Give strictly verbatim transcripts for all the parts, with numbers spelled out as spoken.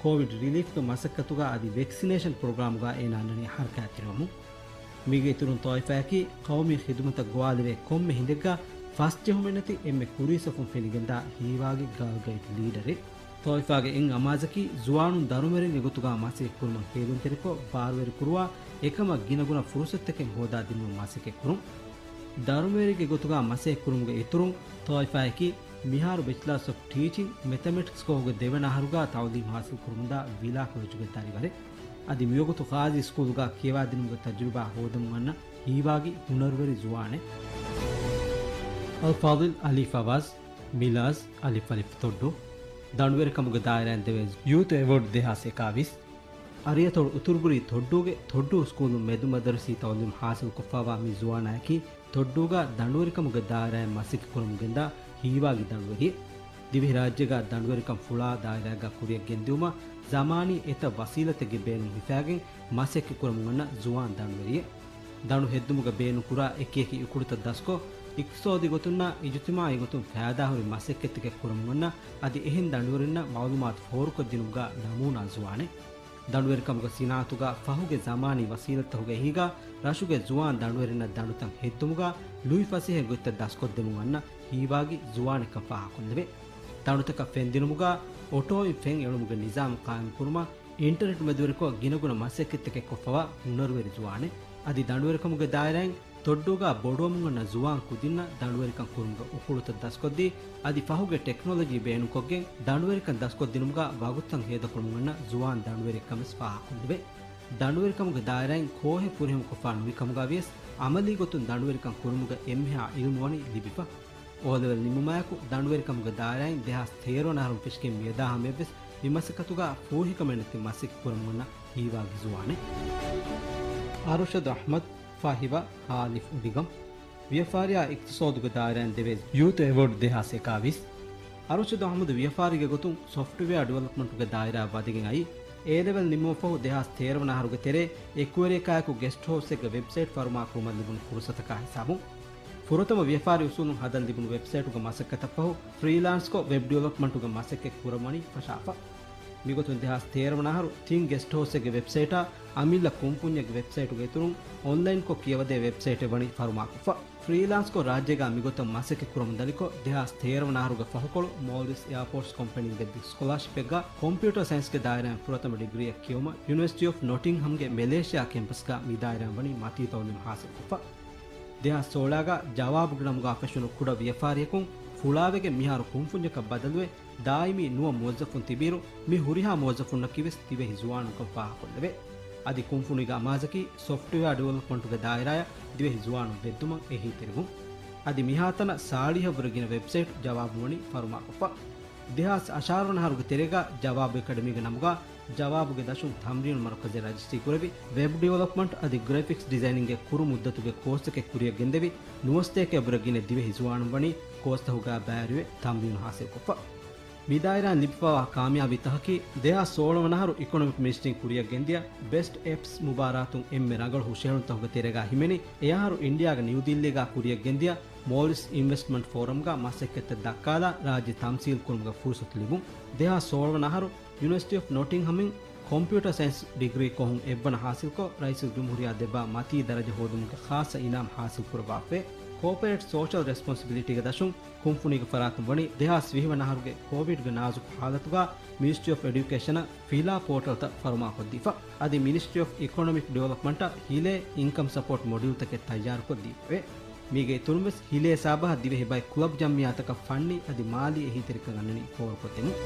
ކޯވިޑް ރިލީފްގެ މަސައްކަތުގަ އަދި ވެކްސިނޭޝަން ޕްރޮގްރާމްގަ އޭނާ އަންނަނީ ހަރަކާތްތެރިވަމުން. މީގެ އިތުރުން ޠާއިފާއަކީ ޤައުމީ ޚިދުމަތަށް ގޮވާލެވޭ ކޮންމެ ހިނދެއްގަ ފަސްޖެހުމެއްނެތި އެންމެ ކުރީ ސަފުން ފެނިގެންދާ ހީވާގި ގާލްގައިޑް ލީޑަރެއް. ޠާއިފާގެ އެއް އަމާޒަކީ ޒުވާނުން ދަރުމަވެރިން އެގޮތުގަ މަސައްކަތްކުރުމަށް ހޭލުންތެރިކޮށް ބާރުވެރިކުރުވާ އެކަމަށް ގިނަގުނަ ފުރުސަތުތަކެއް ހޯދާދިނުމަށް މަސައްކަތްކުރުން. ދަރުމަވެރިގެ ގޮތުގަ މަސައްކަތްކުރުމުގެ އިތުރުން ޠާއިފާއަކީ މިހާރު ބެޗްލާސް އޮފް ޓީޗިން މެތަމެޓިކްސް ކޯހުގެ ދެވަނަ އަހަރުގަ ތައުލީމް ހާސިލް ކުރަމުންދާ ވިލާ ކޮލެޖުގެ ދަރިވަރެއް. އަދި މިވަގުތު ޤާޟީ ސްކޫލުގަ ކިޔަވާދިނުމުގެ ތަޖުރިބާ ހޯދަމުން އަންނަ ހީވާގި ހުނަރުވެރި ޒުވާނެއް. އަލްފާޟިލް އަލީ ފަވާޒް، މިލާޒް، އަލިފް އަލިފް ތޮއްޑޫ. ދަނޑުވެރިކަމުގެ ދާއިރާއިން ދެވޭ ޔޫތު އެވޯޑް ދެހާސް އެކާވީސް. އަރިއަތޮޅު އުތުރުބުރީ ތޮއްޑޫގެ ތޮއްޑޫ ސްކޫލުން މެދުމަދަރުސީ ތައުލީމް ހާސިލްކޮށްފައިވާ މި ޒުވާނާއަކީ ތޮއްޑޫގަ ދަނޑުވެރިކަމުގެ ދާއިރާއިން މަސައްކަތްކުރަމުން ގެންދާ ހީވާގި ދަނޑުވެރިއެއް. ދިވެހިރާއްޖޭގަ ދަނޑުވެރިކަން ފުޅާ ދާއިރާއެއްގަ ކުރިއަށްގެންދިއުމަށް ޒަމާނީ އެތައް ވަސީލަތެއްގެ ބޭނުން ހިފާގެން މަސައްކަތްކުރަމުން އަންނަ ޒުވާން ދަނޑުވެރިއެއް. ދަނޑު ހެއްދުމުގަ ބޭނުންކުރާ އެކިއެކި އުކުޅުތައް ދަސްކޮށް، އިޤްތިޞާދީ ގޮތުންނާ އިޖުތިމާޢީ ގޮތުން ފައިދާހުރި މަސައްކަތްތަކެއް ކުރަމުން އަންނަ އަދި އެހެން ދަނޑުވެރިންނަށް މަޢުލޫމާތު ފޯރުކޮށްދިނުމުގަ ނަމޫނާ ޒުވާނެއް. ދަނޑުވެރިކަމުގެ ސިނާއަތުގަ ފަހުގެ ޒަމާނީ ވަސީލަތްތަކުގެ އެހީގަ ރަށުގެ ޒުވާން ދަނޑުވެރިންނަށް ދަނޑުތައް ހެއްދުމުގަ ލުއިފަސޭހަ ގޮތްތައް ދަސްކޮށްދެމުން އަންނަ ހީވާގި ޒުވާނެއްކަން ފާހަގަކޮށްލެވޭ. ދަނޑުތަކަށް ފެންދިނުމުގަ އޮޓޯއިން ފެން އެޅުމުގެ ނިޒާމު ޤާއިމްކުރުމަށް އިންޓަރނެޓް މެދުވެރިކޮށް ގިނަގުނަ މަސައްކަތްތަކެއް ކޮށްފަވާ ހުނަރުވެރި ޒުވާނެއް. އަދި ދަނޑުވެރިކަމުގެ ދާއިރާއިން ތޮއްޑޫގަ ބޮޑުވަމުން އަންނަ ޒުވާން ކުދިންނަށް ދަނޑުވެރިކަން ކުރުމުގެ އުކުޅުތައް ދަސްކޮށްދީ، އަދި ފަހުގެ ޓެކްނޮލޮޖީ ބޭނުންކޮށްގެން ދަނޑުވެރިކަން ދަސްކޮށްދިނުމުގަ ވަގުތުތައް ހޭދަކުރަމުން އަންނަ ޒުވާން ދަނޑުވެރިއެއްކަން ވެސް ފާހަގަކޮށްލެވޭ. ދަނޑުވެރިކަމުގެ ދާއިރާއިން ކޯހެއް ފުރިހަމަކޮށްފާ ނުވި ކަމުގަ ވިޔަސް، އަމަލީ ގޮތުން ދަނޑުވެރިކަން ކުރުމުގެ އެންމެހާ އިލްމު ވަނީ ލިބިފަ. އޯލެވެލް ނިމުމާއެކު ދަނޑުވެރިކަމުގެ ދާއިރާއިން ދެހާސް ތޭރަ ވަނަ އަހަރުން ފެށިގެން މިއަދާ ހަމަޔަށްވެސް މި މަސައްކަތުގަ ފޫހިކަމެއް ނެތި މަސައްކަތް ކުރަމުން އަންނަ ހީވާގި ޒުވާނެއް. އަރުޝަދު އަޙްމަދު، ފަހިވަ، ހާލިފް އުޑިގަން. ވިޔަފާރިއާ އިޤްތިޞާދުގެ ދާއިރާއިން ދެވޭ ޔޫތު އެވޯޑް ދެހާސް އެކާވީސް. އަރުޝަދު އަޙްމަދު ވިޔަފާރީގެ ގޮތުން ސޮފްޓްވެއާ ޑިވެލޮޕްމަންޓުގެ ދާއިރާއަށް ވަދެގެން އައީ، އޭ ލެވެލް ނިމުމަށްފަހު ދެހާސް ތޭރަ ވަނަ އަހަރުގެ ތެރޭ އެކުވެރިޔަކާއެކު ގެސްޓް ހައުސްއެއްގެ ވެބްސައިޓް ފަރުމާކުރުމަށް ލިބުނު ފުރުސަތަކާ ހިސާބުން. ފުރަތަމަ ވިޔަފާރި އުސޫލުން ހަދަން ލިބުނު ވެބްސައިޓުގެ މަސައްކަތަށްފަހު، ފްރީލާންސްކޮށް ވެބް ޑިވެލޮޕްމަންޓުގެ މަސައްކަތް ކުރަންވަނީ ފަށާފަ. މިގޮތުން ދެހާސް ތޭރަ ވަނަ އަހަރު ތިން ގެސްޓް ހައުސްއެއްގެ ވެބްސައިޓާ އަމިއްލަ ކުންފުންޏެއްގެ ވެބްސައިޓުގެ އިތުރުން އޮންލައިންކޮށް ކިޔަވަދޭ ވެބްސައިޓެއް ވަނީ ފަރުމާކޮށްފަ. ފްރީލާންސްކޮށް ރާއްޖޭގަ މިގޮތަށް މަސައްކަތް ކުރަމުން ދަނިކޮށް، ދެހާސް ތޭރަ ވަނަ އަހަރުގެ ފަހުކޮޅު މޯލްޑިވްސް އެއާޕޯޓްސް ކޮމްޕެނީން ދެއްވި ސްކޮލާޝިޕެއްގަ ކޮމްޕިއުޓަރ ސައިންސްގެ ދާއިރާއިން ފުރަތަމަ ޑިގްރީއެއް ކިޔެވުމަށް ޔުނިވަރސިޓީ އޮފް ނޮޓިންހަމްގެ މެލޭޝިއާ ކެމްޕަސްގަ މި ދާއިރާއިން ވަނީ މަތީ ތައުލީމް ހާސިލްކޮށްފަ. ދެހާސް ސޯޅައިގަ ޖަވާބުގެ ނަމުގަ ފެށުނު ކުޑަ ވިޔަފާރިއަކުން ފުޅާވެގެން މިހާރު ކުންފުންޏަކަށް ބަދަލުވެ، ދާއިމީ ނުވަ މުވައްޒަފުން ތިބިއިރު، މި ހުރިހާ މުވައްޒަފުންނަކީވެސް ދިވެހި ޒުވާނުންކަން ފާހަގަކޮށްލެވޭ. އަދި ކުންފުނީގެ އަމާޒަކީ ސޮފްޓްވެއާ ޑިވެލޮޕްމަންޓުގެ ދާއިރާއަށް ދިވެހި ޒުވާނުން ބެއްދުމަށް އެހީތެރިވުން. އަދި މިހާތަނަށް ސާޅީހަށްވުރެ ގިނަ ވެބްސައިޓް ޖަވާބު ވަނީ ފަރުމާކޮށްފަ. ދެހާސް އަށާރަ ވަނަ އަހަރުގެ ތެރޭގަ ޖަވާބު އެކަޑަމީގެ ނަމުގަ ޖަވާބުގެ ދަށުން ތަމްރީނު މަރުކަޒެއް ރަޖިސްޓްރީ ކުރެވި، ވެބް ޑިވެލޮޕްމަންޓް އަދި ގްރެފިކްސް ޑިޒައިނިންގގެ ކުރު މުއްދަތުގެ ކޯސްތަކެއް ކުރިއަށް ގެންދެވި، ނުވަސަތޭކައަށްވުރެ ގިނަ ދިވެހި ޒުވާނުން ވަނީ ކޯސްތަކުގަ ބައިވެރިވެ ތަމްރީނު ހާސިލްކޮށްފަ. މި ދާއިރާއިން ލިބިފައިވާ ކާމިޔާބީތަކަކީ، ދެހާސް ސޯޅަ ވަނަ އަހަރު އިކޮނޮމިކް މިނިސްޓްރީން ކުރިއަށް ގެންދިޔަ ބެސްޓް އެޕްސް މުބާރާތުން އެންމެ ރަނގަޅު ހުށަހެޅުންތަކުގެ ތެރޭގަ ހިމެނި، އެއަހަރު އިންޑިއާގެ ނިއުދިއްލީގަ ކުރިއަށް ގެންދިޔަ މޯލްޑިވްސް އިންވެސްޓްމަންޓް ފޯރަމްގަ މަސައްކަތްތައް ދައްކާލާ ރާއްޖެ ތަމްސީލް ކުރުމުގެ ފުރުސަތު ލިބުން. ދެހާސް ސޯޅަ ވަނަ އަހަރު ޔުނިވަރސިޓީ އޮފް ނޮޓިންހަމްއިން ކޮމްޕިއުޓަރ ސައިންސް ޑިގްރީ ކޮހުން އެއްވަނަ ހާސިލްކޮށް، ރައީސުލްޖުމްހޫރިއްޔާ ދެއްވާ މަތީ ދަރަޖަ ހޯދުމުގެ ޚާއްޞަ އިނާމް ހާސިލް ކުރައްވާފައި. ކޯޕަރޭޓް ސޯޝަލް ރެސްޕޮންސިބިލިޓީގެ ދަށުން ކުންފުނީގެ ފަރާތުން ވަނީ ދެހާސް ވިހި ވަނަ އަހަރުގެ ކޯވިޑްގެ ނާޒުކު ހާލަތުގަ މިނިސްޓްރީ އޮފް އެޑިއުކޭޝަނަށް ފިލާ ޕޯޓަލްތައް ފަރުމާކޮށްދީފަ. އަދި މިނިސްޓްރީ އޮފް އިކޮނޮމިކް ޑިވެލޮޕްމަންޓަށް ހިލޭ އިންކަމް ސަޕޯޓް މޮޑިއުލްތަކެއް ތައްޔާރުކޮށްދީފައެވެ. މީގެ އިތުރުން ވެސް ހިލޭ ހިސާބަށް ދިވެހި ބައެއް ކްލަބް ޖަމްޢިއްޔާތަކަށް ފަންނީ އަދި މާލީ އެހީތެރިކަން އަންނަނީ ފޯރުކޮށްދެމުން.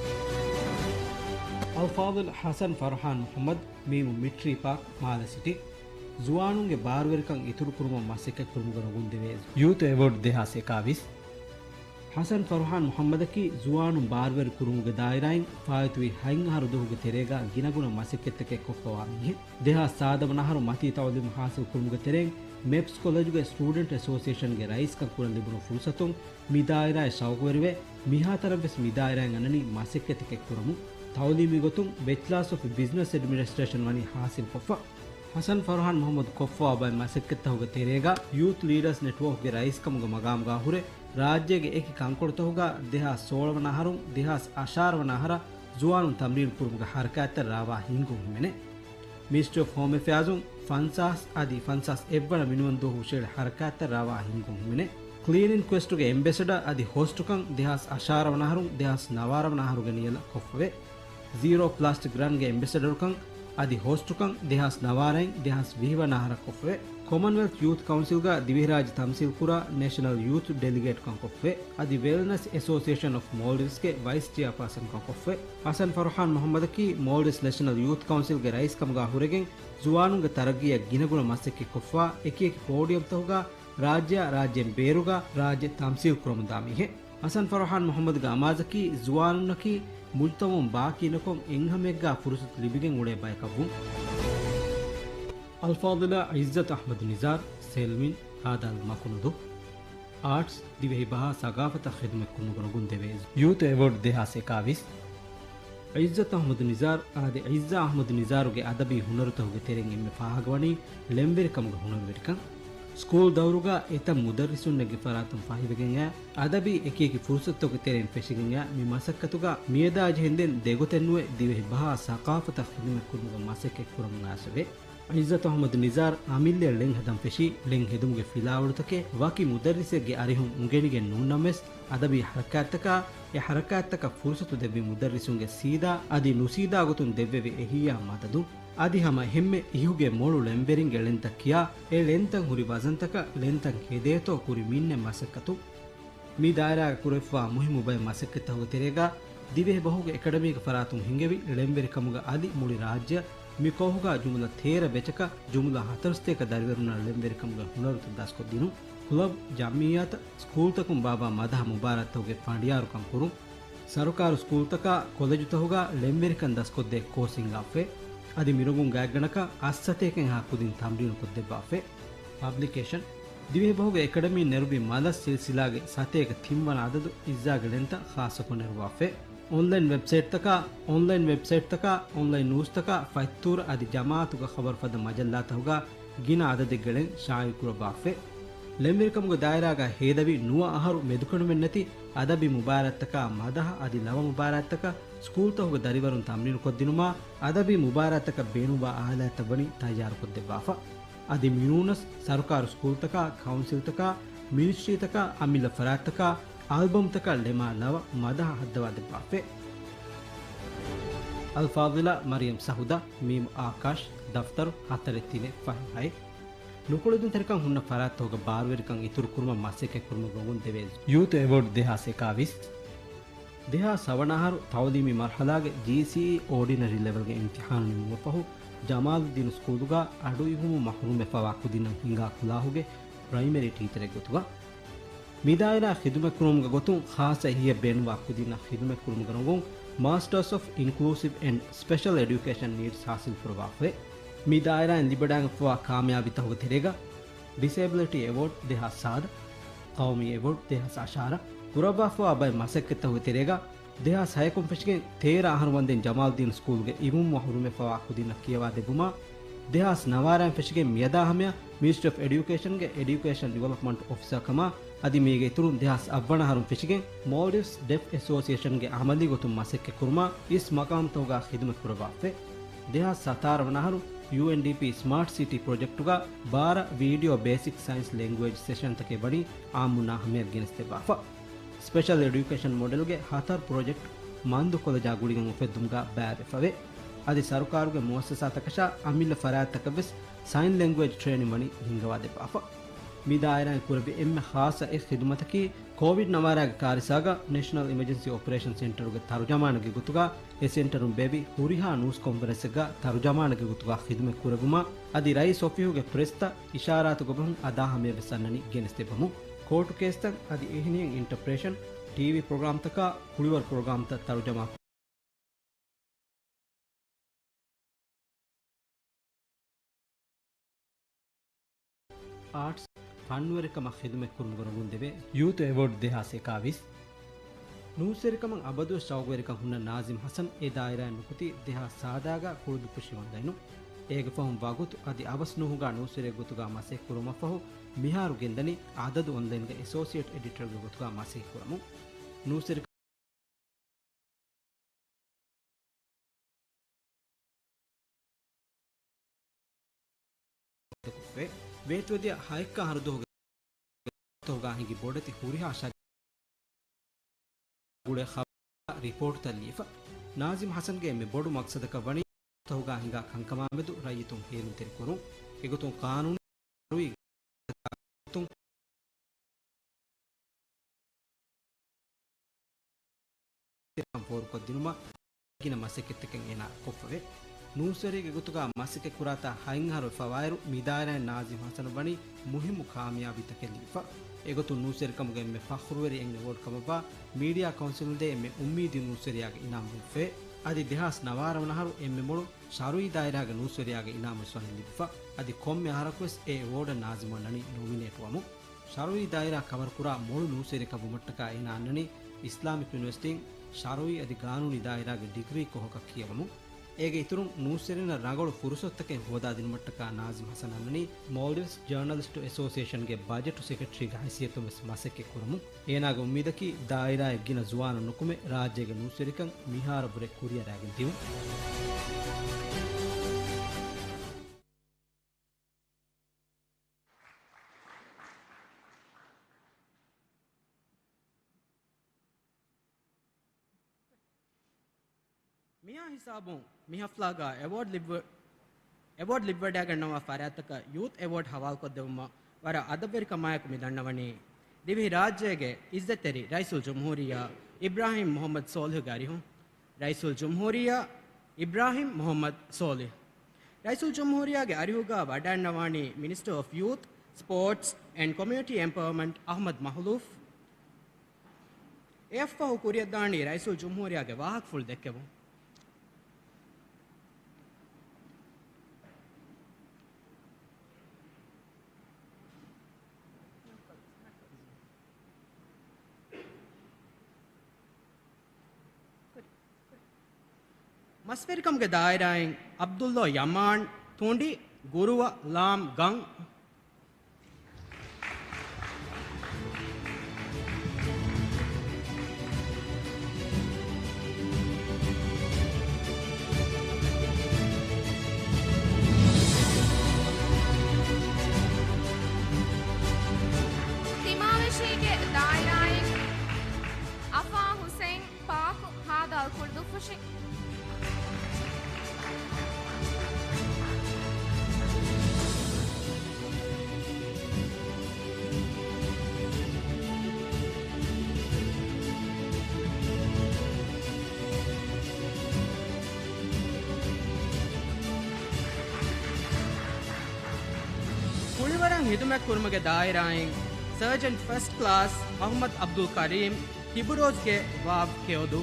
އަލްފާޟިލް ޙަސަން ފަރުޙާން މުޙައްމަދު، މީމު މިޓްރީ ޕާކް، މާލެ ސިޓީ. ޒުވާނުންގެ ބާރުވެރިކަން އިތުރުކުރުމަށް މަސައްކަތްކުރުމުގެ ރޮނގުން ދެވޭ ޔޫތު އެވޯޑް ދެހާސް އެކާވީސް. ޙަސަން ފަރުޙާން މުޙައްމަދަކީ ޒުވާނުން ބާރުވެރި ކުރުމުގެ ދާއިރާއިން ފާއިތުވި ހަތް އަހަރު ދުވަހުގެ ތެރޭގަ ގިނަގުނަ މަސައްކަތްތަކެއް ކޮށްފަވާ މީހެއް. ދެހާސް ސާދަ ވަނަ އަހަރު މަތީ ތައުލީމް ޙާޞިލް ކުރުމުގެ ތެރެއިން މެޕްސް ކޮލެޖުގެ ސްޓޫޑެންޓް އެސޯސިއޭޝަންގެ ރައީސްކަން ކުރަން ލިބުނު ފުރުޞަތުން މި ދާއިރާއަށް ޝައުގުވެރިވެ، މިހާތަނަށްވެސް މި ދާއިރާއިން އަންނަނީ މަސައްކަތްތަކެއް ކުރަމުން. ތައުލީމީ ގޮތުން ބެޗްލާސް އޮފް ބިޒްނަސް އެޑްމިނިސްޓްރޭޝަން ވަނީ ޙާޞިލްކޮށްފަ. ޙަސަން ފަރުޙާން މުޙައްމަދު ކޮށްފަވާ ބައެއް މަސައްކަތްތަކުގެ ތެރޭގަ ޔޫތު ލީޑާސް ނެޓްވޯކްގެ ރައީސްކަމުގެ މަގާމުގަ ހުރެ، ރާއްޖޭގެ އެކި ކަންކޮޅުތަކުގަ ދެހާސް ސޯޅަ ވަނަ އަހަރުން ދެހާސް އަށާރަ ވަނަ އަހަރަށް ޒުވާނުން ތަމްރީނު ކުރުމުގެ ހަރަކާތްތައް ރާވާ ހިންގުން ހިމެނޭ. މިނިސްޓްރީ އޮފް ހޯމް އެފެއާޒުން ފަންސާސް އަދި ފަންސާސް އެއްވަނަ މިނިވަން ދުވަހު ހުށައެޅި ހަރަކާތްތައް ރާވާ ހިންގުން ހިމެނޭ. ކްލީން އިން ކްވެސްޓުގެ އެމްބެސެޑަރ އަދި ހޯސްޓުކަން ދެހާސް އަށާރަ ވަނަ އަހަރުން ދެހާސް ނަވާރަ ވަނަ އަހަރުގެ ނިޔަލަށް ކޮށްފަވޭ. ޒީރޯ ޕްލާސްޓިކް ރަންގެ އެމްބެސެޑަރުކަން އަދި ހޯސްޓުކަން ދެހާސް ނަވާރައިން ދެހާސް ވިހި ވަނަ އަހަރަށް ކޮށްފަވޭ. ކޮމަންވެލްތް ޔޫތު ކައުންސިލްގަ ދިވެހިރާއްޖެ ތަމްސީލް ކުރާ ނޭޝަނަލް ޔޫތު ޑެލިގޭޓްކަން ކޮށްފަވޭ. އަދި ވެލްނަސް އެސޯސިއޭޝަން އޮފް މޯލްޑިވްސްގެ ވައިސް ޗެއާޕާސަންކަން ކޮށްފަވޭ. ހަސަން ފަރުހާން މުހައްމަދަކީ މޯލްޑިވްސް ނޭޝަނަލް ޔޫތު ކައުންސިލްގެ ރައީސް ކަމުގަ ހުރެގެން ޒުވާނުންގެ ތަރައްގީއަށް ގިނަގުނަ މަސައްކަތްކޮށްފަ އެކިއެކި ޕޯޑިއަމްތަކުގަ ރާއްޖެއާ ރާއްޖޭން ބޭރުގަ ރާއްޖެ ތަމްސީލް ކުރަމުންދާ މީހެއް. ހަސަން ފަރުހާން މުހައްމަދުގެ އަމާޒަކީ ޒުވާނުންނަކީ މުޖުތަމައުން ބާކީ ނުކޮށް އެންހެމެއްގާ ފުރުސަތު ލިބިގެން އުޅޭ ބަޔަކަށްވުން. އަލްފާޟިލާ ޢިއްޒަތް އަޙްމަދު ނިޒާރް، ސެލްމިން، ހާދަ އަލް މަކުނުދު، އާޓްސް، ދިވެހި ބަހާ ސަގާފަތަށް ޚިދުމަތް ކުރުމުގަ ރޮނގުން ދެވޭ ޔޫތު އެވޯޑް ދެހާސް އެކާވީސް. ޢިއްޒަތް އަޙްމަދު ނިޒާރް އާދެ، ޢިއްޒާ އަޙްމަދު ނިޒާރުގެ އަދަބީ ހުނަރުތަކުގެ ތެރެއިން އެންމެ ފާހަގަވަނީ ޅެންވެރިކަމުގެ ހުނަރުވެރިކަން. ސްކޫލް ދައުރުގަ އެތައް މުދައްރިސުންނެއްގެ ފަރާތުން ފަހިވެގެން އައި، އަދަބީ އެކިއެކި ފުރުސަތުތަކުގެ ތެރެއިން ފެށިގެން އައި، މި މަސައްކަތުގަ މިއަދާ ޖެހެންދެން ދެގޮތެއް ނުވެ ދިވެހި ބަހާ ސަގާފަތަށް ޚިދުމަތް ކުރުމުގެ މަސައްކަތް ކުރަމުން އައިސްފަވޭ. ޢިއްޒަތު އަޙްމަދު ނިޒާރް އަމިއްލައަށް ޅެން ހަދަން ފެށީ، ޅެން ހެދުމުގެ ފިލާވަޅުތަކެއް ވަކި މުދައްރިސެއްގެ އަރިހުން އުނގެނިގެން ނޫންނަމަވެސް، އަދަބީ ހަރަކާތްތަކާ، އެ ހަރަކާތްތަކަށް ފުރުސަތު ދެއްވި މުދައްރިސުންގެ ސީދާ އަދި ނުސީދާ ގޮތުން ދެއްވެވި އެހީއާ މަދަދު، އަދި ހަމަ އެހެންމެ އިހުގެ މޮޅު ޅެންވެރިންގެ ޅެންތައް ކިޔާ، އެ ޅެންތައް ހުރި ވަޒަންތަކަށް ޅެންތައް ހެދޭތޯ ކުރި މިންނެ މަސައްކަތު. މި ދާއިރާގަ ކުރެވިފައިވާ މުހިއްމު ބައެއް މަސައްކަތްތަކުގެ ތެރޭގަ، ދިވެހި ބަހުގެ އެކަޑަމީގެ ފަރާތުން ހިނގެވި ޅެންވެރިކަމުގަ އަލި މުޅި ރާއްޖެއަށް މި ކޯހުގަ ޖުމުލަ ތޭރަ ބެޗަކަށް ޖުމުލަ ހަތަރުސަތޭކަ ދަރިވަރުންނަށް ޅެންވެރިކަމުގެ ހުނަރުތައް ދަސްކޮށްދިނުން. ކްލަބް، ޖަމްޢިއްޔާތައް، ސްކޫލްތަކުން ބާއްވާ މަދަހަ މުބާރާތްތަކުގެ ފަނޑިޔާރުކަން ކުރުން. ސަރުކާރު ސްކޫލްތަކާ، ކޮލެޖުތަކުގަ ޅެންވެރިކަން ދަސްކޮށްދޭ ކޯސް ހިންގާފައި. އަދި މިރޮނގުން ގާތްގަނޑަކަށް އަށްސަތޭކައިން އެހާ ކުދިން ތަމްރީނު ކޮށްދެއްވާފައި. ޕަބްލިކޭޝަން. ދިވެހިބަހުގެ އެކަޑަމީން ނެރުއްވި މަލަސް ސިލްސިލާގެ ސަތޭކަ ތިންވަނަ އަދަދު އިއްޒާގެ ޅެންތައް ޚާއްޞަކޮށް ނެރުއްވާފައި. އޮންލައިން ވެބްސައިޓްތަކާ، އޮންލައިން ވެބްސައިޓްތަކާ، އޮންލައިން ނޫސްތަކާ، ފަތްތޫރަ އަދި ޖަމާއަތުގަ ޚަބަރު ފަދަ މަޖައްލާތަކުގަ ގިނަ އަދަދެއްގެ ޅެން ޝާއިޢުކުރައްވާފައި. ޅެންވެރިކަމުގެ ދާއިރާގަ ހޭދަވި ނުވަ އަހަރު މެދުކެނޑުމެއްނެތި އަދަބީ މުބާރާތްތަކާ މަދަހަ އަދި ލަވަ މުބާރާތްތަކަށް ސްކޫލްތަކުގެ ދަރިވަރުން ތަމްރީނުކޮށްދިނުމާ، އަދަބީ މުބާރާތްތަކަށް ބޭނުންވާ އާލާތްތައް ވަނީ ތައްޔާރުކޮށްދެއްވާފަ. އަދި މިނޫނަސް ސަރުކާރު ސްކޫލްތަކާ، ކައުންސިލްތަކާ، މިނިސްޓްރީތަކާ، އަމިއްލަ ފަރާތްތަކާ، އަލްބަމްތަކަށް ޅެމާ ލަވަ މަދަހަ ހައްދަވާދެއްވާފައި. އަލްފާޟިލާ މަރިޔަމް ސަހުދާ، މީމު އާކާޝް، ދަފްތަރު ހަތަރެއް ތިނެއް ފަހެއް ހައެއް. ނުކުޅެދުންތެރިކަން ހުންނަ ފަރާތްތަކުގެ ބާރުވެރިކަން އިތުރު ކުރުމަށް މަސައްކަތް ކުރުމަށް ރޮނގުން ދެވޭ ޔޫތު އެވޯޑް ދެހާސް އެކާވީސް. ދެހާސް ހަވަނަ އަހަރު ތައުލީމީ މަރުޙަލާގެ ޖީސީއީ އޯޑިނަރީ ލެވެލްގެ އިމްތިޙާނު ނިމުމަށްފަހު، ޖަމާލުއްދީނު ސްކޫލުގަ އަޑުއިވުމުން މަޙްރޫމްވެފަވާ ކުދިންނަށް ހިނގާ ކުލާހުގެ ޕްރައިމަރީ ޓީޗަރެއް ގޮތުގަ، މި ދާއިރާ ޚިދުމަތްކުރުމުގެ ގޮތުން ޚާއްޞަ އެހީއެއް ބޭނުންވާ ކުދިންނަށް ޚިދުމަތްކުރުމުގެ ރޮނގުން މާސްޓަރސް އޮފް އިންކްލޫސިވް އެންޑް ސްޕެޝަލް އެޑިއުކޭޝަން ނީޑްސް ޙާޞިލްކުރައްވާފައި. މި ދާއިރާއިން ލިބިވަޑައިގެންފަވާ ކާމިޔާބީތަކުގެ ތެރޭގަ، ޑިސޭބިލިޓީ އެވޯޑް ދެހާސް ސާދަ، ޤައުމީ އެވޯޑް ދެހާސް އަށާރަ، ކުރައްވާފަވާ ބައެއް މަސައްކަތްތަކުގެ ތެރޭގަ، ދެހާސް ހަޔަކުން ފެށިގެން ތޭރަ އަހަރު ވަންދެން ޖަމާލްދީން ސްކޫލްގެ އިވުމު މަޙްރޫމްވެފަވާ ކުދިންނަށް ކިޔަވާދެއްވުމާ، ދެހާސް ނަވާރައިން ފެށިގެން މިއަދާ ހަމަޔަށް މިނިސްޓްރީ އޮފް އެޑިއުކޭޝަންގެ އެޑިއުކޭޝަން ޑިވެލޮޕްމަންޓް އޮފިސަރ ކަމާ، އަދި މީގެ އިތުރުން ދެހާސް އަށްވަނަ އަހަރުން ފެށިގެން މޯލްޑިވްސް ޑެފް އެސޯސިއޭޝަންގެ އަމަލީ ގޮތުން މަސައްކަތް ކުރުމާ، އިސް މަޤާމްތަކުގަ ޚިދުމަތް ކުރައްވާފައި. ދެހާސް ސަތާރަ ވަނަ އަހަރު ޔޫއެންޑީޕީ ސްމާޓް ސިޓީ ޕްރޮޖެކްޓުގަ ބާރަ ވީޑިއޯ ބޭސިކް ސައިންސް ލެންގުއޭޖް ސެޝަންތަކެއް ވަނީ އާއްމުންނާ ހަމަޔަށް ގެނެސްދެއްވާފަ. ސްޕެޝަލް އެޑިއުކޭޝަން މޮޑެލްގެ ހަތަރު ޕްރޮޖެކްޓް މަންދު ކޮލެޖާ ގުޅިގެން އުފެއްދުމުގަ ބައިވެފަވޭ. އަދި ސަރުކާރުގެ މުއައްސަސާތަކަށާ އަމިއްލަ ފަރާތްތަކަށްވެސް ސައިން ލެންގުއޭޖް ޓްރޭނިން ވަނީ ހިންގަވާދެއްވާފަ. މި ދާއިރާއިން ކުރެއްވި އެންމެ ޚާއްޞަ އެއް ޚިދުމަތަކީ، ކޯވިޑް ނަވާރާގެ ކާރިސާގަ ނޭޝަނަލް އިމަޖެންސީ އޮޕަރޭޝަން ސެންޓަރުގެ ތަރުޖަމާނެއްގެ ގޮތުގަ އެ ސެންޓަރުން ބޭއްވި ހުރިހާ ނޫސް ކޮންފަރެންސެއްގަ ތަރުޖަމާނެއްގެ ގޮތުގަ ޚިދުމަތް ކުރެއްވުމަށް އަދި ރައީސް އޮފީހުގެ ޕްރެސްތައް އިޝާރާތުގެ ބަހުން އަދާ ހަމަޔަށްވެސް އަންނަނީ ގެނެސްދެއްވަމުން. ކޯޓު ކޭސްތައް އަދި އެހެނިހެން އިންޓަޕްރޭޝަން، ޓީވީ ޕްރޮގްރާމްތަކާ ކުޅިވަރު ޕްރޮގްރާމްތައް ތަރުޖަމާ އާޓްސް، ފަންވެރިކަމަށް ޚިދުމަތްކުރުމުގެ ރޮނގުން ދެވޭ ޔޫތު އެވޯޑް ދެހާސް އެކާވީސް. ނޫސްވެރިކަމަށް އަބަދުވެސް ޝައުގުވެރިކަން ހުންނަ ނާޒިމް ހަސަން އެ ދާއިރާއިން ނުކުތީ ދެހާސް ސާދާގަ ކުޅުދުއްޕުށި ވަންދައިނު. އޭގެ ފަހުން ވަގުތު އަދި އަވަސް ނުހުގާ ނޫސްވެރިއެއްގެ ގޮތުގާ މަސައްކަތް ކުރުމަށްފަހު، މިހާރު ގެންދަނީ އަދަދު އޮންލައިންގެ އެސޯސިއޭޓް އެޑިޓަރގެ ގޮތުގާ މަސައްކަތް ކުރަމުން. ނޫސްވެރި ވޭތުވެދިޔަ ހައެއްކަ އަހަރު ދުވަހުގެ ތަހުގާ ހިނގި ބޮޑެތި ހުރިހާ ޝައްކެއް ގުޅޭ ޚަބަރު ރިޕޯޓްތައް ލިޔެފަ. ނާޒިމް ހަސަންގެ އެންމެ ބޮޑު މަޤްޞަދަކަށް ވަނީ ތަހުގާ ހިނގާ ކަންކަމާމެދު ރައްޔިތުން ހޭލުންތެރިކުރުން. އެގޮތުން ޤާނޫނީ ޝަރުއީ ފޯރުކޮށްދިނުމަށް ގިނަ މަސައްކަތްތަކެއް އޭނާ ކޮށްފަވޭ. ނޫސްވެރިއެއްގެ ގޮތުގަ މަސައްކަތް ކުރާތާ ހަތް އަހަރު ވެފަ ވާއިރު، މި ދާއިރާއިން ނާޒިމް ހަސަނަށް ވަނީ މުހިއްމު ކާމިޔާބީތަކެއް ލިބިފަ. އެގޮތުން ނޫސްވެރިކަމުގެ އެންމެ ފަޚްރުވެރި އެން އެވޯޑް ކަމަށްވާ މީޑިއާ ކައުންސިލުން ދޭ އެންމެ އުއްމީދީ ނޫސްވެރިޔާގެ އިނާމު ލިބިފައޭ. އަދި ދެހާސް ނަވާރަ ވަނަ އަހަރު އެންމެ މޮޅު ޝަރުއީ ދާއިރާގެ ނޫސްވެރިޔާގެ އިނާމު ވެސް ވަނީ ލިބިފަ. އަދި ކޮންމެ އަހަރަކުވެސް އެ އެވޯޑަށް ނާޒިމުއަށް ނަނީ ނޮމިނޭޓުވަމުން. ޝަރުއީ ދާއިރާ ކަވަރުކުރާ މޮޅު ނޫސްވެރިކަން ވުމަށްޓަކާ އޭނާ އަންނަނީ އިސްލާމިކް ޔުނިވަރސިޓީން ޝަރުއީ އަދި ގާނޫނީ ދާއިރާގެ ޑިގްރީ ކޮހަކަށް ކިޔަވަމުން. އޭގެ އިތުރުން ނޫސްވެރިންނަށް ރަނގަޅު ފުރުސަތުތަކެއް ހޯދާދިނުމަށްޓަކާ ނާޒިމް ހަސަން އަންނަނީ މޯލްޑިވްސް ޖާނަލިސްޓު އެސޯސިއޭޝަންގެ ބަޖެޓު ސެކްރެޓަރީގެ ހައިސިއްޔަތުން ވެސް މަސައްކަތް ކުރަމުން. އޭނާގެ އުއްމީދަކީ ދާއިރާއެއް ގިނަ ޒުވާނުން ނުކުމެ ރާއްޖޭގެ ނޫސްވެރިކަން މިހާރަށްވުރެ ކުރިއަރައިގެން ދިއުން. މިހާ ހިސާބުން މި ހަފްލާގަ އެވޯޑް ލިބި، އެވޯޑް ލިބިވަޑައިގަންނަވާ ފަރާތްތަކަށް ޔޫތް އެވޯޑް ހަވާލުކޮށްދެވުމަށް ވަރަށް އަދަބުވެރިކަމާއެކު މި ދަންނަވަނީ ދިވެހި ރާއްޖޭގެ އިއްޒަތްތެރި ރައީސުލްޖުމްހޫރިއްޔާ އިބްރާހިމް މުޙައްމަދު ސޯލިހުގެ އަރިހުން. ރައީސުލްޖުމްހޫރިއްޔާ އިބްރާހިމް މުޙައްމަދު ސޯލިހު. ރައީސުލްޖުމްހޫރިއްޔާގެ އަރިހުގަ ވަޑައިންނަވާނީ މިނިސްޓަރ އޮފް ޔޫތް، ސްޕޯޓްސް އެންޑް ކޮމިއުނިޓީ އެމްޕަވަރމަންޓް އަޙްމަދު މަހުލޫފް. އެއަށްފަހު ކުރިއަށްދާނީ ރައީސުލްޖުމްހޫރިއްޔާގެ ވާހަކަފުޅު ދެއްކެވުން. މަސްވެރިކަމުގެ ދާއިރާއިން ޢަބްދުﷲ ޔަމާން، ތުނޑި، ގުރުވަ، ލާމް، ގަން. ތިމާވެށީގެ ދާއިރާއިން އަފާ ހުސެން، ޕާކު، ހާދާލް ކުޅުދުއްފުށި. ކުޅިވަރަށް ހިދުމަތް ކުރުމުގެ ދާއިރާއިން ސަރޖަންޓް ފަސްޓް ކްލާސް އަޙްމަދު ޢަބްދުލް ކަރީމް، ތިބުރޯޒްގެ ވާވް ކެޔޮދޫ.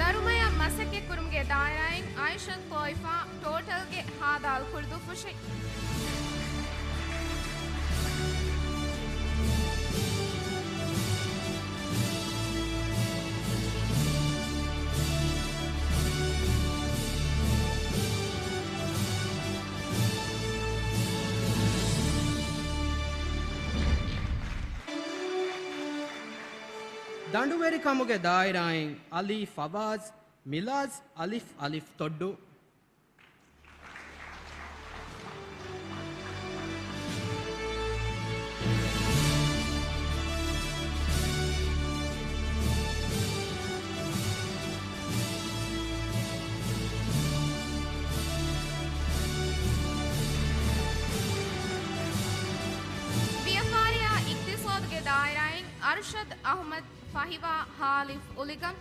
ދަރުމަޔަށް މަސައްކަތްކުރުމުގެ ދާއިރާއިން އައިޝަން ޠާއިފާ، ޓޯޓަލްގެ ހާދާލް ކުޅުދުއްފުށި. ދަނޑުވެރިކަމުގެ ދާއިރާއިން އަލީ ފަވާޒް، މިލާޒް، އަލިފް އަލިފް ތޮއްޑު. ވިޔަފާރިއާ އިޤްތިޞާދުގެ ދާއިރާއިން އަރްޝަދް އަޙްމަދު، ފަހިވާ، ހާލިފް އުލިގަން.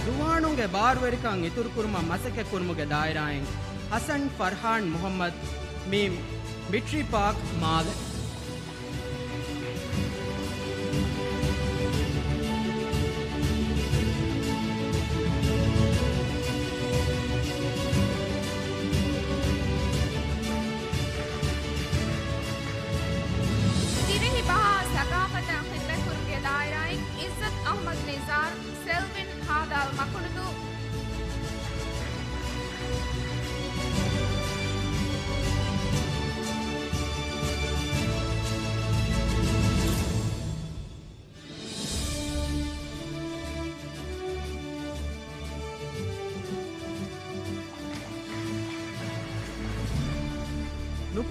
ޒުވާނުންގެ ބާރުވެރިކަން އިތުރުކުރުމަށް މަސައްކަތްކުރުމުގެ ދާއިރާއިން ޙަސަން ފަރްޙާން މުޙައްމަދު، މީމް، މިޓްރީ ޕާކް، މާލެ.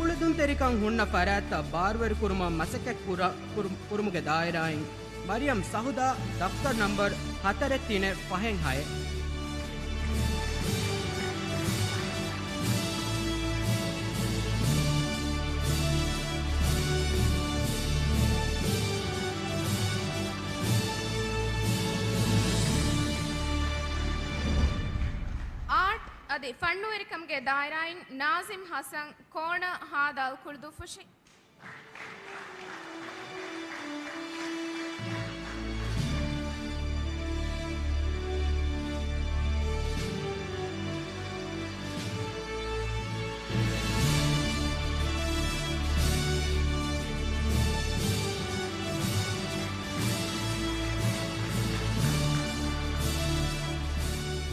ކުޅިދުންތެރިކަން ހުންނަ ފަރާތްތައް ބާރުވެރިކުރުމަށް މަސައްކަތް ކުރ-، ކުރު-، ކުރުމުގެ ދާއިރާއިން މަރިޔަމް ސަހުދާ، ދަފްތަރު ނަންބަރު ހަތަރެއް ތިނެއް ފަހެއް ހައެއް. އާޓް އަދި ފަންނުވެރިކަމުގެ ދާއިރާއިން ނާޒިމް ހަސަން، ކޯނަ، ހާދަ އަލް ކުޅުދުއްފުށި.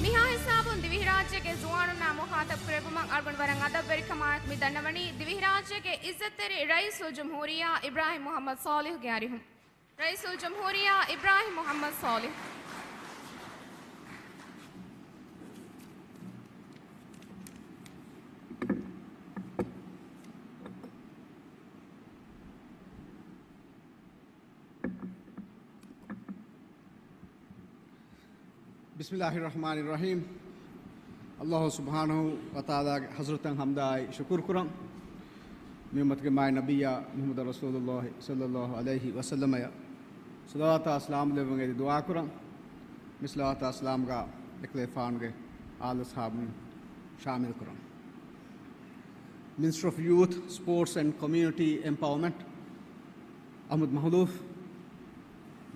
މިހާ ހިސާބުން ދިވެހިރާއްޖޭގެ ޒުވާނުންނާ މުޚާތަބު ކުރެއްވުމަށް އަޅުގަނޑު ވަރަށް އަދަބުވެރިކަމާއެކު މި ދަންނަވަނީ ދިވެހިރާއްޖޭގެ އިއްޒަތްތެރި ރައީސުލްޖުމްހޫރިއްޔާ އިބްރާހިމް މުޙައްމަދު ޞާލިޙުގެ އަރިހުން. ރައީސުލްޖުމްހޫރިއްޔާ އިބްރާހިމް މުޙައްމަދު ޞާލިޙު. ބިސްމިއްލާހިއްރަޙްމާނިއްރަޙީމް. އައްލާހު ސުބްޙާނަހޫ ވަތަޢާލާގެ ޙަޟްރަތަށް ޙަމްދާއި ޝުކުރު ކުރަން. މި އުއްމަތުގެ މާތް ނަބިއްޔާ މުޙައްމަދު ރަސޫލުއްލާހި ޞައްލައްލާހު ޢަލައިހި ވަސައްލަމަޔަށް ޞަލަވާތާ ސަލާމް ލެއްވަން އެދި ދުޢާ ކުރަން. މި ޞަލަވާތާ ސަލާމްގާ އެކަލޭފާނުގެ އާލު އަޞްޙާބުން ޝާމިލް ކުރަން. މިނިސްޓަރ އޮފް ޔޫތު، ސްޕޯޓްސް އެންޑް ކޮމިއުނިޓީ އެމްޕަވަރމަންޓް އަޙްމަދު މަޚްލޫފް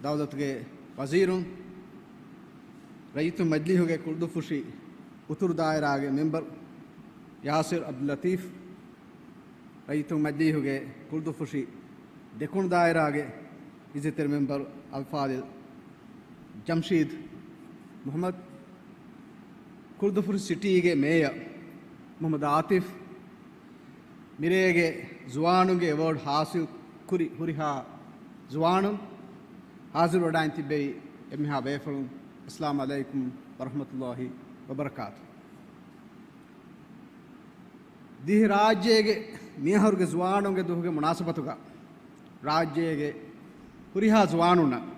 ދައުލަތުގެ ވަޒީރުން، ރައްޔިތުން މަޖިލީހުގެ ކުޅުދުއްފުށި އުތުރު ދާއިރާގެ މެމްބަރު ޔާސިރު ޢަބްދުއްލަޠީފް، ރައްޔިތުން މަޖިލީހުގެ ކުޅުދުއްފުށި ދެކުނު ދާއިރާގެ އިއްޒަތްތެރި މެމްބަރު އަލްފާޟިލް ޖަމްޝީދު މުޙައްމަދު، ކުޅުދުއްފުށި ސިޓީގެ މޭޔަރު މުޙައްމަދު އާތިފް، މިރޭގެ ޒުވާނުންގެ އެވޯޑް ހާސިލް ކުރި ހުރިހާ ޒުވާނުން، ހާޒިރުވެވަޑައިން ތިއްބެވި އެންމެހާ ބޭފުޅުން، އައްސަލާމު ޢަލައިކުމް ވަރަޙްމަތުﷲި ވަބަރަކާތު. ދިވެހިރާއްޖޭގެ މިއަހަރުގެ ޒުވާނުންގެ ދުވަހުގެ މުނާސަބަތުގަ، ރާއްޖޭގެ ހުރިހާ ޒުވާނުންނަށް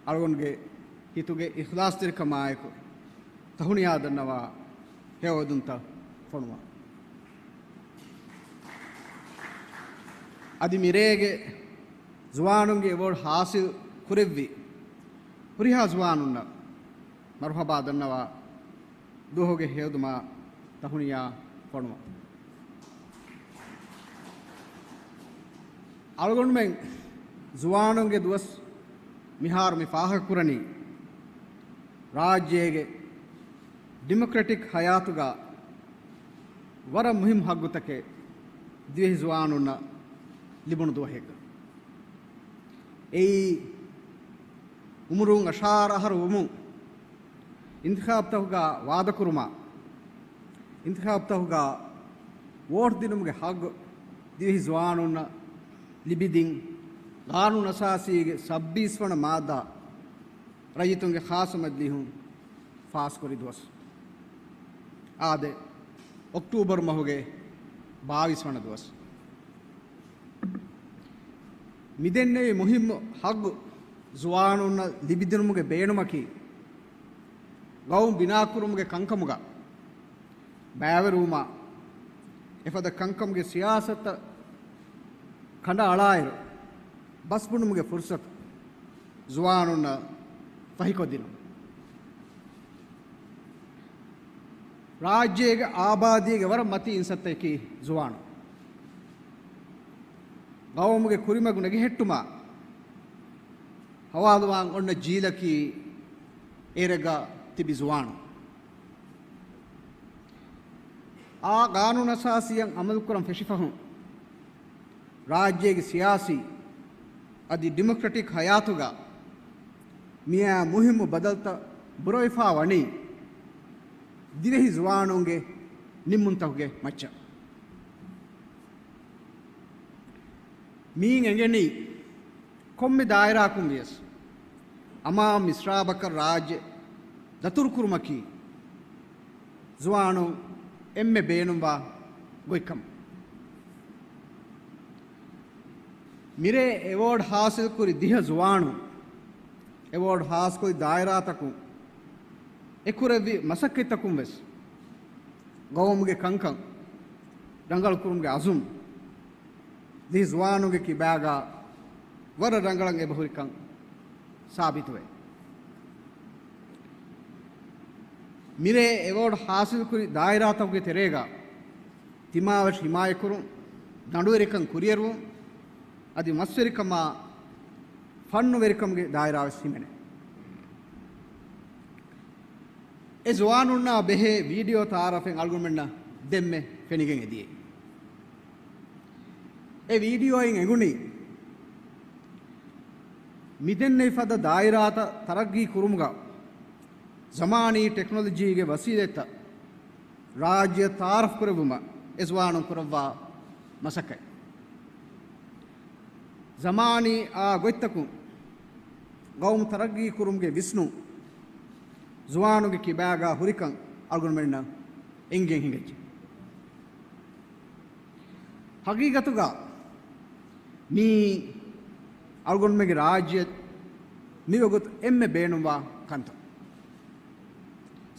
އަޅުގަނޑުގެ ހިތުގެ އިޚްލާޞްތެރިކަމާއެކު ތަހުނިޔާ ދަންނަވާ ހެޔޮއެދުންތައް ފޮނުވާ. އަދި މިރޭގެ ޒުވާނުންގެ އެވޯޑް ހާސިލް ކުރެއްވި ހުރިހާ ޒުވާނުންނަށް މަރުޙަބާ ދަންނަވާ ދުވަހުގެ ހެޔޮއެދުމާ ތަހުނިޔާ ފޮނުވަން. އަޅުގަނޑުމެން ޒުވާނުންގެ ދުވަސް މިހާރު މި ފާހަގަކުރަނީ، ރާއްޖޭގެ ޑިމޮކްރެޓިކް ހަޔާތުގަ ވަރަށް މުހިއްމު ހައްގުތަކެއް ދިވެހި ޒުވާނުންނަށް ލިބުނު ދުވަހެއްގަ. އެއީ އުމުރުން އަށާރަ އަހަރު ވުމުން އިންތިޚާބުތަކުގަ ވާދަކުރުމާ، އިންތިޚާބުތަކުގަ ވޯޓް ދިނުމުގެ ހައްގު ދިވެހި ޒުވާނުންނަށް ލިބިދިން، ގާނޫނު އަސާސީގެ ސައްބީސް ވަނަ މާއްދާ ރައްޔިތުންގެ ޚާއްޞަ މަޖިލީހުން ފާސްކުރި ދުވަސް. އާދެ، އޮކްޓޫބަރު މަހުގެ ބާވީސް ވަނަ ދުވަސް. މިދެންނެވި މުހިއްމު ހައްގު ޒުވާނުންނަށް ލިބިދިނުމުގެ ބޭނުމަކީ، ގައުމު ބިނާކުރުމުގެ ކަންކަމުގަ ބައިވެރިވުމާ، އެފަދަ ކަންކަމުގެ ސިޔާސަތަށް ކަނޑައަޅާއިރު، ބަސްބުނުމުގެ ފުރުސަތު ޒުވާނުންނަށް ފަހިކޮށްދިނުން. ރާއްޖޭގެ އާބާދީގެ ވަރަށް މަތީ އިންސައްތައަކީ ޒުވާނުން. ގައުމުގެ ކުރިމަގު ނެގެހެއްޓުމަށް ހަވާލުވާން އޮންނަ ޖީލަކީ އޭރެއްގަ ތިބި ޒުވާނުން. އާ ގާނޫނު އަސާސީއަށް އަމަލުކުރަން ފެށިފަހުން، ރާއްޖޭގެ ސިޔާސީ އަދި ޑިމޮކްރެޓިކް ހަޔާތުގަ މިއާ މުހިއްމު ބަދަލުތައް ބުރަވެފާ ވަނީ ދިވެހި ޒުވާނުންގެ ނިންމުންތަކުގެ މައްޗަށް. މިއިން އެނގެނީ، ކޮންމެ ދާއިރާއަކުން ވިޔަސް، އަމާން މިސްރާބަކަށް ރާއްޖެ ދަތުރުކުރުމަކީ، ޒުވާނުން އެންމެ ބޭނުންވާ ގޮތްކަމެއް. މިރޭ އެވޯޑް ހާސިލްކުރި ދިހަ ޒުވާނުން، އެވޯޑް ހާސްކުރި ދާއިރާތަކުން، އެކުރެއްވި މަސައްކަތްތަކުން ވެސް ގައުމުގެ ކަންކަން ރަނގަޅުކުރުމުގެ އަޒުމް ދިހަ ޒުވާނުންގެ ކިބާގަ ވަރަށް ރަނގަޅަށް އެބަހުރިކަން ސާބިތުވޭ. މިރޭ އެވޯޑް ހާސިލްކުރި ދާއިރާތަކުގެ ތެރޭގަ ތިމާވެށި ހިމާޔަތްކުރުން، ދަނޑުވެރިކަން ކުރިއެރުވުން، އަދި މަސްވެރިކަމާ ފަންނުވެރިކަމުގެ ދާއިރާވެސް ހިމެނޭ. އެ ޒުވާނުންނާ ބެހޭ ވީޑިއޯ ތައާރަފެއް އަޅުގަނޑުމެންނަށް ދެންމެ ފެނިގެން އެދިޔައީ. އެ ވީޑިއޯއިން އެނގުނީ، މިދެންނެވި ފަދަ ދާއިރާތައް ތަރައްގީ ކުރުމުގަ ޒަމާނީ ޓެކްނޮލޮޖީގެ ވަސީލަތްތައް ރާއްޖެއަށް ތައާރަފް ކުރެއްވުމަށް އެ ޒުވާނުން ކުރައްވާ މަސައްކަތް. ޒަމާނީ އާ ގޮތްތަކުން ގައުމު ތަރައްގީ ކުރުމުގެ ވިސްނުން ޒުވާނުންގެ ކިބާގާ ހުރިކަން އަޅުގަނޑުމެންނަށް އެނގިގެން ހިނގައްޖެ. ހަގީގަތުގަ މީ އަޅުގަނޑުމެންގެ ރާއްޖެއަށް މިވަގުތު އެންމެ ބޭނުންވާ ކަންތައް.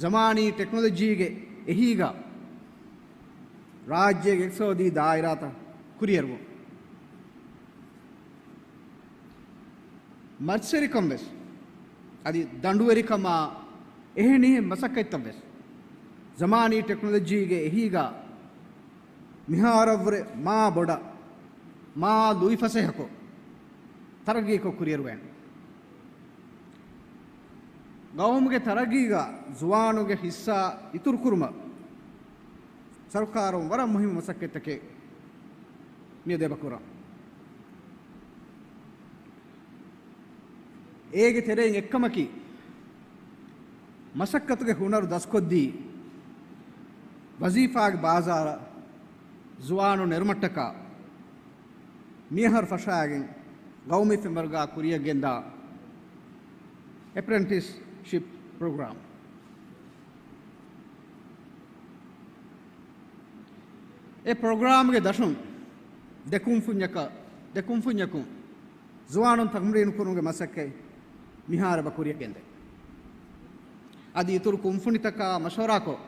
ޒަމާނީ ޓެކްނޮލޮޖީގެ އެހީގަ ރާއްޖޭގެ އިޤްތިޞާދީ ދާއިރާތައް ކުރިއެރުވުން. މަސްވެރިކަން ވެސް، އަދި ދަނޑުވެރިކަމާ އެހެނިހެން މަސައްކަތްތައް ވެސް، ޒަމާނީ ޓެކްނޮލޮޖީގެ އެހީގަ މިހާރަށްވުރެ މާ ބޮޑަށް، މާ ލުއިފަސޭހަކޮށް، ތަރައްގީކޮށް ކުރިއެރުވޭނެ. ގައުމުގެ ތަރައްގީގަ ޒުވާނުންގެ ހިއްސާ އިތުރުކުރުމަށް ސަރުކާރުން ވަރަށް މުހިއްމު މަސައްކަތްތަކެއް މިއަދު އެބަ ކުރަން. އޭގެ ތެރެއިން އެއްކަމަކީ، މަސައްކަތުގެ ހުނަރު ދަސްކޮށްދީ، ވަޒީފާގެ ބާޒާރަށް ޒުވާނުން ނެރުމަށްޓަކާ، މިއަހަރު ފަށާގެން ގައުމީ ފެންވަރުގާ ކުރިއަށް ގެންދާ އެޕްރެންޓިސްޝިޕް ޕްރޮގްރާމް. އެ ޕްރޮގްރާމްގެ ދަށުން ދެ ކުންފުންޏަކަށް، ދެ ކުންފުންޏަކުން ޒުވާނުން ތަމްރީނު ކުރުމުގެ މަސައްކަތް މިހާރު އެބަ ކުރިއަށް ގެންދޭ. އަދި އިތުރު ކުންފުނިތަކާ މަޝްވަރާކޮށް،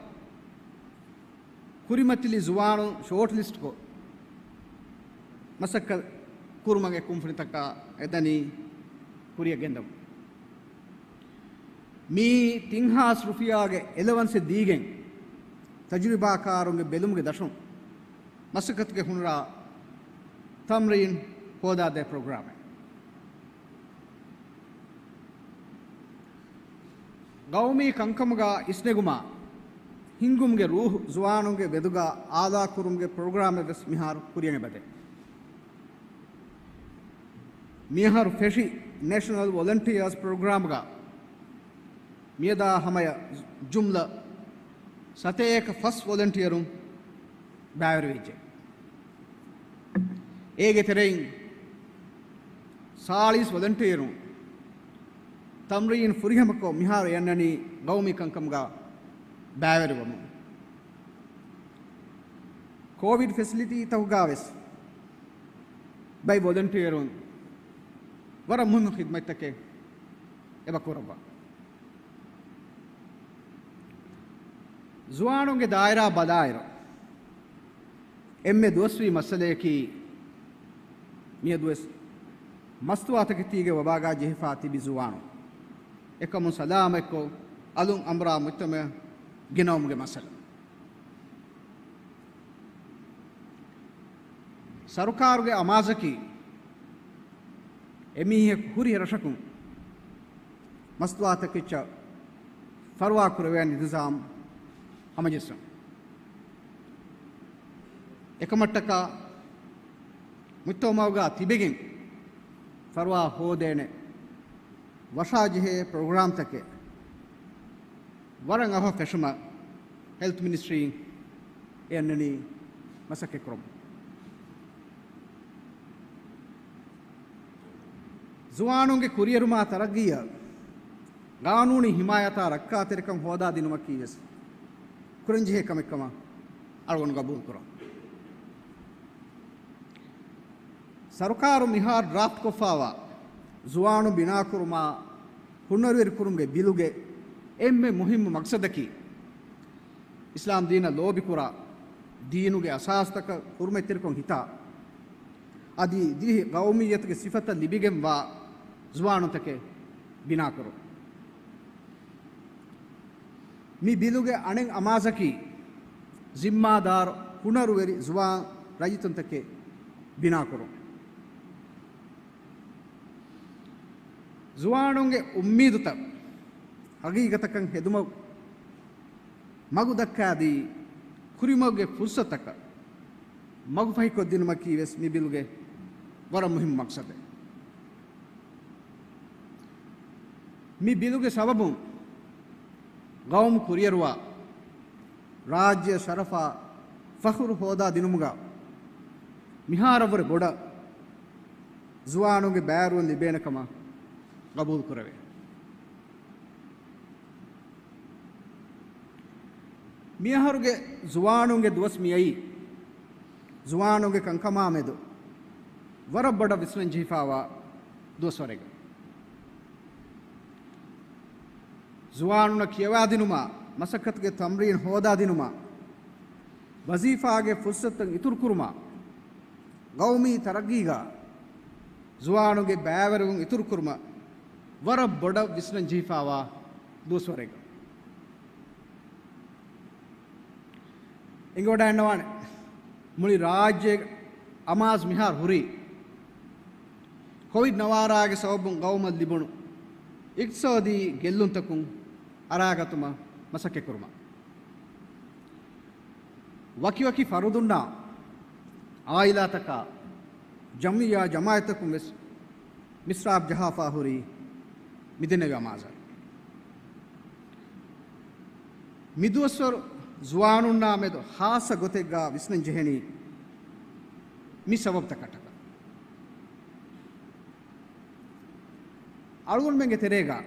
ކުރިމަތިލި ޒުވާނުން ޝޯޓްލިސްޓްކޮށް، މަސައްކަތް ކުރުމަށް އެ ކުންފުނިތަކާ އެދަނީ ކުރިއަށް ގެންދަމުން. މިއީ ތިން ހާސް ރުފިޔާގެ އެލަވަންސެއް ދީގެން، ތަޖުރިބާކާރުންގެ ބެލުމުގެ ދަށުން މަސައްކަތުގެ ހުނަރާ ތަމްރީން ހޯދާދޭ ޕްރޮގްރާމެއް. ގައުމީ ކަންކަމުގަ އިސްނެގުމާ، ހިންގުމުގެ ރޫހު ޒުވާނުންގެ މެދުގަ އާލާކުރުމުގެ ޕްރޮގްރާމެއް ވެސް މިހާރު ކުރިއަށް އެބަދޭ. މިއަހަރު ފެށި ނޭޝަނަލް ވޮލަންޓިއާސް ޕްރޮގްރާމްގަ މިއަދާ ހަމަޔަށް ޖުމްލަ ސަތޭކަ ފަސް ވޮލަންޓިއަރުން ބައިވެރިވެއްޖެ. އޭގެ ތެރެއިން ސާޅީސް ވޮލަންޓިއަރުން ތަމްރީން ފުރިހަމަކޮށް، މިހާރު އެ އަންނަނީ ގައުމީ ކަންކަމުގަ ބައިވެރިވަމުން. ކޯވިޑް ފެސިލިޓީތަކުގަ ވެސް ބައި ވޮލަންޓިއަރުން ވަރަށް މުހިންމު ޚިދުމަތްތަކެއް އެބަ ކުރައްވާ. ޒުވާނުންގެ ދާއިރާ ބަލާއިރު، އެންމެ ދުވަސްވީ މައްސަލަޔަކީ، މިއަދުވެސް މަސްތުވާތަކެތީގެ ވަބާގާ ޖެހިފާ ތިބި ޒުވާނުން އެކަމުން ސަލާމަތްކޮށް، އަލުން އަނބުރާ މުޖްތަމަޢަށް ގެނައުމުގެ މައްސަލަ. ސަރުކާރުގެ އަމާޒަކީ، އެމީހަކު ހުރިހެ ރަށަކުން މަސްތުވާތަކެއްޗަށް ފަރުވާ ކުރެވޭނެ ނިޒާމް ހަމަޖެއްސުން. އެކަމަށްޓަކާ މުޖްތަމަޢުގަ ތިބެގެން ފަރުވާ ހޯދޭނެ ވަށާޖެހޭ ޕްރޮގްރާމްތަކެއް ވަރަށް އަވަހަށް ފެށުމަށް ހެލްތް މިނިސްޓްރީން އެ އަންނަނީ މަސައްކަތްކުރަމުން. ޒުވާނުންގެ ކުރިއެރުމާ ތަރައްގީއަށް ގާނޫނީ ހިމާޔަތާ ރައްކާތެރިކަން ހޯދާދިނުމަކީ ވެސް ކުރަންޖެހޭ ކަމެއްކަމަށް އަޅުގަނޑު ގަބޫލުކުރަން. ސަރުކާރު މިހާރު ޑްރާފްޓްކޮށްފާވާ ޒުވާނުން ބިނާކުރުމާ ހުނަރުވެރިކުރުމުގެ ބިލުގެ އެންމެ މުހިއްމު މަގްސަދަކީ، އިސްލާމް ދީނަށް ލޯބިކުރާ، ދީނުގެ އަސާސްތަކަށް ހުރުމަތްތެރިކޮށް ހިތާ، އަދި ދިވެހި ގައުމިއްޔަތުގެ ސިފަތައް ލިބިގެންވާ ޒުވާނުންތަކެއް ބިނާކުރުން. މި ބިލުގެ އަނެއް އަމާޒަކީ، ޒިންމާދާރު ހުނަރުވެރި ޒުވާން ރައްޔިތުންތަކެއް ބިނާކުރުން. ޒުވާނުންގެ އުއްމީދުތައް ހަގީގަތަކަށް ހެދުމަށް މަގު ދައްކާދީ، ކުރިމަގުގެ ފުރުސަތަކަށް މަގުފަހިކޮށްދިނުމަކީ ވެސް މި ބިލުގެ ވަރަށް މުހިއްމު މަގްސަދެއް. މި ބިލުގެ ސަބަބުން ގައުމު ކުރިއެރުވާ، ރާއްޖެ ޝަރަފާ ފަޚުރު ހޯދާ ދިނުމުގަ މިހާރަށްވުރެ ބޮޑަށް ޒުވާނުންގެ ބައިވެރިވުން ލިބޭނެ ކަމަށް ގަބޫލު ކުރެވޭ. މިއަހަރުގެ ޒުވާނުންގެ ދުވަސް މިއައީ، ޒުވާނުންގެ ކަންކަމާމެދު ވަރަށް ބޮޑަށް ވިސްނަން ޖެހިފާވާ ދުވަސްވަރެއްގަ. ޒުވާނުންނަށް ކިޔަވާދިނުމާ، މަސައްކަތުގެ ތަމްރީން ހޯދާދިނުމާ، ވަޒީފާގެ ފުރުސަތުތައް އިތުރުކުރުމާ، ގައުމީ ތަރައްގީގަ ޒުވާނުންގެ ބައިވެރިވުން އިތުރުކުރުމަށް ވަރަށް ބޮޑަށް ވިސްނަން ޖެހިފާވާ ދުވަސްވަރެއްގަ. އެނގިވަޑައިގަންނަވާނެ، މުޅި ރާއްޖޭގެ އަމާޒު މިހާރު ހުރީ، ކޮވިޑް ނަވާރާގެ ސަބަބުން ގައުމަށް ލިބުނު އިޤްތިޞާދީ ގެއްލުންތަކުން އަރާގަތުމަށް މަސައްކަތްކުރުމަށް. ވަކިވަކި ފަރުދުންނާ، އާއިލާތަކާ، ޖަމްޢިއްޔާ ޖަމާޢަތްތަކުން ވެސް މިސްރާބް ޖަހާފާ ހުރީ މިދެންނެވި އަމާޒަށް. މިދުވަސްވަރު ޒުވާނުންނާ މެދު ޚާއްޞަ ގޮތެއްގާ ވިސްނަން ޖެހެނީ މި ސަބަބުތަކަށްޓަކާ. އަޅުގަނޑުމެންގެ ތެރޭގަ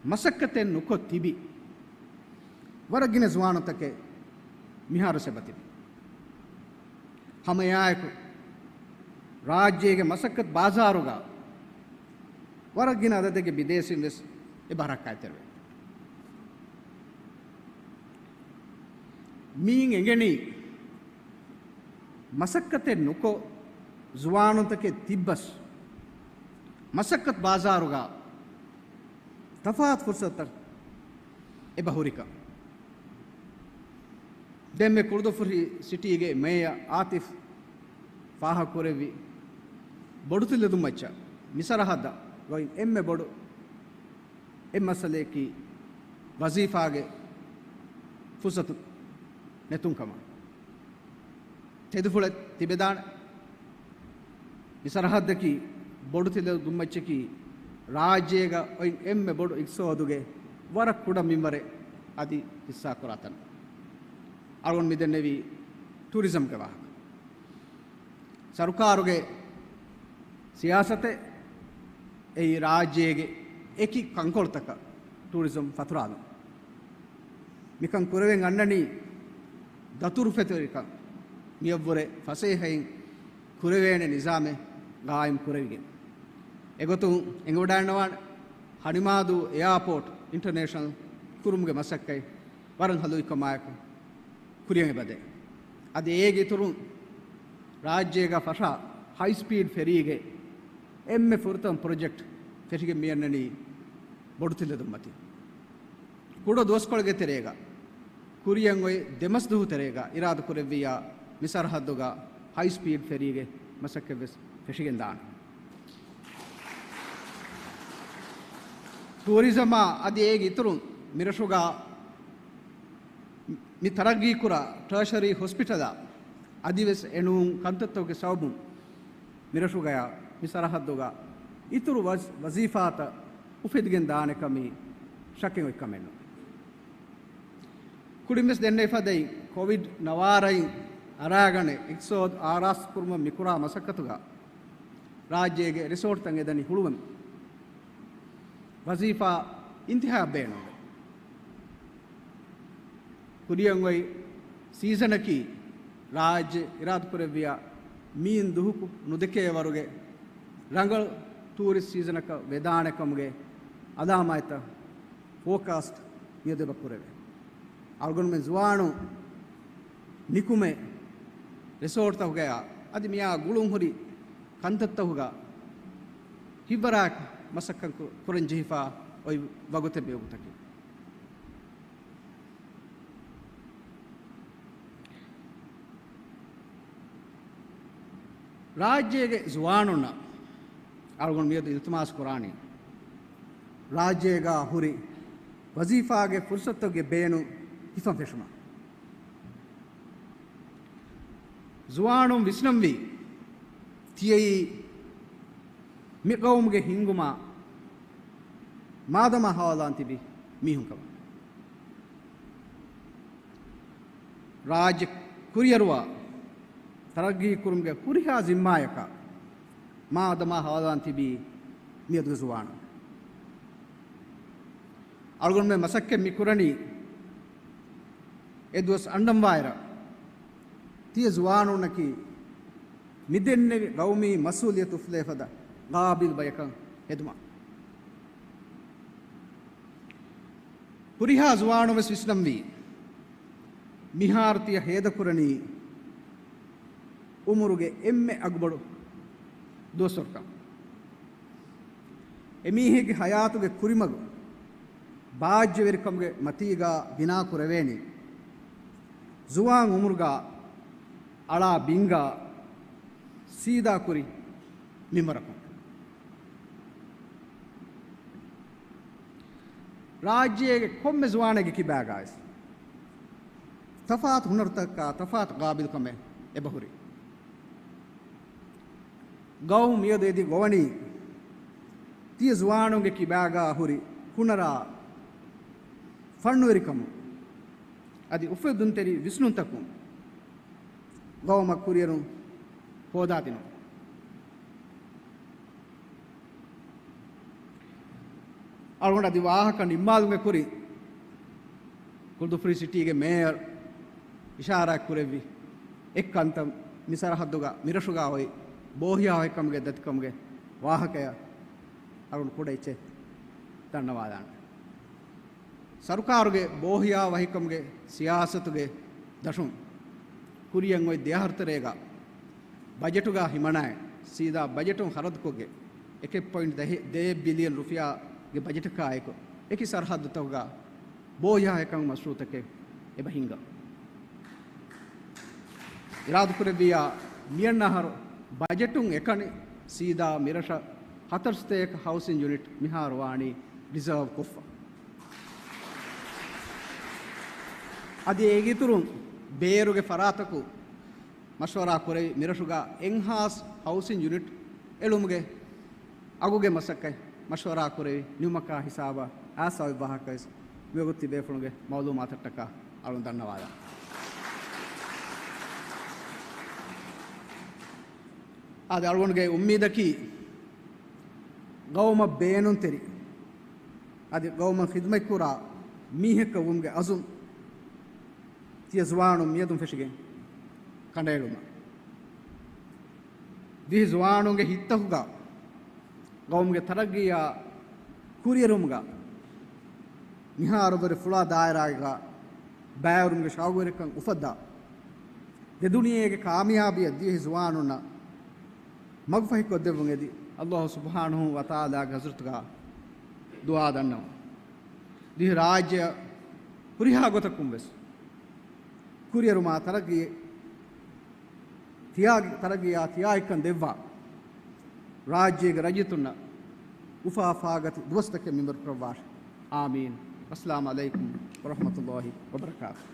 މަސައްކަތެއް ނުކޮށް ތިބި ވަރަށް ގިނަ ޒުވާނުންތަކެއް މިހާރު އެބަތިބި. ހަމައެއާއެކު، ރާއްޖޭގެ މަސައްކަތު ބާޒާރުގަ ވަރަށް ގިނަ އަދަދެއްގެ ބިދޭސީން ވެސް އެބަ ހަރަކާތްތެރިވޭ. މިއިން އެނގެނީ، މަސައްކަތެއް ނުކޮށް ޒުވާނުންތަކެއް ތިއްބަސް، މަސައްކަތު ބާޒާރުގަ ތަފާތު ފުރުސަތުތައް އެބަ ހުރިކަން. ދެންމެ ކުޅުދުއްފުށި ސިޓީގެ މޭޔަ އާތިފް ފާހަގަކުރެއްވި ބޮޑުތިލަދުންމައްޗަށް މި ސަރަހައްދަށް ގޮތް އެންމެ ބޮޑު އެއް މައްސަލަޔަކީ ވަޒީފާގެ ފުރުސަތު ނެތުން ކަމަށް. ތެދުފުޅެއް ތިބެދާނެ. މި ސަރަހައްދަކީ ބޮޑުތިލަދުންމައްޗަކީ ރާއްޖޭގަ އޮތް އެންމެ ބޮޑު އިޤްތިޞާދުގެ ވަރަށް ކުޑަ މިންވަރެއް އަދި ހިއްސާކުރާ ތަން. އަޅުގަނޑު މިދެންނެވީ ޓޫރިޒަމްގެ ވާހަކަ. ސަރުކާރުގެ ސިޔާސަތެއް އެއީ ރާއްޖޭގެ އެކި ކަންކޮޅުތަކަށް ޓޫރިޒަމް ފަތުރާލުން. މިކަން ކުރެވެން އަންނަނީ ދަތުރުފެތުރިކަން މިއަށްވުރެ ފަސޭހައިން ކުރެވޭނެ ނިޒާމެއް ގާއިމް ކުރެވިގެން. އެގޮތުން އެނގިވަޑައިގަންނަވާނެ، ހަނިމާދޫ އެއާޕޯޓް އިންޓަރނޭޝަނަލް ކުރުމުގެ މަސައްކަތް ވަރަށް ހަލުވިކަމާއެކު، ކުރިއަށް އެބަދޭ. އަދި އޭގެ އިތުރުން ރާއްޖޭގަ ފަށާ ހައި ސްޕީޑް ފެރީގެ އެންމެ ފުރަތަމަ ޕްރޮޖެކްޓް ފެށިގެން މިއަންނަނީ ބޮޑުތިލަދުންމަތި. ކުޑަ ދުވަސްކޮޅެއްގެ ތެރޭގަ ކުރިއަށް އޮތް ދެމަސް ދުވަހު ތެރޭގަ އިރާދަ ކުރެއްވިއްޔާ މި ސަރަހައްދުގަ ހައި ސްޕީޑް ފެރީގެ މަސައްކަތްވެސް ފެށިގެން ދާނެ. ޓޫރިޒަމާ އަދި އޭގެ އިތުރުން މިރަށުގަ މި ތަރައްގީކުރާ ޓާޝަރީ ހޮސްޕިޓަލާ އަދިވެސް އެނޫން ކަންތައްތަކުގެ ސަބަބުން މިރަށުގަޔާ މި ސަރަހައްދުގަ އިތުރު ވަޒް-، ވަޒީފާތައް އުފެދިގެން ދާނެކަމީ ޝައްކެއް އޮތްކަމެއް ނޫން. ކުރިންވެސް ދެންނެވި ފަދައިން ކޮވިޑް ނަވާރައިން އަރާގަނެ އިޤްތިޞާދު އާރާސްތުކުރުމަށް މިކުރާ މަސައްކަތުގަ ރާއްޖޭގެ ރިސޯޓްތައް އެދަނީ ހުޅުވަމެ. ވަޒީފާ އިންތިހާއަށް ބޭނުންވޭ. ކުރިއަށް އޮތް ސީޒަނަކީ ރާއްޖެ އިރާދަކުރެއްވިޔާ މިއިން ދުހަކު ނުދެކޭ ވަރުގެ ރަނގަޅު ޓޫރިސްޓް ސީޒަނަކަށް ވެދާނެ ކަމުގެ އަލާމާތްތައް ފޯކާސްޓް މިއަދު އެބަ ކުރެވޭ. އަޅުގަނޑުމެން ޒުވާނު ނިކުމެ ރިސޯޓްތަކުގަޔާ އަދި މިއާ ގުޅުން ހުރި ކަންތައްތަކުގަ ހިއްވަރާއެކު މަސައްކަތް ކު-، ކުރަން ޖެހިފަ އޮތް ވަގުތެއް މިވަގުތަކީ. ރާއްޖޭގެ ޒުވާނުންނަށް އަޅުގަނޑު މިއަދު އިލްތިމާސް ކުރާނީ، ރާއްޖޭގަ ހުރި ވަޒީފާގެ ފުރުސަތުގެ ބޭނުން ހިފަން ފެށުމަށް. ޒުވާނުން ވިސްނަންވީ، ތިޔައީ މި ޤައުމުގެ ހިންގުމާ މާދަމާ ހަވާލާން ތިބި މީހުންކަމަށް. ރާއްޖެ ކުރިއަރުވާ ތަރައްގީ ކުރުމުގެ ހުރިހާ ޒިންމާޔަކާ މާދަމާ ހަވާލާން ތިބީ މިއަދުގެ ޒުވާނުން. އަޅުގަނޑުމެން މަސައްކަތް މި ކުރަނީ އެ ދުވަސް އަންނަންވާއިރަށް ތިޔަ ޒުވާނުންނަކީ މިދެންނެވި ގައުމީ މަސްއޫލިއްޔަތު އުފުލޭ ފަދަ ގާބިލް ބަޔަކަށް ހެދުމަށް. ހުރިހާ ޒުވާނުން ވެސް ވިސްނަންވީ، މިހާރު ތިޔަ ހޭދަކުރަނީ އުމުރުގެ އެންމެ އަގުބޮޑު ދުވަސްވަރުކަން. އެމީހެއްގެ ހަޔާތުގެ ކުރިމަގު ބާއްޖަވެރިކަމުގެ މަތީގަ ބިނާ ކުރެވޭނީ، ޒުވާން އުމުރުގަ އަޅާ ބިންގަ ސީދާ ކުރި މިންވަރަކުން. ރާއްޖޭގެ ކޮންމެ ޒުވާނެއްގެ ކިބާގަވެސް ތަފާތު ހުނަރުތަކާ ތަފާތު ގާބިލްކަމެއް އެބަހުރި. ގައުމު މިއަދު އެދި ގޮވަނީ ތިޔަ ޒުވާނުންގެ ކިބާގަ ހުރި ހުނަރާ ފަންނުވެރިކަމުން އަދި އުފެދުންތެރި ވިސްނުންތަކުން ގައުމަށް ކުރިއެރުން ހޯދާދިނުން. އަޅުގަނޑު އަދި ވާހަކަ ނިންމާލުމުގެ ކުރިން ކުޅުދުއްފުރީ ސިޓީގެ މޭޔަރ އިޝާރާތް ކުރެއްވި އެއްކަންތައް މި ސަރަހައްދުގަ މިރަށުގަ އޮތް ބޯހިޔާވަހިކަމުގެ ދަތިކަމުގެ ވާހަކަޔަށް އަޅުގަނޑު ކުޑަ އެއްޗެއް ދަންނަވާލާނެ. ސަރުކާރުގެ ބޯހިޔާވަހިކަމުގެ ސިޔާސަތުގެ ދަށުން ކުރިއަށް އޮތް ދެ އަހަރު ތެރޭގަ ބަޖެޓުގަ ހިމަނާއި، ސީދާ ބަޖެޓުން ޚަރަދުކޮށްގެން އެކެއް ޕޮއިންޓް ދެ ބިލިއަން ރުފިޔާގެ ބަޖެޓަކާއެކު، އެކި ސަރަހައްދުތަކުގަ ބޯހިޔާވަހިކަމުގެ މަޝްރޫއުތަކެއް އެބަ ހިންގަން. އިރާދަކުރެއްވިއްޔާ، މިއަންނަ އަހަރު ބަޖެޓުން އެކަނި ސީދާ މިރަށަށް ހަތަރު ސަތޭކަ ހައުސިން ޔުނިޓް މިހާރު ވާނީ ރިޒާވް ކޮށްފަ. އަދި އޭގެ އިތުރުން ބޭރުގެ ފަރާތަކު މަޝްވަރާ ކުރެވި މިރަށުގަ އެންހާންސް ހައުސިން ޔުނިޓް އެޅުމުގެ އަގުގެ މަސައްކަތް މަޝްވަރާ ކުރެވި ނިމުމަކާ ހިސާބަށް އައިސް އޮތް ވާހަކަވެސް މިވަގުތު ތިބޭފުޅުންގެ މައުލޫމާތަށްޓަކާ އަޅުން ދަންނަވާލާ. އާދެ، އަޅުގަނޑުގެ އުއްމީދަކީ ގައުމަށް ބޭނުންތެރި އަދި ގައުމަށް ޚިދުމަތްކުރާ މީހެއްކަން ވުމުގެ އަޒުމް ތިޔަ ޒުވާނުން މިއަދުން ފެށިގެން ކަނޑައެޅުމަށް. ދިވެހި ޒުވާނުންގެ ހިތްތަކުގަ ގައުމުގެ ތަރައްގީއާ ކުރިއެރުމުގަ މިހާރު ވެރި ފުޅާ ދާއިރާގަ ބައިވެރިވުމުގެ ޝައުގުވެރިކަން އުފައްދާ، ދެ ދުނިޔޭގެ ކާމިޔާބީއަށް ދިވެހި ޒުވާނުންނަށް މަގުފަހިކޮށްދެއްވުން އެދި، ﷲ ސުބްޙާނަހޫ ވަތަޢާލާގެ ޙަޟްރަތުގަ ދުޢާ ދަންނަވަން. ދިވެހި ރާއްޖެއަށް ހުރިހާ ގޮތަކުން ވެސް ކުރިއެރުމާ ތަރައްގީ ތިޔާގި-، ތަރައްގީއާ ތިޔާއެއްކަން ދެއްވާ، ރާއްޖޭގެ ރައްޔިތުންނަށް އުފާ ފާގަތި ދުވަސްތަކެއް މިންވަރު ކުރައްވާށި. އާމީން. އައްސަލާމު ޢަލައިކުމް ވަރަޙްމަތުﷲި ވަބަރަކާތުހު.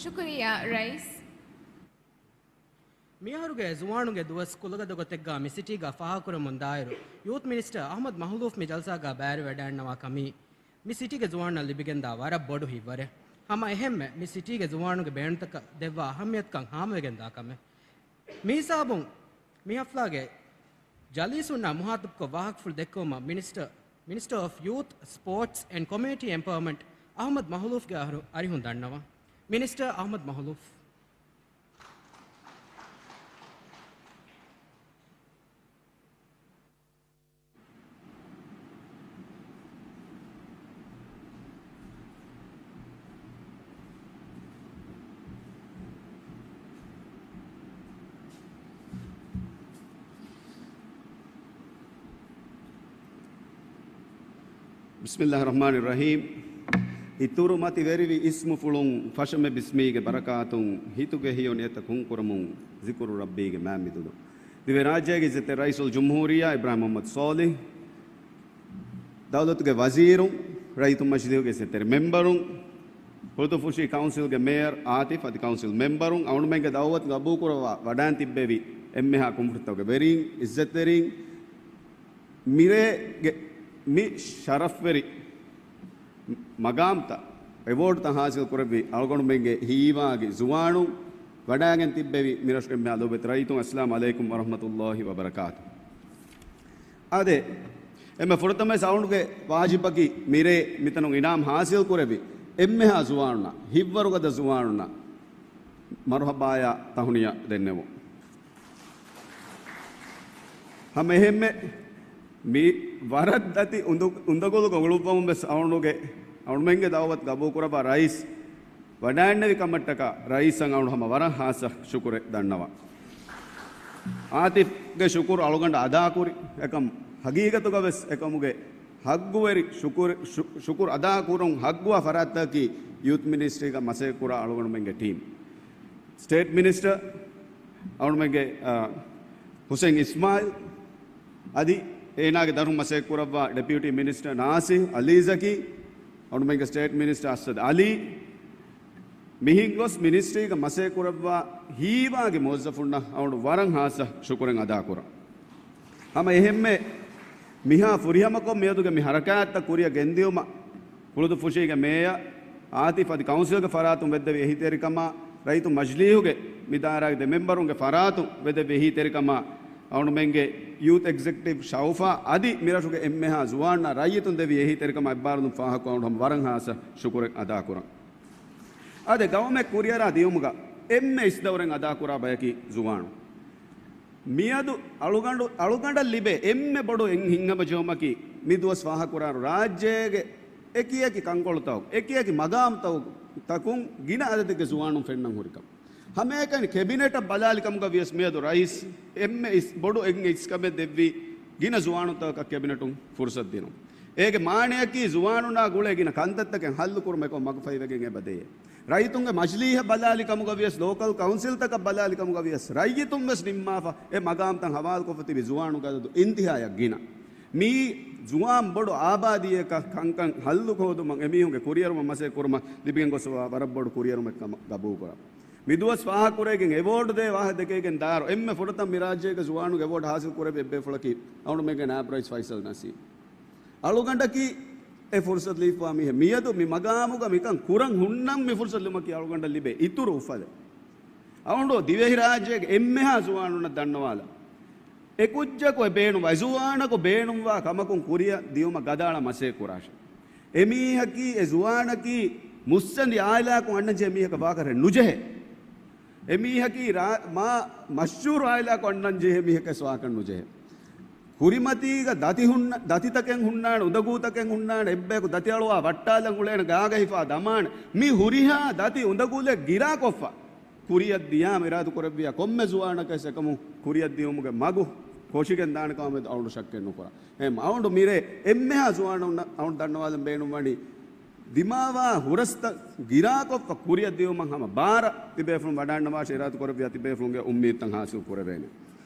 ޝުކުރިއްޔާ ރައީސް. މިއަހަރުގެ ޒުވާނުންގެ ދުވަސް ކުލަގަދަ ގޮތެއްގަ މި ސިޓީގަ ފާހަގަކުރަމުންދާއިރު، ޔޫތު މިނިސްޓަރ އަޙްމަދު މަޚްލޫފް މި ޖަލްސާގަ ބައިވެރިވެވަޑައިންނަވާ ކަމީ، މި ސިޓީގެ ޒުވާނުންނަށް ލިބިގެންދާ ވަރަށް ބޮޑު ހިތްވަރެއް. ހަމަ އެހެންމެ، މި ސިޓީގެ ޒުވާނުންގެ ބޭނުންތަކަށް ދެއްވާ އަހައްމިޔަތުކަން ހާމަވެގެންދާ ކަމެއް. މިހިސާބުން، މި ހަފްލާގެ ޖަލީސުންނާ މުހާތަބްކޮށް ވާހަކަފުޅު ދެއްކެވުމަށް މިނިސްޓަރ މިނިސްޓަރ އޮފް ޔޫތު، ސްޕޯޓްސް އެންޑް ކޮމިއުނިޓީ އެމްޕަވަރމަންޓް އަހުމަދު މަހުލޫފްގެ އަހަރު އަރިހުން ދަންނަވާ. މިނިސްޓަރ އަހުމަދު މަހުލޫފް. ބިސްމިއްލާހި ރަޙްމާނި ރަޙީމް. އިތުރު މަތި ވެރިވި އިސްމުފުޅުން، ފަށަމެ ބިސްމީގެ ބަރަކާތުން، ހިތުގެ ހެޔޮ ނިޔަތަށް ކުންކުރަމުން، ޒިކުރު ރައްބީގެ މާތް މިދުލުން. ދިވެހިރާއްޖޭގެ އިއްޒަތްތެރި ރައީސުލްޖުމްހޫރިއްޔާ އިބްރާހިމް މުޙައްމަދު ޞާލިޙް، ދައުލަތުގެ ވަޒީރުން، ރައްޔިތު މަޖިލީހުގެ އިއްޒަތްތެރި މެމްބަރުން، ހުޅުދޫ ފުށީ ކައުންސިލްގެ މޭޔަރު އާތިފް އަދި ކައުންސިލް މެމްބަރުން، އަޅުމެންގެ ދައުވަތު ގަބޫލުކުރައްވާ ވަޑައިން ތިއްބެވި އެންމެހާ ކުންފުނިތަކުގެ ވެރީން، އިއްޒަތްތެރީން، މިރޭގެ މި ޝަރަފްވެރި މަގާމްތައް، އެވޯޑްތައް ހާސިލް ކުރެއްވި އަޅުގަނޑުމެންގެ ހީވާގި ޒުވާނުން، ވަޑައިގެން ތިއްބެވި މިރަށުގެ އެންމެހާ ލޯބިވެތި ރައްޔިތުން، އައްސަލާމު ޢަލައިކުމް ވަރަޙްމަތުﷲި ވަބަރަކާތު. އާދެ، އެންމެ ފުރަތަމަވެސް އަޅުގަނޑުގެ ވާޖިބަކީ މިރޭ މިތަނުން އިނާމް ހާސިލް ކުރެއްވި އެންމެހާ ޒުވާނުންނަށް، ހިތްވަރުގަދަ ޒުވާނުންނަށް މަރުޙަބާޔާ ތަހުނިޔާ ދެންނެވުން. ހަމަ އެހެންމެ މި ވަރަށް ދަތި އުނދަ-، އުނދަގުލުގަ އުޅުއްވަމުން ވެސް އަޅުގަނޑުގެ، އަޅުމެންގެ ދައުވަތު ގަބޫލުކުރައްވާ ރައީސް ވަޑައިންނެވި ކަމަށްޓަކާ ރައީސަށް އަޅުގަނޑު ހަމަ ވަރަށް ހާއްސަ ޝުކުރެއް ދަންނަވަން. އާތިފްގެ ޝުކުރު އަޅުގަނޑަށް އަދާކުރި އެކަމް، ހަގީގަތުގަ ވެސް އެކަމުގެ ހައްގުވެރި ޝުކުރު، ޝު-، ޝުކުރު އަދާކުރުން ހައްގުވާ ފަރާތްތަކަކީ ޔޫތު މިނިސްޓްރީގަ މަސައްކަތްކުރާ އަޅުގަނޑުމެންގެ ޓީމް. ސްޓޭޓް މިނިސްޓަރ އަޅުމެންގެ، އާ، ހުސެން އިސްމާއިލް އަދި އޭނާގެ ދަށުން މަސައްކަތްކުރައްވާ ޑެޕިއުޓީ މިނިސްޓަރ ނާސިހް އަލީޒަކީ، އަޅުމެންގެ ސްޓޭޓް މިނިސްޓަރ އަސަދް އަލީ، މިހެން ގޮސް މިނިސްޓްރީގަ މަސައްކަތްކުރައްވާ ހީވާގި މުވައްޒަފުންނަށް އަޅުގަނޑު ވަރަށް ހާއްސަ ޝުކުރެއް އަދާކުރަން. ހަމަ އެހެންމެ މިހާ ފުރިހަމަކޮށް މިއަދުގެ މި ހަރަކާތްތައް ކުރިއަށް ގެންދިއުމަށް ހުޅުދޫ ފުށީގެ މޭޔަރ އާތިފް އަދި ކައުންސިލްގެ ފަރާތުން ވެއްދެވި އެހީތެރިކަމާ، ރައްޔިތު މަޖިލީހުގެ މި ދާއިރާގެ ދެ މެމްބަރުންގެ ފަރާތުން ވެއްދެވި އެހީތެރިކަމާ، އަޅުމެންގެ ޔޫތު އެގްޒެކެޓިވް ޝައުފާ އަދި މިރަށުގެ އެންމެހާ ޒުވާންނާ ރައްޔިތުން ދެއްވި އެހީތެރިކަމާ އެއްބާރުލުން ފާހަގަކޮށް އަޅުގަނޑު ވަރަށް ހާއްސަ ޝުކުރެއް އަދާކުރަން. އާދެ، ގައުމެއް ކުރިއަރާ ދިޔުމުގަ އެންމެ އިސްދައުރެއް އަދާކުރާ ބަޔަކީ ޒުވާނުން. މިއަދު އަޅުގަނޑު، އަޅުގަނޑަށް ލިބޭ އެންމެ ބޮޑު އެއް ހިތްހަމަޖެހުމަކީ، މި ދުވަސް ފާހަގަކުރާ ރާއްޖޭގެ އެކިއެކި ކަންކޮޅުތަކު، އެކިއެކި މަގާމްތަކު، ތަކުން ގިނަ އަދަދެއްގެ ޒުވާނުން ފެންނަން ހުރިކަން. ހަމައެކަނި ކެބިނެޓަށް ބަލާލި ކަމުގަ ވިޔަސް މިއަދު ރައީސް އެންމެ އިސް-، ބޮޑު އެއް އިސްކަމެއް ދެއްވީ ގިނަ ޒުވާނުންތަކަކަށް ކެބިނެޓުން ފުރުސަތު ދިނުން. އޭގެ މާނަޔަކީ ޒުވާނުންނާ ގުޅޭ ގިނަ ކަންތައްތަކެއް ހައްލު ކުރުމަކަށް މަގުފަހިވެގެން އެބަ ދޭ. ރައްޔިތުންގެ މަޖިލީހަށް ބަލާލި ކަމުގަ ވިޔަސް، ލޯކަލް ކައުންސިލްތަކަށް ބަލާލި ކަމުގަ ވިޔަސް، ރައްޔިތުން ވެސް ނިންމާފަ އެ މަގާމްތައް ހަވާލުކޮށްފަ ތިބި ޒުވާނުންގެ އަދަދު އިންތިހާޔަށް ގިނަ. މިއީ ޒުވާން ބޮޑު އާބާދީއަކަށް ކަންކަން ހައްލު ހޯދުމަށް އެމީހުންގެ ކުރިއެރުމަށް މަސައްކަތް ކުރުމަށް ލިބިގެން ގޮސް ވަރަށް ބޮޑު ކުރިއެރުމެއް ކަމަށް ގަބޫލުކުރަން. މިދުވަސް ފާހަގަކުރެވިގެން އެވޯޑް ދޭ ވާހަކަ ދެކެވިގެން ދާއިރު އެންމެ ފުރަތަމަ މި ރާއްޖޭގެ ޒުވާނުން އެވޯޑް ހާސިލް ކުރެއްވި އެއްބޭފުޅަކީ އަޅުމެންގެ ނާއިބު ރައީސް ފައިސަލް ނަސީމް. އަޅުގަނޑަކީ އެ ފުރުސަތު ލިބިފައިވާ މީހެއް. މިއަދު މި މަގާމުގަ މިކަން ކުރަން ހުންނަން މި ފުރުސަތު ލިބުމަކީ އަޅުގަނޑަށް ލިބޭ އިތުރު އުފަލެއް. އަޅުގަނޑު ދިވެހިރާއްޖޭގެ އެންމެހާ ޒުވާނުންނަށް ދަންނަވާލަން. އެ ކުއްޖަކު އެ ބޭނުންވާ، އެ ޒުވާނަކު ބޭނުންވާ ކަމަކުން ކުރިއަށް ދިޔުމަށް ގަދައަޅަން މަސައްކަތް ކުރާށެ. އެމީހަކީ، އެ ޒުވާނަކީ މުއްސަނދި އާއިލާއަކުން އަންނަން ޖެހޭ މީހަކަށް ވާކަށް ނުޖެހޭ. އެމީހަކީ ރާ-، މާ މަޝްހޫރު އާއިލާއަކުން އަންނަން ޖެހޭ މީހަކަށް ވާކަށް ނުޖެހޭ. ކުރިމަތީގަ ދަތި ހުންނަ-، ދަތިތަކެއް ހުންނާނެ، އުނދަގޫތަކެއް ހުންނާނެ، އެއްބަޔަކު ދަތި އަޅުވާ ވައްޓާލަން އުޅޭނެ ގާގަ ހިފާ ދަމާނެ. މި ހުރިހާ ދަތި އުނދަގުލެއް ގިރާކޮށްފަ ކުރިއަށް ދިޔާމަ އިރާދަކުރެއްވިޔާ ކޮންމެ ޒުވާނަކަށް އެކަމު ކުރިއަށް ދިޔުމުގެ މަގު ކޮށިގެން ދާނެ ކަމަށް އަޅުގަނޑު ޝައްކެއް ނުކުރާ. އެހެން އަޅުގަނޑު މިރޭ އެންމެހާ ޒުވާނުންނަށް އަޅުގަނޑު ދަންނަވާލަން ބޭނުންވަނީ، ދިމާވާ ހުރަސްތައް ގިރާކޮށްފަ ކުރިއަށް ދިޔުމަށް ހަމަ ބާރަށް ތިބޭފުޅުން ވަޑައިގަންނަވާށޭ، އިރާދަކުރެއްވިޔާ ތިބޭފުޅުންގެ އުއްމީދުތައް ހާސިލް ކުރެވޭނެ.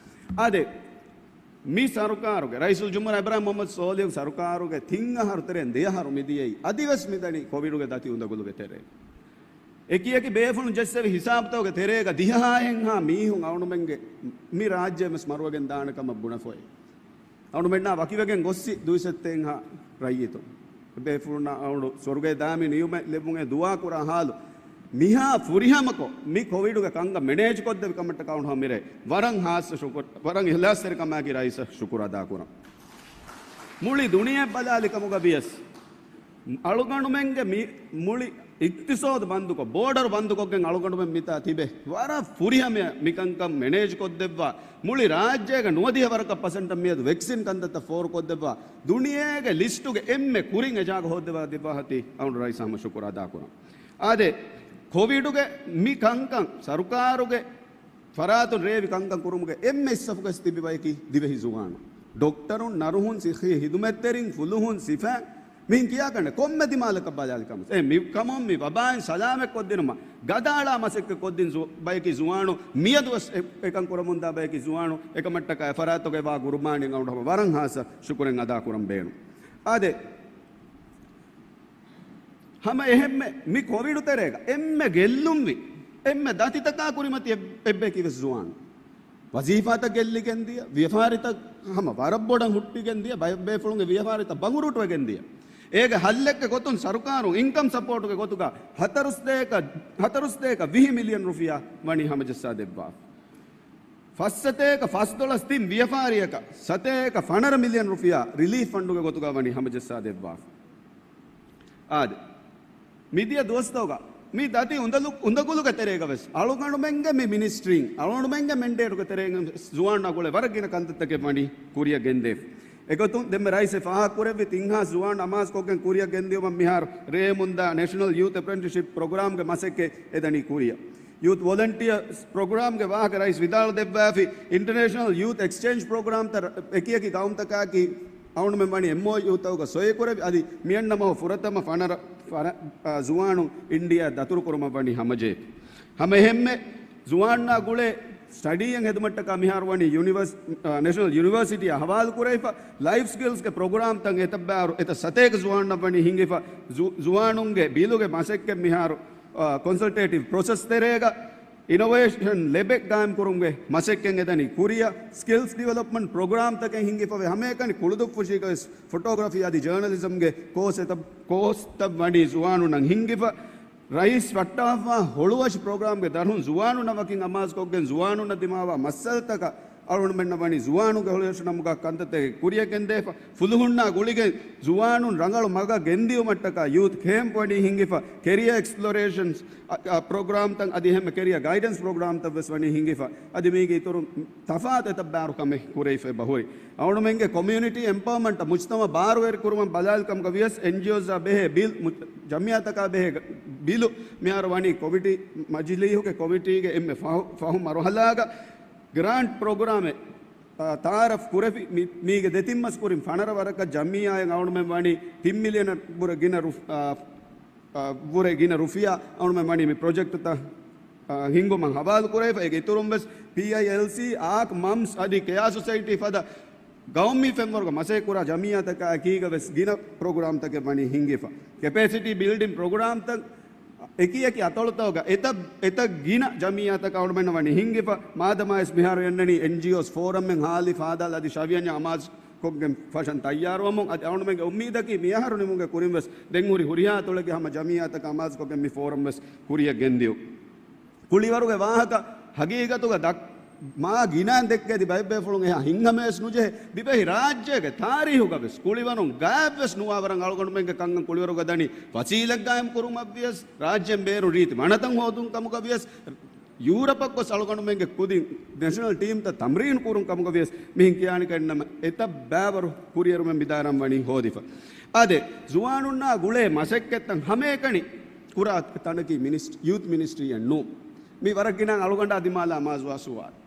އާދެ، މި ސަރުކާރުގެ، ރައީސުލްޖުމްހޫރިއްޔާ އިބްރާހިމް މުޙައްމަދު ޞާލިޙު ސަރުކާރުގެ ތިން އަހަރު ތެރޭން ދެ އަހަރު މިދިޔައީ، އަދިވެސް މިދަނީ ކޮވިޑުގެ ދަތި އުނދަގުލުގެ ތެރޭ. އެކިއެކި ބޭފުޅުން ޖެއްސެވި ހިސާބުތަކުގެ ތެރޭގަ ދިހަހާއެއްހާ މީހުން އަޅުމެންގެ މި ރާއްޖެ ވެސް މަރުވެގެން ދާނެ ކަމަށް ބުނެފައި. އަޅުމެންނާ ވަކިވެގެން ގޮއްސި ދުއިސައްތައެއްހާ ރައްޔިތުން. ބޭފުޅުންނާ އަޅު ސޮރުގެ ދާމި ނިޔުމެއް ލިބުން އެ ދުޢާ ކުރާ ހާލު. މިހާ ފުރިހަމަކޮށް މި ކޮވިޑުގެ ކަންކަން މެނޭޖް ކޮށްދެވި ކަމަށްޓަކާ އަޅު ހަމަ މިރޭ ވަރަށް ހާއްސަ ޝުކުރު، ވަރަށް އިޚްލާޞްތެރިކަމާއެކީ ރައީސަށް ޝުކުރު އަދާކުރަން. މުޅި ދުނިޔެ ބަލާލި ކަމުގަ ވިޔަސް، އަޅުގަނޑުމެންގެ މި މުޅި އިޤްތިޞާދު ބަންދުކޮށް، ބޯޑަރު ބަންދުކޮށްގެން އަޅުގަނޑުމެން މިތާ ތިބެ ވަރަށް ފުރިހަމަޔަށް މިކަންކަން މެނޭޖް ކޮށްދެއްވާ، މުޅި ރާއްޖޭގެ ނުވަދިހަ ވަރަކަށް ޕަސެންޓަށް މިއަދު ވެކްސިން ކަންތައްތައް ފޯރުކޮށްދެއްވާ، ދުނިޔޭގެ ލިސްޓުގެ އެންމެ ކުރިން އެޖާގަ ހޯއްދެވާ ދެއްވާ ހަތި އަޅުގަނޑު ރައީސް ހަމަ ޝުކުރު އަދާ ކުރަން. އާދެ، ކޮވިޑުގެ މި ކަންކަން ސަރުކާރުގެ ފަރާތުން ރޭވި ކަންކަން ކުރުމުގެ އެންމެ އިސް ސަފުގަސް ތިބި ބަޔަކީ ދިވެހި ޒުވާނު. ޑޮކްޓަރުން، ނަރުހުން، ސިއްހީ ހިދުމަތްތެރިން، ފުލުހުން، ސިފައިން، މިހިން ކިޔާކަށް ކޮންމެ ދިމާލަކަށް ބަލާލި ކަމަށް. އެ މި ކަމުން މި ވަބާއިން ސަލާމަތް ކޮށްދިނުމަށް ގަދައަޅާ މަސައްކަތް ކޮށްދިން ޒު-، ބަޔަކީ ޒުވާނު މިއަދުވެސް އެ-، އެކަން ކުރަމުންދާ ބަޔަކީ ޒުވާނު. އެކަމަށްޓަކާ އެ ފަރާތުގައި ވާ ގުރުބާނީން އަޅުގަނޑު ހަމަ ވަރަށް ހާއްސަ ޝުކުރެއް އަދާ ކުރަން ބޭނުން. އާދެ، ހަމަ އެހެންމެ މި ކޮވިޑު ތެރޭގަ އެންމެ ގެއްލުންވި، އެންމެ ދަތިތަކާ ކުރިމަތި އެއް-، އެއްބަޔަކީ ވެސް ޒުވާނު. ވަޒީފާތައް ގެއްލިގެން ދިޔަ، ވިޔަފާރިތައް ހަމަ ވަރަށް ބޮޑަށް ހުއްޓިގެން ދިޔަ، ބައެއް ބޭފުޅުންގެ ވިޔަފާރިތައް ބަނގުރޫޓުވެގެން ދިޔަ. އޭގެ ހައްލެއްގެ ގޮތުން ސަރުކާރުން އިންކަމް ސަޕޯޓުގެ ގޮތުގަ ހަތަރުސަތޭކަ، ހަތަރުސަތޭކަ ވިހި މިލިއަން ރުފިޔާ ވަނީ ހަމަޖައްސާ ދެއްވާފަ. ފަސްސަތޭކަ ފަސްދޮޅަސް ތިން ވިޔަފާރިއަކަށް ސަތޭކަ ފަނަރަ މިލިއަން ރުފިޔާ ރިލީފް ފަންޑުގެ ގޮތުގަ ވަނީ ހަމަޖައްސާ ދެއްވާފަ. އާދެ، މިދިޔަ ދުވަސްތަކުގަ މި ދަތި އުނދަގު-، އުނދަގުލުގެ ތެރޭގަ ވެސް އަޅުގަނޑުމެންގެ މި މިނިސްޓްރީން، އަޅުގަނޑުމެންގެ މެންޑޭޓުގެ ތެރޭގަ ވެސް ޒުވާން އަގުޅެ ވަރަށް ގިނަ ކަންތައްތަކެއް ވަނީ ކުރިއަށް ގެންދޭފަ. އެގޮތުން ދެންމެ ރައީސް ފާހަގަކުރެއްވި ތިން ހާސް ޒުވާން އަމާޒުކޮށްގެން ކުރިއަށް ގެންދިޔުމަށް މިހާރު ރޭމުންދާ ނޭޝަނަލް ޔޫތު އެޕްރެންޓިސްޝިޕް ޕްރޮގްރާމްގެ މަސައްކަތް އެދަނީ ކުރިއަށް. ޔޫތު ވޮލަންޓިއަރސް ޕްރޮގްރާމްގެ ވާހަކަ ރައީސް ވިދާޅު ދެއްވާފި، އިންޓަރނޭޝަނަލް ޔޫތު އެކްސްޗޭންޖް ޕްރޮގްރާމްތައް އެކިއެކި ގައުމުތަކާއެކީ އަޅުގަނޑުމެން ވަނީ އެމްއޯޔޫތަކުގަ ސޮއިކުރެވި، އަދި މިއަންނަ މަހު ފުރަތަމަ ފަނަރަ، ފަރ-، އާ، ޒުވާނު އިންޑިއާ ދަތުރުކުރުމަށް ވަނީ ހަމަޖެހިފަ. ހަމައެހެންމެ ޒުވާންނާ ގުޅޭ ސްޓަޑީއަށް ހެދުމަށްޓަކާ މިހާރު ވަނީ ޔުނިވަރސް-، އާ، ނޭޝަނަލް ޔުނިވަރސިޓީއާ ހަވާލުކުރެވިފަ، ލައިފް ސްކިލްސްގެ ޕްރޮގްރާމްތައް އެތައް ބާރު އެތައް ސަތޭކަ ޒުވާންނަށް ވަނީ ހިނގިފަ. ޒު-، ޒުވާނުންގެ ބިލުގެ މަސައްކަތް މިހާރު، އާ، ކޮންސަލްޓޭޓިވް ޕްރޮސެސް ތެރޭގަ އިނޮވޭޝަން ލެބެއް ގާއިމްކުރުމުގެ މަސައްކަތް އެދަނީ ކުރިއަށް. ސްކިލްސް ޑިވެލޮޕްމަންޓް ޕްރޮގްރާމްތަކެއް ހިންގިފަވޭ. ހަމައެކަނި ކުޅުދުއްފުށީގަވެސް ފޮޓޯގްރަފީ އަދި ޖާނަލިޒަމްގެ ކޯސް އެތައް، ކޯސްތައް ވަނީ ޒުވާނުންނަށް ހިންގިފަ. ރައީސް ވައްޓާފާ ހޮޅުވަށި ޕްރޮގްރާމްގެ ދަށުން ޒުވާނުންނަށް ވަކިން އަމާޒުކޮށްގެން ޒުވާނުންނަށް ދިމާވާ މައްސަލަތަކަށް އަޅުގަނޑުމެންނަށް ވަނީ ޒުވާނުންގެ ހޮޅުވަށި ނަމުގަ ކަންތައްތަކެއް ކުރިއަށް ގެންދޭފަ. ފުލުހުންނާ ގުޅިގެން ޒުވާނުން ރަނގަޅު މަގަށް ގެންދިއުމަށްޓަކާ ޔޫތު ކޭމްޕް ވަނީ ހިންގިފަ. ކެރިއަ އެކްސްޕްލޮރޭޝަންސް، އަ، އަ، ޕްރޮގްރާމްތައް އަދި އެހެންމެ ކެރިއަ ގައިޑެންސް ޕްރޮގްރާމްތައް ވެސް ވަނީ ހިންގިފަ. އަދި މީގެ އިތުރުން ތަފާތު އެތައް ބާރު ކަމެއް ކުރެވިފަ އެބަހުރި. އަޅުގަނޑުމެންގެ ކޮމިއުނިޓީ އެމްޕަވަރމަންޓަށް މުޖްތަމަ ބާރުވެރި ކުރުމަށް ބަލާލި ކަމުގަ ވިޔަސް އެންޖީއޯސްއާ ބެހޭ ބިލް، މު-، ޖަމިއްޔާތަކާ ބެހޭ ގަ-، ބިލު މިހާރު ވަނީ ކޮމިޓީ، މަޖިލީހުގެ ކޮމިޓީގެ އެންމެ ފަހު، ފަހު މަރުހަލާގަ ގްރާންޓް ޕްރޮގްރާމެއް، އާ، ތައާރަފް ކުރެފި. މި-، މީގެ ދެތިން މަސް ކުރިން ފަނަރަ ވަރަކަށް ޖަމިއްޔާއިން އަޅުގަނޑުމެން ވަނީ ތިން މިލިއަނަށް ވުރެ ގިނަ ރުފް-، އާ، އާ، ވުރެ ގިނަ ރުފިޔާ އަޅުގަނޑުމެން ވަނީ މި ޕްރޮޖެކްޓުތައް، އާ، ހިންގުމަށް ހަވާލު ކުރެވިފަ. އޭގެ އިތުރުން ވެސް ޕީއައިއެލްސީ، އާކް، މަމްސް އަދި ކެއާ ސޮސައިޓީ ފަދަ ގައުމީ ފެންވަރުގަ މަސައްކަތް ކުރާ ޖަމިއްޔާތަކާ އެކީގަ ވެސް ގިނަ ޕްރޮގްރާމްތަކެއް ވަނީ ހިންގިފަ. ކެޕޭސިޓީ ބިލްޑިން ޕްރޮގްރާމްތައް އެކި އެކި އަތޮޅުތަކުގަ އެތައް، އެތައް ގިނަ ޖަމިއްޔާތަކަށް އަޅުގަނޑުމެންނަށް ވަނީ ހިންގިފަ. މާދަމާވެސް މިހާރު އެންނަނީ އެންޖީއޯސް ފޯރަމްއެއް ހާލި ފާދަލް އަދި ޝަވިޔަންޏާ އަމާޒު ކޮށްގެން ފަށަން ތައްޔާރުވަމުން. އަދި އަޅުގަނޑުމެންގެ އުއްމީދަކީ މިއަހަރު ނިމުމުގެ ކުރިން ވެސް ދެން ހުރި ހުރިހާ އަތޮޅެއްގެ ހަމަ ޖަމިއްޔާތަކަށް އަމާޒުކޮށްގެން މި ފޯރަމް ވެސް ކުރިއަށް ގެންދިޔުން. ކުޅިވަރުގެ ވާހަކަ ހަގީގަތުގަ ދަ-، މާ ގިނައިން ދެއްކޭތީ ބައެއްބޭފުޅުން އެހާ ހިތްހަމަޔަސް ނުޖެހޭ. ދިވެހި ރާއްޖޭގެ ތާރީހުގަ ވެސް ކުޅިވަރުން ގާތްވެސް ނުވާވަރަށް އަޅުގަނޑުމެންގެ ކަންކަން ކުޅިވަރުގަ ދަނީ ފަސީލަތް ގާއިމް ކުރުމަށް ވިޔަސް، ރާއްޖޭން ބޭރުން ރީތި މަނަތައް ހޯދުން ކަމުގަ ވިޔަސް، ޔޫރަޕަށް ގޮސް އަޅުގަނޑުމެންގެ ކުދިން ނޭޝަނަލް ޓީމްތައް ތަމްރީން ކުރުން ކަމުގަ ވިޔަސް މިހެން ކިޔާނެ ކަންނަމަ އެތައް ބައިވަރު ކުރިއެރުމެއް މިދާރަން ވަނީ ހޯދިފަ. އާދެ، ޒުވާނުންނާ ގުޅޭ މަސައްކަތްތައް ހަމައެކަނި ކުރާ ތަނަކީ މިނިސްޓް-، ޔޫތު މިނިސްޓްރީއެއް ނޫން. މި ވަރަށް ގިނަ އަޅުގަނޑާ ދިމާލާ މާޒުވާ ސުވާލު.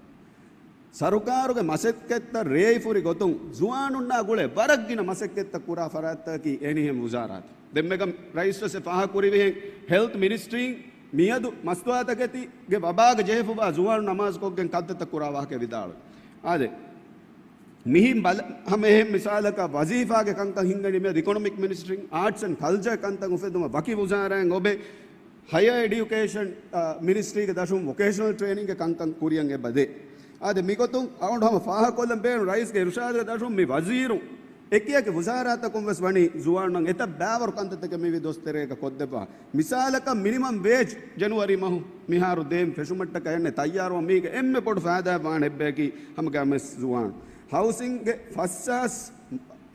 ސަރުކާރުގެ މަސައްކަތްތައް ރޭވިފުރި ގޮތުން ޒުވާނުންނާ ގުޅޭ ވަރަށް ގިނަ މަސައްކަތްތައް ކުރާ ފަރާތްތަކަކީ އެހެނިހެން ވުޒާރާތައް. ދެންމެގަ ރައީސްވެސް ފާހަގަކުރިވިހެން ހެލްތު މިނިސްޓްރީން މިއަދު މަސްތުވާތަކެތީގެ ވަބާގެ ޖެހިފަވާ ޒުވާނުން އަމާޒުކޮށްގެން ކަންތައްތައް ކުރާ ވާހަކަ ވިދާޅުވި. އާދެ، މިހިން ބަލަ-، ހަމަ އެހެން މިސާލަކަށް ވަޒީފާގެ ކަންކަން ހިންގަނީ މިއަދު އިކޮނޮމިކް މިނިސްޓްރީން، އާޓްސް އެންޑް ކަލްޗަރ ކަންތައް އުފެއްދުމަށް ވަކި ވުޒާރާއެއް އޮބެ، ހަޔަރ އެޑިއުކޭޝަން، އާ، މިނިސްޓްރީގެ ދަށުން ވޮކޭޝަނަލް ޓްރޭނިންގގެ ކަންކަން ކުރިއަށް އެބަ ދޭ. އާދެ، މިގޮތުން އަޅުގަނޑު ހަމަ ފާހަގަކޮށްލަން ބޭނުން ރައީސްގެ އިރުޝާދުގެ ދަށުން މި ވަޒީރުން އެކި އެކި ވުޒާރާތަކުން ވެސް ވަނީ ޒުވާނުން އެތައް ބައިވަރު ކަންތައްތަކެއް މި ދުވަސް ތެރޭގަ ކޮށްދެއްވާ. މިސާލަކަށް މިނިމަމް ވޭޖް ޖެނުއަރީ މަހު މިހާރު ދޭން ފެށުމަށްޓަކައި އެންމެ ތައްޔާރުވާ މީގެ އެންމެ ބޮޑު ފައިދާއެއް ވާނެ އެއްބަޔަކީ ހަމަގައިމުވެސް ޒުވާނު. ހައުސިންގްގެ ފަސްސާސް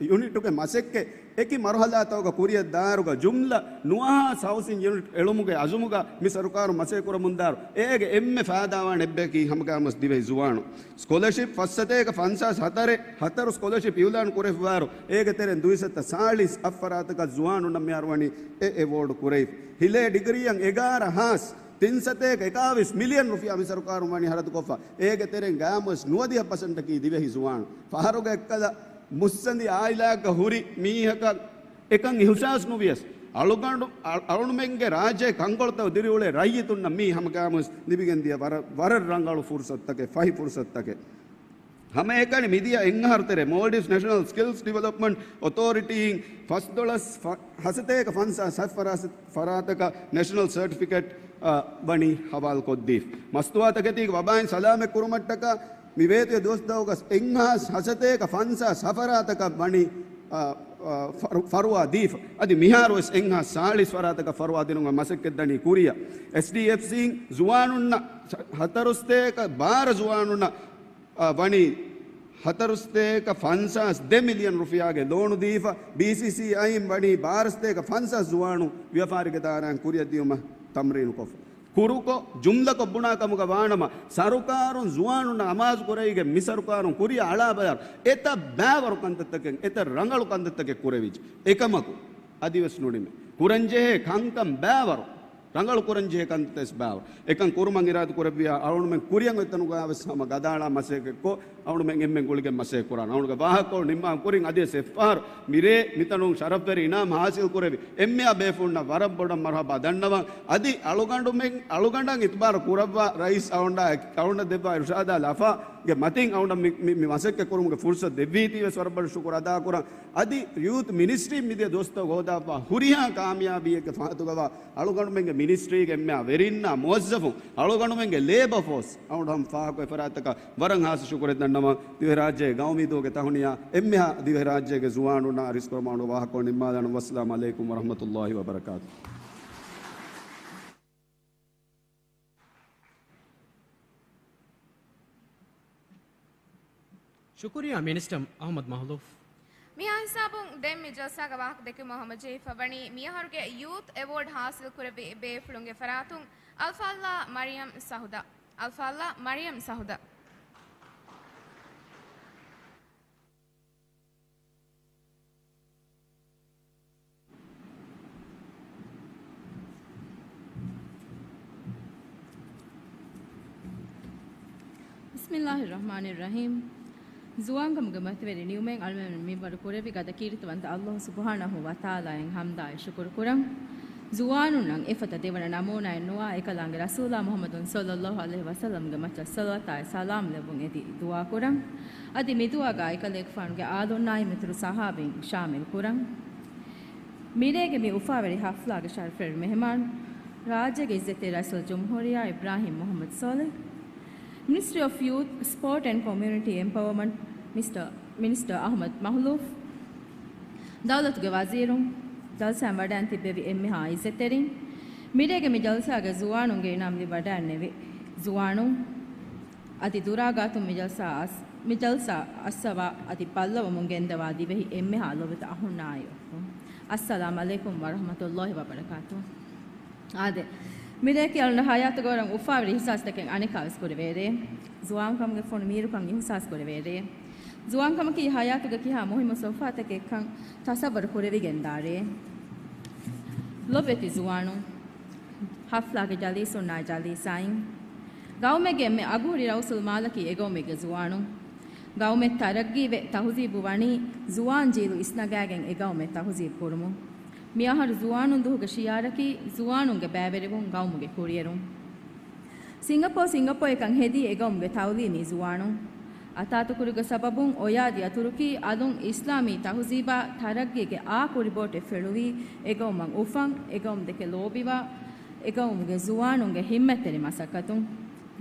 ޔުނިޓުގެ މަސައްކަތް އެކި މަރުހަލާތަކުގަ ކުރިއަށް ދާއިރުގަ ޖުމްލަ ނުވަހާސް ހައުސިން ޔުނިޓް އެޅުމުގެ އަޒުމުގަ މި ސަރުކާރުން މަސައްކަތް ކުރަމުންދާއިރު، އޭގެ އެންމެ ފައިދާވާނެ އެއްބަޔަކީ ހަމަގައިމުވެސް ދިވެހި ޒުވާނުން. ސްކޮލަޝިޕް ފަސްސަތޭކަ ފަންސާސް ހަތަރެއް، ހަތަރު ސްކޮލަޝިޕް އިއުލާން ކުރެފައިވާއިރު، އޭގެ ތެރެއިން ދުއިސައްތަ ސާޅީސް އަށް ފަރާތަކަށް ޒުވާނުންނަށް މިހާރު ވަނީ އެ އެވޯޑް ކުރެވިފަ. ހިލޭ ޑިގްރީއަށް އެގާރަ ހާސް ތިންސަތޭކަ އެކާވީސް މިލިއަން ރުފިޔާ މި ސަރުކާރުން ވަނީ ހަރަދުކޮށްފަ. އޭގެ ތެރެއިން ގައިމުވެސް ނުވަދިހަ ޕަސެންޓަކީ ދިވެހި ޒުވާނުން. ފަހަރުގެ އެއްކަލަ މުއްސަނދި އާއިލާއަކަށް ހުރި މީހަކަށް އެކަން އިހުސާސް ނުވިޔަސް، އަޅުގަނޑު، އަ-، އަޅުމެންގެ ރާއްޖެ ކަންކޮޅުތައް ދިރިއުޅޭ ރައްޔިތުންނަށް މީ ހަމަގައިމުވެސް ލިބިގެންދިޔަ ވަރަށް، ވަރަށް ރަނގަޅު ފުރުސަތުތަކެއް، ފަހި ފުރުސަތުތަކެއް. ހަމައެކަނި މިދިޔަ އެއްއަހަރު ތެރޭ މޯލްޑިވްސް ނެޝަނަލް ސްކިލްސް ޑިވެލޮޕްމަންޓް އޮތޯރިޓީއިން ފަސްދޮޅަސް ފަ-، ހަސަތޭކަ ފަންސާސް ހަތް ފަރާސަ-، ފަރާތަކަށް ނެޝަނަލް ސަރޓިފިކެޓް، އަ، ވަނީ ހަވާލުކޮށްދީފަ. މަސްތުވާތަކެތީގެ ވަބާއިން ސަލާމަތް ކުރުމަށްޓަކާ މި ވޭތުވެ ދުވަސް ދައުގަސް އެއްއަހާސް ހަސަތޭކަ ފަންސާސް ހަ ފަރާތަކަށް ވަނީ، އަ، އަ، ފަރު-، ފަރުވާ ދީފަ. އަދި މިހާރުވެސް އެއްއަހާސް ސާޅީސް ފަރާތަކަށް ފަރުވާ ދިނުމަށް މަސައްކަތް ދަނީ ކުރިއަށް. އެސްޑީއެފްސީން ޒުވާނުންނަށް ހަ-، ހަތަރުސަތޭކަ ބާރަ ޒުވާނުންނަށް، އަ، ވަނީ ހަތަރުސަތޭކަ ފަންސާސް ދެ މިލިއަން ރުފިޔާގެ ލޯނު ދީފަ. ބީސީސީއައިން ވަނީ ބާރަސަތޭކަ ފަންސާސް ޒުވާނުން ވިޔަފާރިގެ ދާއިރާއިން ކުރިއަށް ދިޔުމަށް ތަމްރީނުކޮށްފަ. ކުރުކޮށް، ޖުމްލަކޮށް ބުނާ ކަމުގަ ވާނަމަ، ސަރުކާރުން ޒުވާނުންނަށް އަމާޒު ކުރެވިގެން މި ސަރުކާރުން ކުރިއަށް އަޅާ ބަޔާރު އެތައް ބައިވަރު ކަންތައްތަކެއް، އެތައް ރަނގަޅު ކަންތައްތަކެއް ކުރެވިއްޖެ. އެކަމަކު، އަދިވެސް ނުނިމޭ. ކުރަންޖެހޭ ކަންކަން ބައިވަރު، ރަނގަޅު ކުރަންޖެހޭ ކަންތައް ވެސް ބައިވަރު. އެކަން ކުރުމަށް އިރާދަ ކުރެއްވިޔާ، އަޅުގަނޑުމެން ކުރިއަށް އޮތްތަނުގަ ވެސް ހަމަ ގަދައަޅާ މަސައްކަތްކޮށް، އަޅުމެން އެންމެން ގުޅިގެން މަސައްކަތް ކުރާނަން. އަޅުގަނޑުގެ ވާހަކަކޮޅު ނިންމާ ކުރިން އަދިވެސް އެއްފަހަރު މިރޭ މިތަނުން ޝަރަފްވެރި އިނާމް ހާސިލް ކުރެވި އެންމެހާ ބޭފުޅުންނަށް ވަރަށް ބޮޑަށް މަރުހަބާ ދަންނަވަން. އަދި އަޅުގަނޑުމެން، އަޅުގަނޑަށް އިތުބާރު ކުރައްވާ ރައީސް އަޅުގަނޑާ، އަޅުގަނޑަށް ދެއްވާ އިރުޝާދާ ލަފާގެ މަތިން އަޅުގަނޑަށް މި، މި، މި މަސައްކަތް ކުރުމުގެ ފުރުސަތު ދެއްވީތީ ވެސް ވަރަށް ބޮޑަށް ޝުކުރު އަދާކުރަން. އަދި ޔޫތު މިނިސްޓްރީން މިދިޔަ ދުވަސްތަކުގަ ހޯދާފަ ހުރިހާ ކާމިޔާބީއެއްގެ ފަހަތުގަވާ އަޅުގަނޑުމެންގެ މިނިސްޓްރީގެ އެންމެހާ ވެރިންނާ މުވައްޒަފުން، އަޅުގަނޑުމެންގެ ލޭބަ ފޯސް އަޅުގަނޑު ހަމަ ފާހަގަކޮށް އެފަރާތަކަށް ވަރަށް ހާސް ޝުކުރެއް ދަންނަވަން. ދިވެހިރާއްޖޭގެ ގައުމީ ދުވަހުގެ ތަހުނިޔާ އެންމެހާ ދިވެހިރާއްޖޭގެ ޒުވާނުންނާ އަރިސްކުރަމާނު ވާހަކަ ނިންމާލާނަން. ވައްސަލާމް އަލައިކުމް ވަރަހްމަތުﷲ ވަބަރަކާތު. ޝުކުރިއްޔާ މިނިސްޓަރ އަޙްމަދު މަހުލޫފް. މިހާ ހިސާބުން ދެން މި ޖަލްސާގަ ވާހަކަ ދެކެމުން ހަމަޖެހިފަ ވަނީ މިއަހަރުގެ ޔޫތު އެވޯޑް ހާސިލް ކުރެއްވި ބޭފުޅުންގެ ފަރާތުން އަލްފާޟިލާ މަރިޔަމް ސަހުދާ. އަލްފާޟިލާ މަރިޔަމް ސަހުދާ. ބިސްމިﷲ އައްރަޙްމާނި އައްރަޙީމް. ޒުވާންކަމުގެ މަތިވެރި ނިޢުމަތް އަޅުމެން މިންވަރު ކުރެއްވި ގަދަ ކީރިތިވަންތަ ﷲ ސުބްޙާނަހޫ ވަތަޢާލާއަށް ޙަމްދާއި ޝުކުރު ކުރަން. ޒުވާނުންނަށް އެފަދަ ދެވަނަ ނަމޫނާއެއް ނުވާ އެކަލާނގެ ރަސޫލާ މުޙައްމަދު ޞައްލަﷲ ޢަލައިހި ވަސައްލަމްގެ މައްޗަށް ޞަލަވާތާއި ސަލާމް ލެއްވުން އެދި ދުޢާ ކުރަން. އަދި މި ދުޢާގަ އެކަލޭގެފާނުގެ އާލުންނާއި މިތުރު ޞަޙާބީން ޝާމިލް ކުރަން. މިރޭގެ މި އުފާވެރި ޙަފްލާގެ ޝަރަފުވެރި މެހެމާނު، ރާއްޖޭގެ އިއްޒަތްތެރި ރައީސުލްޖުމްހޫރިއްޔާ އިބްރާހީމް މުޙައްމަދު ޞާލިޙް، މިނިސްޓްރީ އޮފް ޔޫތު، ސްޕޯޓް އެންޑް ކޮމިއުނިޓީ އެމްޕަވަރމަންޓް މިނިސްޓަރ، މިނިސްޓަރ އަޙްމަދު މަހުލޫފް، ދައުލަތުގެ ވަޒީރުން، ޖަލްސާއިން ވަޑައިން ތިއްބެވި އެންމެހާ އިއްޒަތްތެރިން، މިރޭގެ މި ޖަލްސާގެ ޒުވާނުންގެ އިނާމް ލިބި ވަޑައިންނެވި ޒުވާނުން، އަދި ދުރާ ގާތުން މި ޖަލްސާ އަސް-، މި ޖަލްސާ އައްސަވާ އަދި ބައްލަވަމުން ގެންދަވާ ދިވެހި އެންމެހާ ލޮބުވެތި އަޚުންނާއި އުޚްތުން. އައްސަލާމް ޢަލައިކުމް ވަރަޙްމަތުﷲ ވަބަރަކާތުހު. އާދެ، މިރޭ ކިޔަން ހަޔާތުގަ ވަރަށް އުފާވެރި އިޙްސާސްތަކެއް އަނެއްކާވެސް ކުރެވޭރޭ. ޒުވާންކަމުގެ ފޮނު މީރުކަން އިޙްސާސް ކުރެވޭރޭ. ޒުވާންކަމަކީ ހަޔާތުގެ ކިހާ މުހިއްމު ސޮފްހާތަކެއްކަން ތަޞައްވަރު ކުރެވިގެންދާރޭ. ލޮބުވެތި ޒުވާނުން، ޙަފްލާގެ ޖަލީސުންނާއި ޖަލީސާއިން، ގައުމެއްގެ އެންމެ އަގުހުރި ރައުސުލް މާލަކީ އެގައުމެއްގެ ޒުވާނުން. ގައުމެއް ތަރައްގީވެ، ތަހުޒީބު ވަނީ ޒުވާން ޖީލު އިސްނަގާގެން އެގައުމެއް ތަހުޒީބު ކުރުމުން. މިއަހަރު ޒުވާނުން ދުހުގެ ޝިޢާރަކީ ޒުވާނުންގެ ބައިވެރިވުން ގައުމުގެ ކުރިއެރުން. ސިންގަޕޯ، ސިންގަޕޯއަކަށް ހެދީ އެގައުމުގެ ތަޢުލީމީ ޒުވާނުން. އަތާތުކުރުގެ ސަބަބުން އޮޔާދި އަތުރުކީ އަލުން އިސްލާމީ ތަހުޒީބާ ތަރައްގީގެ އާ ކުރިބޯޓެއް ފެޅުވީ، އެގައުމަށް އުފަން، އެގައުމު ދެކެ ލޯބިވާ، އެގައުމުގެ ޒުވާނުންގެ ހިއްމަތްތެރި މަސައްކަތުން.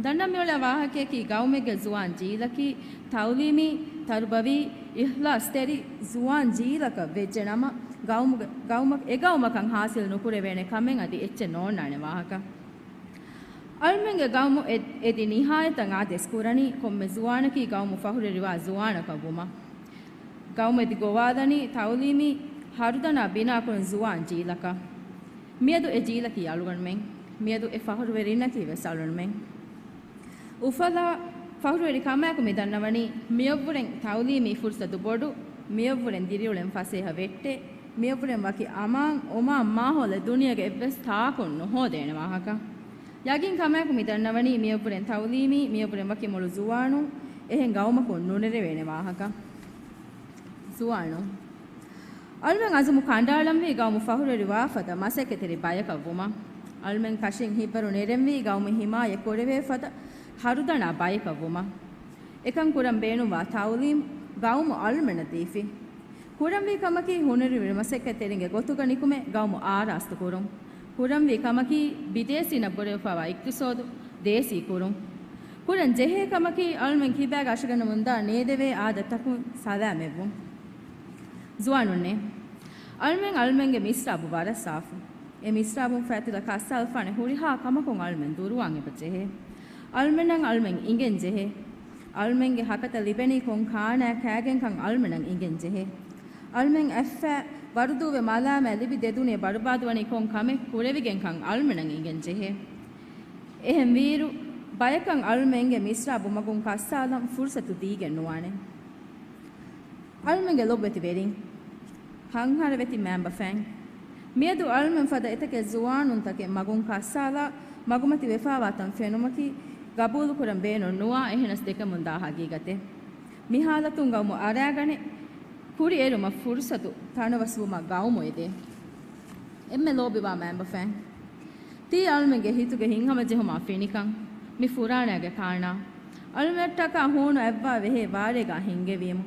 ދަންނަ މިއުޅޭ ވާހަކަޔަކީ ގައުމެއްގެ ޒުވާން ޖީލަކީ ތަޢުލީމީ، ތަރުބަވީ، އިޚްލާޞްތެރި ޒުވާން ޖީލަކަށް ވެއްޖެނަމަ، ގައުމުގެ، ގައުމަށް، އެގައުމަކަށް ޙާޞިލް ނުކުރެވޭނެ ކަމެއް އަދި އެއްޗެއް ނޯންނާނެ ވާހަކަ. އަޅުމެންގެ ގައުމު އެ-، އެދި ނިހާޔަތަށް އާދޭސް ކުރަނީ ކޮންމެ ޒުވާނަކީ ގައުމު ފަޚުރުވެރިވާ ޒުވާނަކަށް ވުމަށް. ގައުމު އެދި ގޮވާލަނީ ތައުލީމީ ހަރުދަނާ ބިނާކުރަން ޒުވާން ޖީލަކަށް. މިއަދު އެ ޖީލަކީ އަޅުގަނޑުމެން. މިއަދު އެ ފަހުރުވެރިންނަކީ ވެސް އަޅުގަނޑުމެން. އުފަލާ ފަހުރުވެރި ކަމާއެކު މި ދަންނަވަނީ، މިއޮއްވުރެން ތައުލީމީ ފުރުސަތު ބޮޑު، މިއޮއްވުރެން ދިރިއުޅެން ފަސޭހަ ވެއްޓޭ، މިއޮއްވުރެން ވަކި އަމާން އޮމާން މާހައުލެއް ދުނިޔޭގެ އެއްވެސް ތާކުން ނުހޯދޭނެ ވާހަކަ. ޔަގީން ކަމާއެކު މި ދަންނަވަނީ، މިއޮއްވުރެން ތައުލީމީ، މިއޮއްވުރެން ވަކި މޮޅު ޒުވާނުން އެހެން ގައުމަކުން ނުނެރެވޭނެ ވާހަކަ. ޒުވާނުން. އަޅުމެން އަޒުމު ކަނޑައަޅަންވީ ގައުމު ފަހުރުވެރިވާ ފަދަ މަސައްކަތްތެރި ބަޔަކަށް ވުމަށް. އަޅުމެން ކަށިން ހިތްވަރު ނެރެންވީ ގައުމު ހިމާޔަތް ކުރެވޭ ފަދަ ހަރުދަނާ ބަޔަކަށް ވުމަށް. އެކަން ކުރަން ބޭނުންވާ ތައުލީމް ގައުމު އަޅުމެންނަށް ދީފި. ކުރަންވީ ކަމަކީ ހުނަރުވެރި މަސައްކަތްތެރިންގެ ގޮތުގަ ނިކުމެ ގައުމު އާރާސްތު ކުރުން. ކުރަންވީ ކަމަކީ ބިދޭސީންނަށް ބުރެވިފައިވާ އިޤްތިޞާދު ދޭސީ ކުރުން. ކުރަން ޖެހޭ ކަމަކީ އަޅުމެން ކިބާގަ އަށަގަނޑުމެން ދާ ނޭދެވޭ އާދަތްތަކުން ސަލާމަތްވުން. ޒުވާނުންނޭ. އަޅުމެން އަޅުމެންގެ މިސްރާބު ވަރަށް ސާފު. އެ މިސްރާބުން ފައިތިލަ ކައްސާލަފާނެ ހުރިހާ ކަމަކުން އަޅުމެން ދުރުވާން އެބަ ޖެހޭ. އަޅުމެންނަށް އަޅުމެން އިނގެން ޖެހޭ. އަޅުމެންގެ ހަކަތަ ލިބެނީ ކޮން ކާނާ ކާގެންކަން އަޅުމެންނަށް އިނގެން ޖެހޭ. އަޅުމެން އަތްފައި ވަރުދޫވެ މަލާމާތް ލިބި ދެދުނިޔެ ބަރުބާދުވަނީ ކޮން ކަމެއް ކުރެވިގެންކަން އަޅުމެންނަށް އިނގެން ޖެހޭ. އެހެންވީއިރު، ބަޔަކަށް އަޅުމެންގެ މިސްރާބު މަގުން ކައްސާލަން ފުރުސަތު ދީގެން ނުވާނެ. އަޅުމެންގެ ލޮބުވެތި ވެރިން، ހަންހަރަވެތި މައިންބަފައިން، މިއަދު އަޅުމެން ފަދަ އެތަކެއް ޒުވާނުންތަކެއް މަގުން ކައްސާލާ، މަގުމަތި ވެފާވާތަން ފެނުމަކީ، ގަބޫލުކުރަން ބޭނުން ނުވާ އެހެނަސް ދެކެމުންދާ ހަގީގަތެއް. މި ހާލަތުން ގައުމު އަރާގަނެ، ކުރިއެރުމަށް ފުރުސަތު ތަނަވަސްވުމަށް ގައުމު އެދޭ. އެންމެ ލޯބިވާ މައިންބަފައިން. ތީ އަޅުމެންގެ ހިތުގެ ހިތްހަމަޖެހުމާ ފިނިކަން، މި ފުރާނައިގެ ކާނާ. އަޅުމެންނަށްޓަކާ ހޫނު އަތްވާ ވެހޭ ވާރޭގާ ހިންގެވީމު.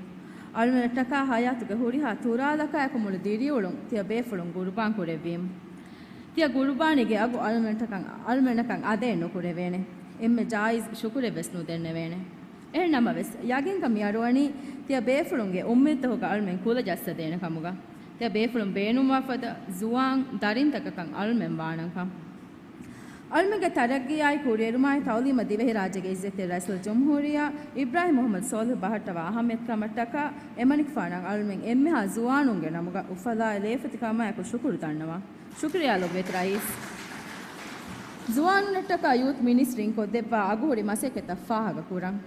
އަޅުމެންނަށްޓަކާ ހަޔާތުގެ ހުރިހާ ތުރާލަކާއެކު މުޅި ދިރިއުޅުން ތިޔަ ބޭފުޅުން ގުރުބާން ކުރެއްވީމު. ތިޔަ ގުރުބާނީގެ އަގު އަޅުމެންނަކަށް، އަޅުމެންނަކަށް އަދައެއް ނުކުރެވޭނެ. އެންމެ ޖާއިޒް ޝުކުރެއް ވެސް ނުދެންނެވޭނެ. އެހެން ނަމަވެސް، ޔަގީންކަން މި އަޑުއަނީ ތިޔަ ބޭފުޅުންގެ އުއްމީދުތަކުގަ އަޅުމެން ކުލަ ޖައްސަދޭނެ ކަމުގަ. ތިޔަ ބޭފުޅުން ބޭނުންވާ ފަދަ ޒުވާން ދަރިންތަކަކަށް އަޅުމެން ވާނަންކަން. އަޅުމެންގެ ތަރައްގީއާއި ކުރިއެރުމާއި ތައުލީމަށް ދިވެހިރާއްޖޭގެ އިއްޒަތްތެރި ރައީސުލްޖުމްހޫރިއްޔާ އިބްރާހިމް މުޙައްމަދު ޞާލިޙު ބަހައްޓަވާ އަހައްމިއްޔަތުކަމަށްޓަކާ އެމަނިކުފާނަށް އަޅުމެން އެންމެހާ ޒުވާނުންގެ ނަމުގަ އުފަލާއި ލޭފަތި ކަމާއެކު ޝުކުރު ދަންނަވަން. ޝުކުރިއްޔާ ލޮބުވެތި ރައީސް. ޒުވާނުންނަށްޓަކާ ޔޫތު މިނިސްޓްރީން ކޮށްދެއްވާ އަގުހުރި މަސައްކަތްތައް ފާހަގަކުރަން.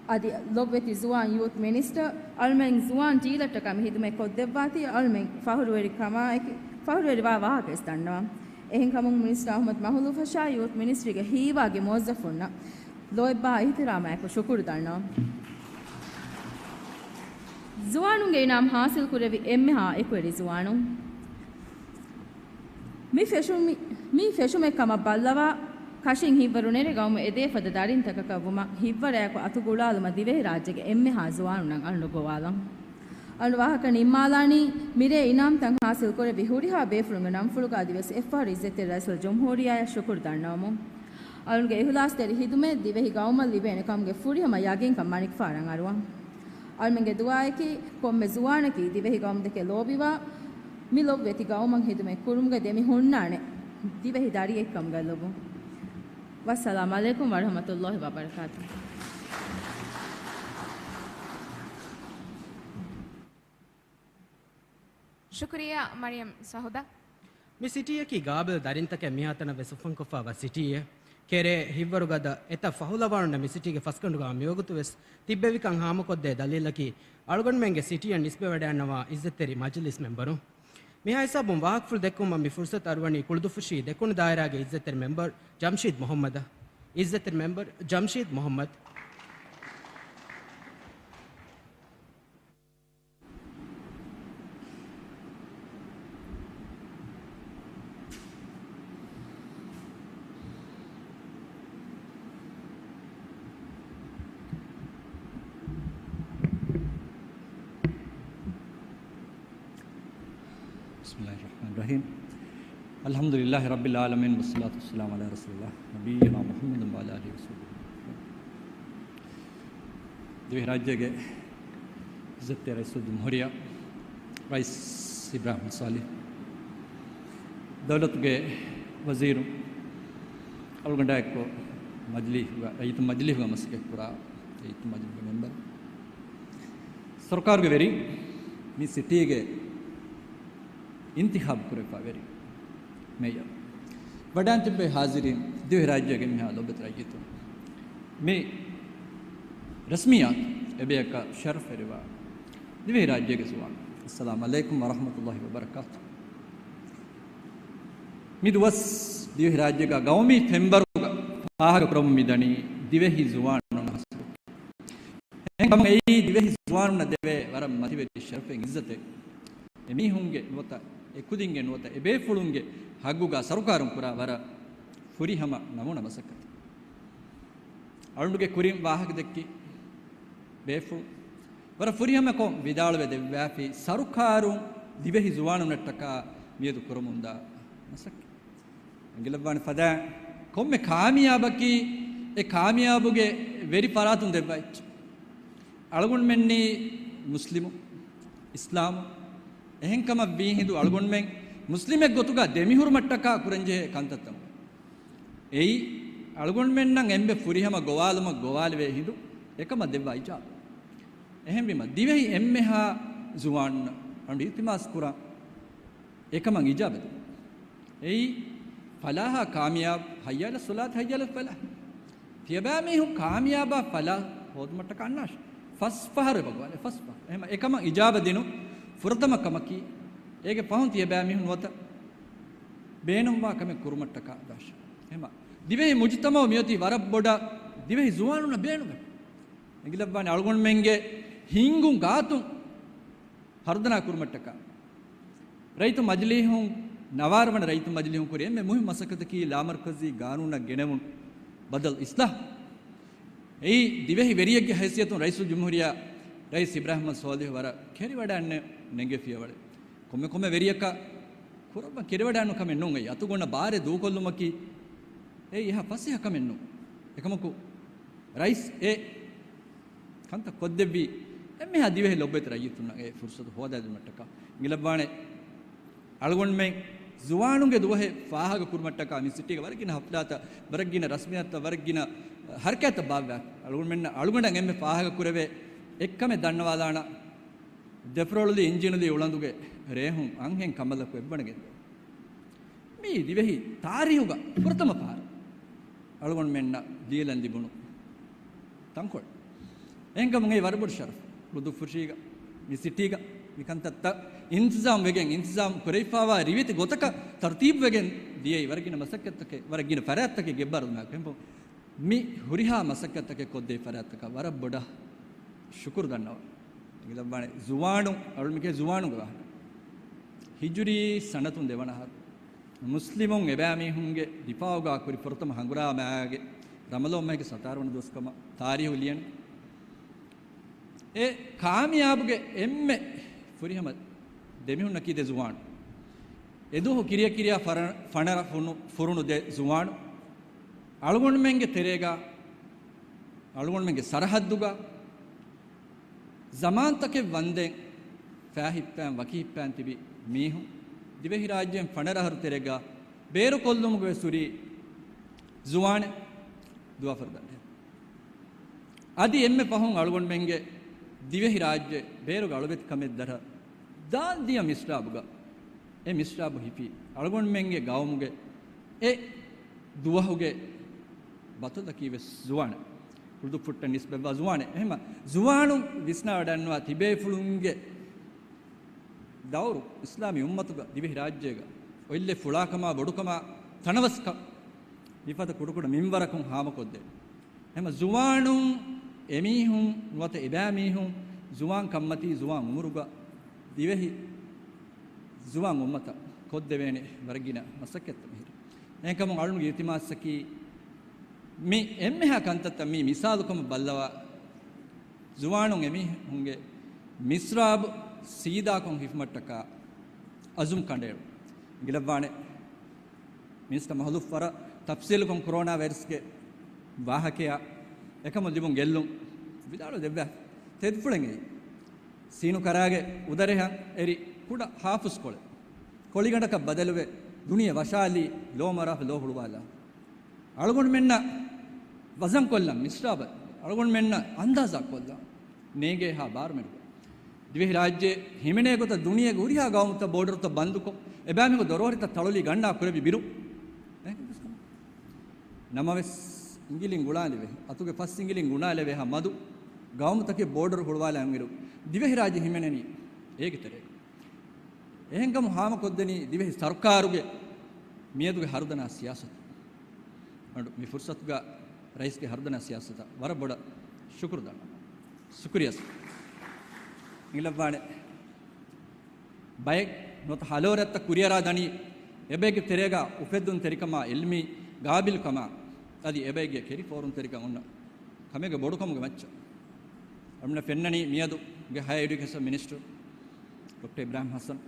އަދި ލޮބުވެތި ޒުވާން ޔޫތު މިނިސްޓަރ އަޅުމެން ޒުވާން ޖީލަށްޓަކާ މި ހިދުމަތް ކޮށްދެއްވާތީ އަޅުމެން ފަހުރުވެރި ކަމާއެކި، ފަހުރުވެރިވާ ވާހަކަ ވެސް ދަންނަވަން. އެހެންކަމުން މިނިސްޓަރ އަޙްމަދު މަހުލޫފަށާ ޔޫތު މިނިސްޓްރީގެ ހީވާގި މުވައްޒަފުންނަށް ލޯތްބާ އިޙްތިރާމާއެކު ޝުކުރު ދަންނަވަން. ޒުވާނުންގެ އިނާމް ހާސިލް ކުރެއްވި އެންމެހާ އެކުވެރި ޒުވާނުން. މި ފެށުމި، މީ ފެށުމެއް ކަމަށް ބައްލަވާ، ކަށިން ހިތްވަރު ނެރެ ގައުމު އެދޭ ފަދަ ދަރިންތަކަކަށް ވުމަށް ހިތްވަރާއެކު އަތުގުޅާލުމަށް ދިވެހިރާއްޖޭގެ އެންމެހާ ޒުވާނުންނަށް އަޅުގަނޑު ގޮވާލަން. އަޅުގަނޑު ވާހަކަ ނިންމާލާނީ، މިރޭ އިނާމްތައް ހާސިލް ކުރެއްވި ހުރިހާ ބޭފުޅުންގެ ނަންފުޅުގަ އަދިވެސް އެއްފަހަރު އިއްޒަތްތެރި ރައީސުލްޖުމްހޫރިއްޔާއަށް ޝުކުރު ދަންނަވަމުން. އަޅުގަނޑުގެ އިހުލާސްތެރި ހިދުމަތް ދިވެހި ގައުމަށް ލިބޭނެ ކަމުގެ ފުރިހަމަ ޔަގީންކަން މަނިކުފާރަށް އަރުވަން. އަޅުމެންގެ ދުޢާއަކީ ކޮންމެ ޒުވާނަކީ ދިވެހި ގައުމުދެކެ ލޯބިވާ، މި ލޮބުވެތި ގައުމަށް ހިދުމަތް ކުރުމުގަ ދެމި ހުންނާނެ ދިވެހި ދަރިއެއްކަމުގަ ލޮބު. ވައްސަލާމް ޢަލައިކުމް ވަރަޙްމަތުﷲި ވަބަރަކާތުހު. ޝުކުރިއްޔާ މަރިޔަމް ސަހުދާ. މި ސިޓީއަކީ ގާބިލް ދަރިންތަކެއް މިހާތަނަށް ވެސް އުފަންކޮށްފައިވާ ސިޓީއެއް. ކެރޭ ހިތްވަރުގަދަ އެތައް ފަހުލަވާނުންނެއް މި ސިޓީގެ ފަސްގަނޑުގަ މިވަގުތު ވެސް ތިއްބެވިކަން ހާމަކޮށްދޭ ދަލީލަކީ އަޅުގަނޑުމެންގެ ސިޓީއަށް ނިސްބަތްވެވަޑައިގަންނަވާ އިއްޒަތްތެރި މަޖިލިސް މެމްބަރުން. މިހާ ހިސާބުން ވާހަކަފުޅު ދެއްކުމަށް މި ފުރުސަތު އަރުވަނީ ކުޅުދުއްފުށީ ދެކުނު ދާއިރާގެ އިއްޒަތްތެރި މެމްބަރު ޖަމްޝީދް މުޙައްމަދަށް. އިއްޒަތްތެރި މެމްބަރު ޖަމްޝީދް މުޙައްމަދު. بسم الله الرحمن الرحيم. الحمد لله رب العالمين، والصلاة والسلام على رسول الله، نبينا محمد وعلى آله وصحبه. ދިވެހިރާއްޖޭގެ އިއްޒަތްތެރި ރައީސުލްޖުމްހޫރިއްޔާ ރައީސް އިބްރާހިމް ޞާލިޙް، ދައުލަތުގެ ވަޒީރު، އަޅުގަނޑާއެކު މަޖިލީހުގަ، ރައްޔިތު މަޖިލީހުގަ މަސައްކަތްކުރާ ރައްޔިތު މަޖިލީހުގެ މެމްބަރު، ސަރުކާރުގެ ވެރިން، މި ސިޓީގެ އިންތިޚާބު ކުރެވިފައިވާ ވެރިން، މޭޔަރު، ވަޑައިގެން ތިއްބެވި ޙާޟިރީން، ދިވެހިރާއްޖޭގެ އެންމެހާ ލޮބުވެތި ރައްޔިތުން، މި ރަސްމިއްޔާތު އެބަޔަކަށް ޝަރަފްވެރިވާ ދިވެހިރާއްޖޭގެ ޒުވާން، އައްސަލާމު ޢަލައިކުމް ވަރަޙްމަތުﷲި ވަބަރަކާތުހު. މި ދުވަސް ދިވެހިރާއްޖޭގަ ގައުމީ ފެންވަރުގަ ފާހަގަކުރަމުން މިދަނީ ދިވެހި ޒުވާނުންނަށް ހަސަރު. އެހެންކަމުން އެއީ ދިވެހި ޒުވާނުންނަށް ދެވޭ ވަރަށް މަތިވެރި ޝަރަފެއް، އިއްޒަތެއް. އެމީހުންގެ ނުވަތަ އެކުދިންގެ ނުވަތަ އެބޭފުޅުންގެ ހައްގުގަ ސަރުކާރުން ކުރާ ވަރަށް ފުރިހަމަ ނަމޫނާ މަސައްކަތެއް. އަޅުގަނޑުގެ ކުރިން ވާހަކަ ދެއްކި ބޭފުޅުން ވަރަށް ފުރިހަމަކޮށް ވިދާޅުވެ ދެއްވާފި، ސަރުކާރުން ދިވެހި ޒުވާނުންނަށްޓަކާ މިއަދު ކުރަމުންދާ މަސައްކަތް. އެނގިލައްވާނެ ފަދައިން ކޮންމެ ކާމިޔާބަކީ އެ ކާމިޔާބުގެ ވެރި ފަރާތުން ދެއްވާ އެއްޗެއް. އަޅުގަނޑުމެންނީ މުސްލިމު، އިސްލާމު، އެހެންކަމަށް ވީ ހިނދު އަޅުގަނޑުމެން މުސްލިމެއް ގޮތުގަ ދެމިހުރުމަށްޓަކާ ކުރަންޖެހޭ ކަންތައްތައް. އެއީ އަޅުގަނޑުމެންނަށް އެންމެ ފުރިހަމަ ގޮވާލުމަށް ގޮވާލެވޭ ހިނދު އެކަމަށް ދެއްވާ އިޖާބަ. އެހެންވީމަ، ދިވެހި އެންމެހާ ޒުވާނުންނަށް އަޅުގަނޑު އިލްތިމާސް ކުރާ އެކަމަށް އިޖާބަ ދެން. އެއީ، ފަލާހާ ކާމިޔާބު، ޙައްޔަ ޢަލައްޞަލާތު، ޙައްޔަ ޢަލަލް ފަލާޙް. ތިޔަބައިމީހުން ކާމިޔާބާ ފަލާޙް ހޯދުމަށްޓަކާ އަންނާށޭ. ފަސް ފަހަރު އެބަ ގޮވާލޭ، ފަސް ފަހަރު. އެހެމަ އެކަމަށް އިޖާބަ ދިނުން ފުރަތަމަ ކަމަކީ، އޭގެ ފަހުން ތިޔަބައިމީހުން ނުވަތަ ބޭނުންވާ ކަމެއް ކުރުމަށްޓަކާ ދާށޭ. އެހެމަ ދިވެހި މުޖުތަމަޢު މިއޮތީ ވަރަށް ބޮޑަށް ދިވެހި ޒުވާނުންނަށް ބޭނުމެއް. އެނގިލައްވާނެ އަޅުގަނޑުމެންގެ ހިންގުން ގާތުން ހަރުދަނާ ކުރުމަށްޓަކާ، ރައްޔިތު މަޖިލީހުން ނަވާރަ ވަނަ ރައްޔިތު މަޖިލީހުން ކުރި އެންމެ މުހިންމު މަސައްކަތަކީ ލާމަރުކަޒީ ގާނޫނަށް ގެނެވުނު ބަދަލު އިސްލާހު. އެއީ ދިވެހި ވެރިއެއްގެ ހައިސިއްޔަތުން ރައީސުލްޖުމްހޫރިއްޔާ ރައީސް އިބްރާހިމް ޞާލިޙު ވަރަށް ކެރިވަޑައިން ނެ-، ނެންގެ ފިޔަވަޅެއް. ކޮންމެ ކޮންމެ ވެރިޔަކަށް ކުރައްވަން ކެރިވަޑައިނު ކަމެއް ނޫން. އެއީ އަތުގަނޑަށް ބާރެއް ދޫކޮށްލުމަކީ އެއީ އެހާ ފަސޭހަ ކަމެއް ނޫން. އެކަމަކު ރައީސް އެ ކަންތައް ކޮށްދެއްވީ އެންމެހާ ދިވެހި ލޮބުވެތި ރައްޔިތުންނަށް އެ ފުރުސަތު ހޯދާދިނުމަށްޓަކާ. އިނގިލައްވާނެ އަޅުގަނޑުމެން ޒުވާނުންގެ ދުވަހެއް ފާހަގަ ކުރުމަށްޓަކާ މި ސިޓީގަ ވަރަށް ގިނަ ހަފްލާތައް، ވަރަށް ގިނަ ރަސްމިއްޔާތުތައް، ވަރަށް ގިނަ ހަރަކާތްތައް ބާއްވާ. އަޅުގަނޑުމެންނަށް އަޅުގަނޑަށް އެންމެ ފާހަގަ ކުރެވޭ އެއްކަމެއް ދަންނަވާލާނަން. ދެފުރޮޅުލީ އިންޖީނުލީ އުޅަނދުގެ ރޭހުން އަންހެން ކަނބަލަކު އެއްވަނަގެން މި ދިވެހި ތާރީހުގަ ފުރަތަމަ ފަހަރު އަޅުގަނޑުމެންނަށް ދީލަން ލިބުނު ތަންކޮޅެއް. އެހެންކަމުން އެއީ ވަރަށް ބޮޑު ޝަރަފް. ގުދުފުށީގަ، މި ސިޓީގަ މި ކަންތައްތައް އިންތިޒާމް ވެގެން، އިންތިޒާމް ކުރެވިފައިވާ ރިވެތި ގޮތަކަށް ތަރުތީބު ވެގެން ދިޔައީ ވަރަށް ގިނަ މަސައްކަތްތަކެއް، ވަރަށް ގިނަ ފަރާތްތަކެއް ގެއްބާރުލުމާއެކު. މި ހުރިހާ މަސައްކަތްތަކެއް ކޮށްދޭ ފަރާތްތަކަށް ވަރަށް ބޮޑަށް ޝުކުރު ދަންނަވަން. އެނގިލައްވާނެ ޒުވާނު، އަޅުމެކޭ ޒުވާނުގެ ވާހަކަ. ހިޖުރީ ސަނަތުން ދެވަނަ އަހަރު. މުސްލިމުން އެބައިމީހުންގެ ދިފާޢުގަ ކުރި ފުރަތަމަ ހަނގުރާމައިގެ ރަމަޟާން މަހުގެ ސަތާރަ ވަނަ ދުވަސް ކަމަށް ތާރީހު ލިޔަނީ. އެ ކާމިޔާބުގެ އެންމެ ފުރިހަމަ ދެމިހުންނަކީ ދެ ޒުވާނު. އެދުވަހު ކިރިޔަ ކިރިޔާ ފަރަ-، ފަނަރަ ފުނު-، ފުރުނު ދެ ޒުވާނު. އަޅުގަނޑުމެންގެ ތެރޭގަ، އަޅުގަނޑުމެންގެ ސަރަހައްދުގަ، ޒަމާންތަކެއް ވަންދެން ފައި ހިއްޕައިން ވަކި ހިއްޕައިން ތިބި މީހުން، ދިވެހިރާއްޖޭން ފަނަރަ އަހަރު ތެރޭގަ ބޭރުކޮށްލުމުގަ ވެސް ހުރި ޒުވާނެއް ދުވާފަރު ދަނޑެއް. އަދި އެންމެ ފަހުން އަޅުގަނޑުމެންގެ ދިވެހިރާއްޖެ ބޭރުގެ އަޅުވެތިކަމެއް ދަރަ ދާން ދިޔަ މިސްރާބުގަ، އެ މިސްރާބު ހިފީ އަޅުގަނޑުމެންގެ ގައުމުގެ އެ ދުވަހުގެ ބަތަލަކީ ވެސް ޒުވާނެއް. ހުޅުދުއްފުއްޓަށް ނިސްބަތްވާ ޒުވާނެއް. އެހެމަ ޒުވާނުން ވިސްނާވަޑައިންނަވާ ތިބޭފުޅުންގެ ދައުރު އިސްލާމީ އުއްމަތުގަ ދިވެހިރާއްޖޭގަ އޮތްލެ ފުޅާކަމާ ބޮޑުކަމާ ތަނަވަސްކަން މިފަދަ ކުޑަކުޑަ މިންވަރަކުން ހާމަކޮށްދޭ. އެހެމަ ޒުވާނުން އެމީހުން ނުވަތަ އެބައިމީހުން ޒުވާން ކަންމަތީ ޒުވާން އުމުރުގަ ދިވެހި ޒުވާން އުއްމަތަށް ކޮށްދެވޭނެ ވަރަށް ގިނަ މަސައްކަތްތައް މިހިރީ. އެހެންކަމުން އަޅުގަނޑުގެ އިލްތިމާސްއަކީ މި އެންމެހާ ކަންތައްތައް މީ މިސާލުކަމަށް ބައްލަވާ ޒުވާނުން އެމީހުންގެ މިސްރާބު ސީދާކޮށް ހިފުމަށްޓަކާ އަޒުމް ކަނޑައެޅުން. އިނގިލައްވާނެ މިނިސްޓަ މަހުލޫފް ވަރަށް ތަފްސީލުކޮށް ކޮރޯނާ ވައިރަސްގެ ވާހަކަޔާ އެކަމުން ލިބުން ގެއްލުން ވިދާޅު ދެއްވާ. ތެދުފުޅެއް އެއީ. ސީނު ކަރާގެ އުދަރެހަށް އެރި ކުޑަ ހާފުސްކޮޅެއް ކޮޅިގަނޑަކަށް ބަދަލުވެ ދުނިޔެ ވަށާލީ ލޯ މަރާފަ ލޯ ހުޅުވާލާ. އަޅުގަނޑުމެންނަށް ވަޒަން ކޮށްލަން މިސްރާބަށް އަޅުގަނޑުމެންނަށް އަންދާޒާ ކޮށްލަން ނޭނގޭ ހާ ބާރުމެނުގަ. ދިވެހިރާއްޖެ ހިމެނޭ ގޮތަށް ދުނިޔޭގެ ހުރިހާ ގައުމުތައް ބޯޑަރުތައް ބަންދުކޮށް، އެބައިމީހުންގެ ދޮރޯރިތައް ތަޅުލީ ގަންނާ ކުރެއްވި ބިރު. ނަމަވެސް، އިނގިލިން ގުޅާލެވޭ، އަތުގެ ފަސް އިނގިލިން ގުނާލެވޭ ހާ މަދު ގައުމުތަކެއް ބޯޑަރު ހުޅުވާލާ އިރު، ދިވެހިރާއްޖެ ހިމެނެނީ އޭގެ ތެރޭގަ. އެހެންކަމުން ހާމަކޮށްދެނީ ދިވެހި ސަރުކާރުގެ މިއަދުގެ ހަރުދަނާ ސިޔާސަތު. އަޑު މި ފުރުސަތުގަ ރައީސްގެ ހަރުދަނާ ސިޔާސަތަށް ވަރަށް ބޮޑަށް ޝުކުރު ދަންނަވަން. ޝުކުރިޔާ. އިނގިލައްވާނެ ބައެއް ނުވަތަ ހަލޯރައްތައް ކުރިއަރާ ދަނީ، އެބައެއްގެ ތެރޭގަ އުފެއްދުންތެރިކަމާ، އިލްމީ ގާބިލްކަމާ، އަދި އެބައެއްގެ ކެރިފޯރުންތެރިކަން އޮންނަ ކަމެއްގެ ބޮޑުކަމުގެ މައްޗަށް. އަޅުމެންނަށް ފެންނަނީ މިއަދުގެ ހަޔަ އެޑިއުކޭޝަން މިނިސްޓަރު ޑޮކްޓަރ އިބްރާހިމް ޙަސަން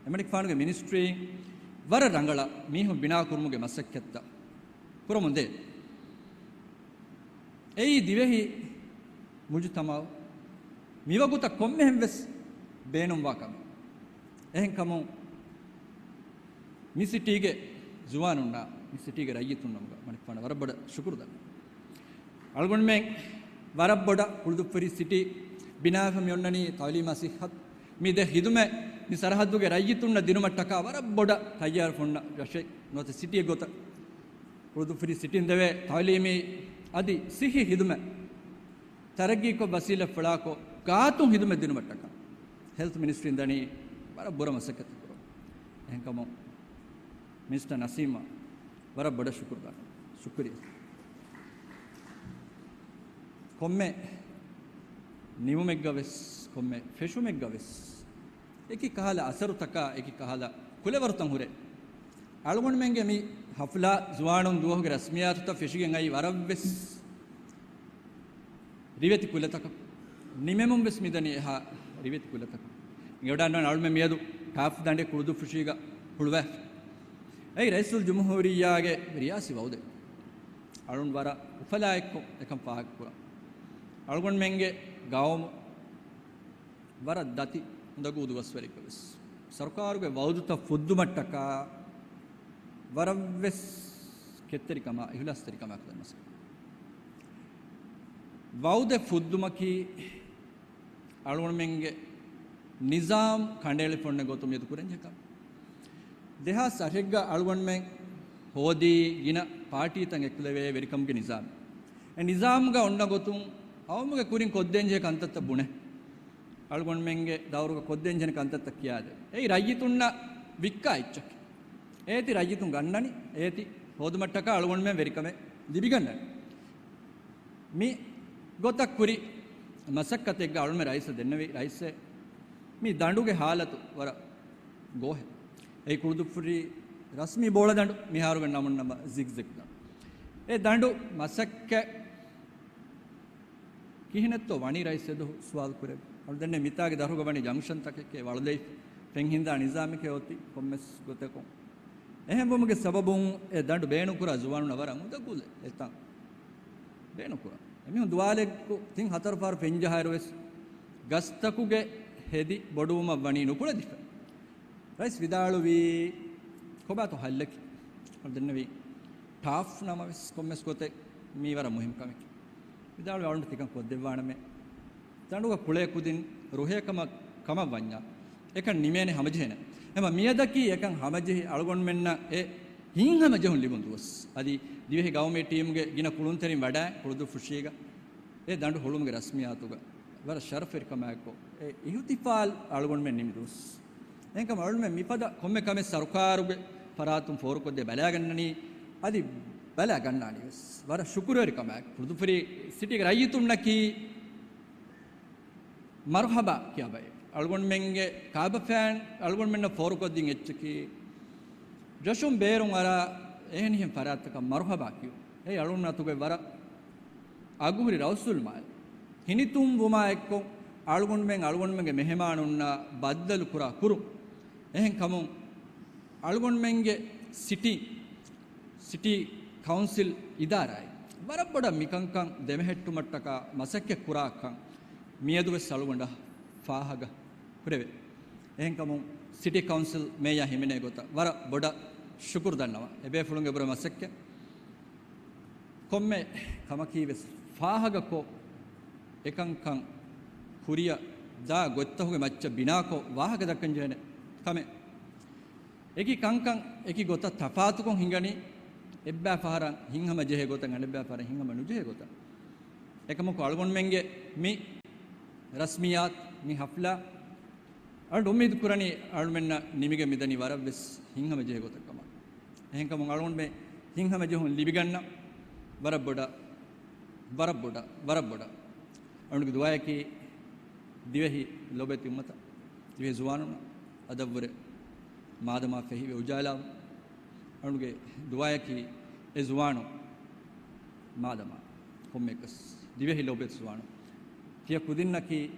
އެމަނިކުފާނުގެ މިނިސްޓްރީ ވަރަށް ރަނގަޅަށް މީހުން ބިނާކުރުމުގެ މަސައްކަތްތައް ކުރަމުންދޭ. އެއީ ދިވެހި މުޖުތަމަޢު މިވަގުތަށް ކޮންމެހެން ވެސް ބޭނުންވާ ކަމެއް. އެހެންކަމުން މި ސިޓީގެ ޒުވާނުންނާ، މި ސިޓީގެ ރައްޔިތުންނަށް މަނިކުފާނަށް ވަރަށް ބޮޑަށް ޝުކުރު ދަންނަވަން. އަޅުގަނޑުމެން ވަރަށް ބޮޑަށް ކުޅުދުއްފުރި ސިޓީ ބިނާވެފަ މި އޮންނަނީ ތަޢުލީމާ ޞިއްޙަތު މި ދެ ޚިދުމަތް މި ސަރަޙައްދުގެ ރައްޔިތުންނަށް ދިނުމަށްޓަކާ ވަރަށް ބޮޑަށް ތައްޔާރު ފޮންނަ ރަށެއް ނުވަތަ ސިޓީއެއް ގޮތަށް ކުޅުދުއްފުރި ސިޓީން ދެވޭ ތަޢުލީމީ އަދި ޞިއްޙީ ޚިދުމަތް ތަރައްގީކޮށް ވަސީލަތްފުޅާކޮށް ގާތުން ޚިދުމަތް ދިނުމަށްޓަކާ ހެލްތު މިނިސްޓްރީން ދަނީ ވަރަށް ބުރަ މަސައްކަތެއް ކުރަން. އެހެންކަމުން މިނިސްޓަރ ނަސީމަށް ވަރަށް ބޮޑަށް ޝުކުރު ދަންނަވަން. ޝުކުރިޔާ. ކޮންމެ ނިމުމެއްގަ ވެސް، ކޮންމެ ފެށުމެއްގަ ވެސް، އެކި ކަހަލަ އަސަރުތަކާ، އެކި ކަހަލަ ކުލަވަރުތައް ހުރޭ. އަޅުގަނޑުމެންގެ މި ޙަފްލާ ޒުވާނުން ދުވަހުގެ ރަސްމިއްޔާތުތައް ފެށިގެން އައި ވަރަށް ވެސް ރިވެތި ކުލަތަކަށް ނިމެމުން ވެސް މިދަނީ އެހާ ރިވެތި ކުލަތަކަށް. އިނގޭ ވަޑާން އަޅުމެން މިއަދު ޓާފް ދަނޑެއް ކުޅުދުއްފުށީގަ ހުޅުވައިފި. އެއީ ރައީސުލްޖުމްހޫރިއްޔާގެ ރިޔާސީ ވައުދެއް. އަޅުން ވަރަށް އުފަލާއެއްކޮށް އެކަން ފާހަގަކުރަން. އަޅުގަނޑުމެންގެ ގައުމު ވަރަށް ދަތި އުނދަގޫ ދުވަސްވަރެއްގަ ވެސް ސަރުކާރުގެ ވައުދުތައް ފުއްދުމަށްޓަކާ ވަރަށް ވެސް ކެތްތެރިކަމާ، އިހުލާސްތެރިކަމާ ކުރަން މަސައްކަތް. ވައުދެއް ފުއްދުމަކީ އަޅުގަނޑުމެންގެ ނިޒާމް ކަނޑައެޅިފަ އޮންނަ ގޮތުން މިއަދު ކުރަންޖެހޭ ކަމެއް. ދެހާސް އަށެއްގަ އަޅުގަނޑުމެން ހޯދީ ގިނަ ޕާޓީތައް އެކުލެވޭ ވެރިކަމުގެ ނިޒާމް. އެ ނިޒާމްގަ އޮންނަ ގޮތުން އަވަމުގެ ކުރިން ކޮށްދޭންޖެހޭ ކަންތައްތައް ބުނެ. އަޅުގަނޑުމެންގެ ދައުރުގަ ކޮށްދޭންޖެހޭ ކަންތައްތައް ކިޔާދޭ. އެއީ ރައްޔިތުންނަށް ވިއްކާ އެއްޗަކީ. އޭތި ރައްޔިތުން ގަންނަނީ، އޭތި ހޯދުމަށްޓަކާ އަޅުގަނޑުމެން ވެރިކަމެއް ލިބިގަންނަނީ. މި ގޮތަށް ކުރި މަސައްކަތެއްގަ އަޅުމެ ރައީސަށް ދެންނެވި، ރައީސޭ، މި ދަނޑުގެ ހާލަތު ވަރަށް ގޯހެއް. އެއީ ކުޅުދުއްފުށީ ރަސްމީ ބޯޅަ ދަނޑު، މިހާރުގެ ނަމުން ނަމަ ޒިގްޒެގް ދަނޑު. އެ ދަނޑު މަސައްކަތް ކިހިނެއްތޯ ވަނީ ރައީސް އެދުވަހު ސުވާލު ކުރެއްވި. އަޅު ދެންނެވި މިތާގެ ދަށުގަ ވަނީ ޖަންކްޝަންތަކެކޭ ވަޅުލައިފި ފެންހިންދާ ނިޒާމެކޭ އޮތީ ކޮންމެސް ގޮތަކުން. އެހެންވުމުގެ ސަބަބުން އެ ދަނޑު ބޭނުންކުރާ ޒުވާނުންނަށް ވަރަށް އުނދަގުލެއް އެތަން ބޭނުންކުރާ. އެމީހުން ދުވާލެއްގަ ތިން ހަތަރު ފަހަރު ފެންޖަހާއިރު ވެސް ގަސްތަކުގެ ހެދި ބޮޑުވުމަށް ވަނީ ނުކުޅެދިފަ. ރައީސް ވިދާޅުވީ، ކޮބާތޯ ހައްލަކީ؟ އަޅު ދެންނެވީ، ޓާފް ނަމަވެސް ކޮންމެސް ގޮތެއް މީ ވަރަށް މުހިންމު ކަމެކޭ. ވިދާޅުވީ އަޅުން ތިކަން ކޮށްދެއްވާނަމޭ. ދަނޑުގަ ކުޅޭ ކުދިން ރުހޭ ކަމަށް، ކަމަށް ވަންޏާ، އެކަން ނިމޭނެ ހަމަޖެހޭނެ. އެމަ މިއަދަކީ އެކަން ހަމަޖެހި އަޅުގަނޑުމެންނަށް އެ ހިތްހަމަޖެހުން ލިބުނު ދުވަސް. އަދި ދިވެހި ގައުމީ ޓީމުގެ ގިނަ ކުޅުންތެރިން ވަޑައި ކުޅުދުއްފުށީގަ އެ ދަނޑު ހުޅުމުގެ ރަސްމިއްޔާތުގަ ވަރަށް ޝަރަފްވެރިކަމާއެކު އެ އިހުތިފާލް އަޅުގަނޑުމެން ނިމިދުވަސް. އެހެންކަމުން އަޅުގަނޑުމެން މިފަދަ ކޮންމެ ކަމެއް ސަރުކާރުގެ ފަރާތުން ފޯރުކޮށްދޭ ބަލާގަންނަނީ، އަދި ބަލާގަންނާނީ ވެސް. ވަރަށް ޝުކުރުވެރިކަމާއެކު ކުޅުދުއްފުށި ސިޓީގެ ރައްޔިތުންނަކީ މަރުޙަބާ ކިޔާ ބައެއް. އަޅުގަނޑުމެންގެ ކާބަފައިން އަޅުގަނޑުމެންނަށް ފޯރުކޮށްދިން އެއްޗަކީ، ޖަޝުން ބޭރުން އަރާ އެހެނިހެން ފަރާތްތަކަށް މަރުޙަބާ ކިޔުން. އެއީ އަޅުގަނޑުމެން އަތުގެ ވަރަށް އަގުހުރި ރައުސުލްމާލެ. ހިނިތުންވުމާ އެއްކޮށް، އަޅުގަނޑުމެން އަޅުގަނޑުމެންގެ މެހެމާނުންނާ ބައްދަލު ކުރާ ކުރުން. އެހެން ކަމުން، އަޅުގަނޑުމެންގެ ސިޓީ، ސިޓީ ކައުންސިލް އިދާރާއިން ވަރަށް ބޮޑަށް މިކަންކަން ދެމެހެއްޓުމަށްޓަކާ މަސައްކަތް ކުރާކަން މިއަދުވެސް އަޅުގަނޑަށް ފާހަގަ ކުރެވޭ. އެހެންކަމުން ސިޓީ ކައުންސިލް މޭޔާ ހިމެނޭ ގޮތަށް ވަރަށް ބޮޑަށް ޝުކުރު ދަންނަވަން. އެބޭފުޅުންގެ ބުރަ މަސައްކަތް ކޮންމެ ކަމަކީ ވެސް ފާހަގަކޮށް، އެކަންކަން ކުރިއަށް ދާ ގޮތްތަކުގެ މައްޗަށް ބިނާކޮށް ވާހަކަ ދައްކަން ޖެހޭނެ ކަމެއް. އެކި ކަންކަން އެކި ގޮތަށް ތަފާތުކޮށް ހިނގަނީ، އެއްބައި ފަހަރަށް ހިތްހަމަ ޖެހޭ ގޮތަށް އަނެއްބައި ފަހަރަށް ހިތްހަމަ ނުޖެހޭ ގޮތަށް. އެކަމަކު އަޅުގަނޑުމެންގެ މި ރަސްމިއްޔާތު، މި ހަފްލާ، އަޅުގަނޑު އުއްމީދު ކުރަނީ އަޅުމެންނަށް ނިމިގެން މިދަނީ ވަރަށްވެސް ހިތްހަމަ ޖެހޭ ގޮތަށް ކަމަށް. އެހެންކަމުން އަޅުގަނޑުމެން ހިތްހަމަ ޖެހުން ލިބިގަންނަ ވަރަށް ބޮޑަށް، ވަރަށް ބޮޑަށް، ވަރަށް ބޮޑަށް. އަޅުގަނޑުގެ ދުޢާއަކީ ދިވެހި ލޯބިވެތި އުއްމަތަށް، ދިވެހި ޒުވާނުންނަށް އަދަށްވުރެ މާދަމާ ފެހިވެ އުޖާލާ. އަޅުގަނޑުގެ ދުޢާއަކީ އެ ޒުވާނުން މާދަމާ ކޮންމެއަކަސް ދިވެހި ލޯބިވެތި ޒުވާނުން. ތިޔަ ކުދިންނަކީ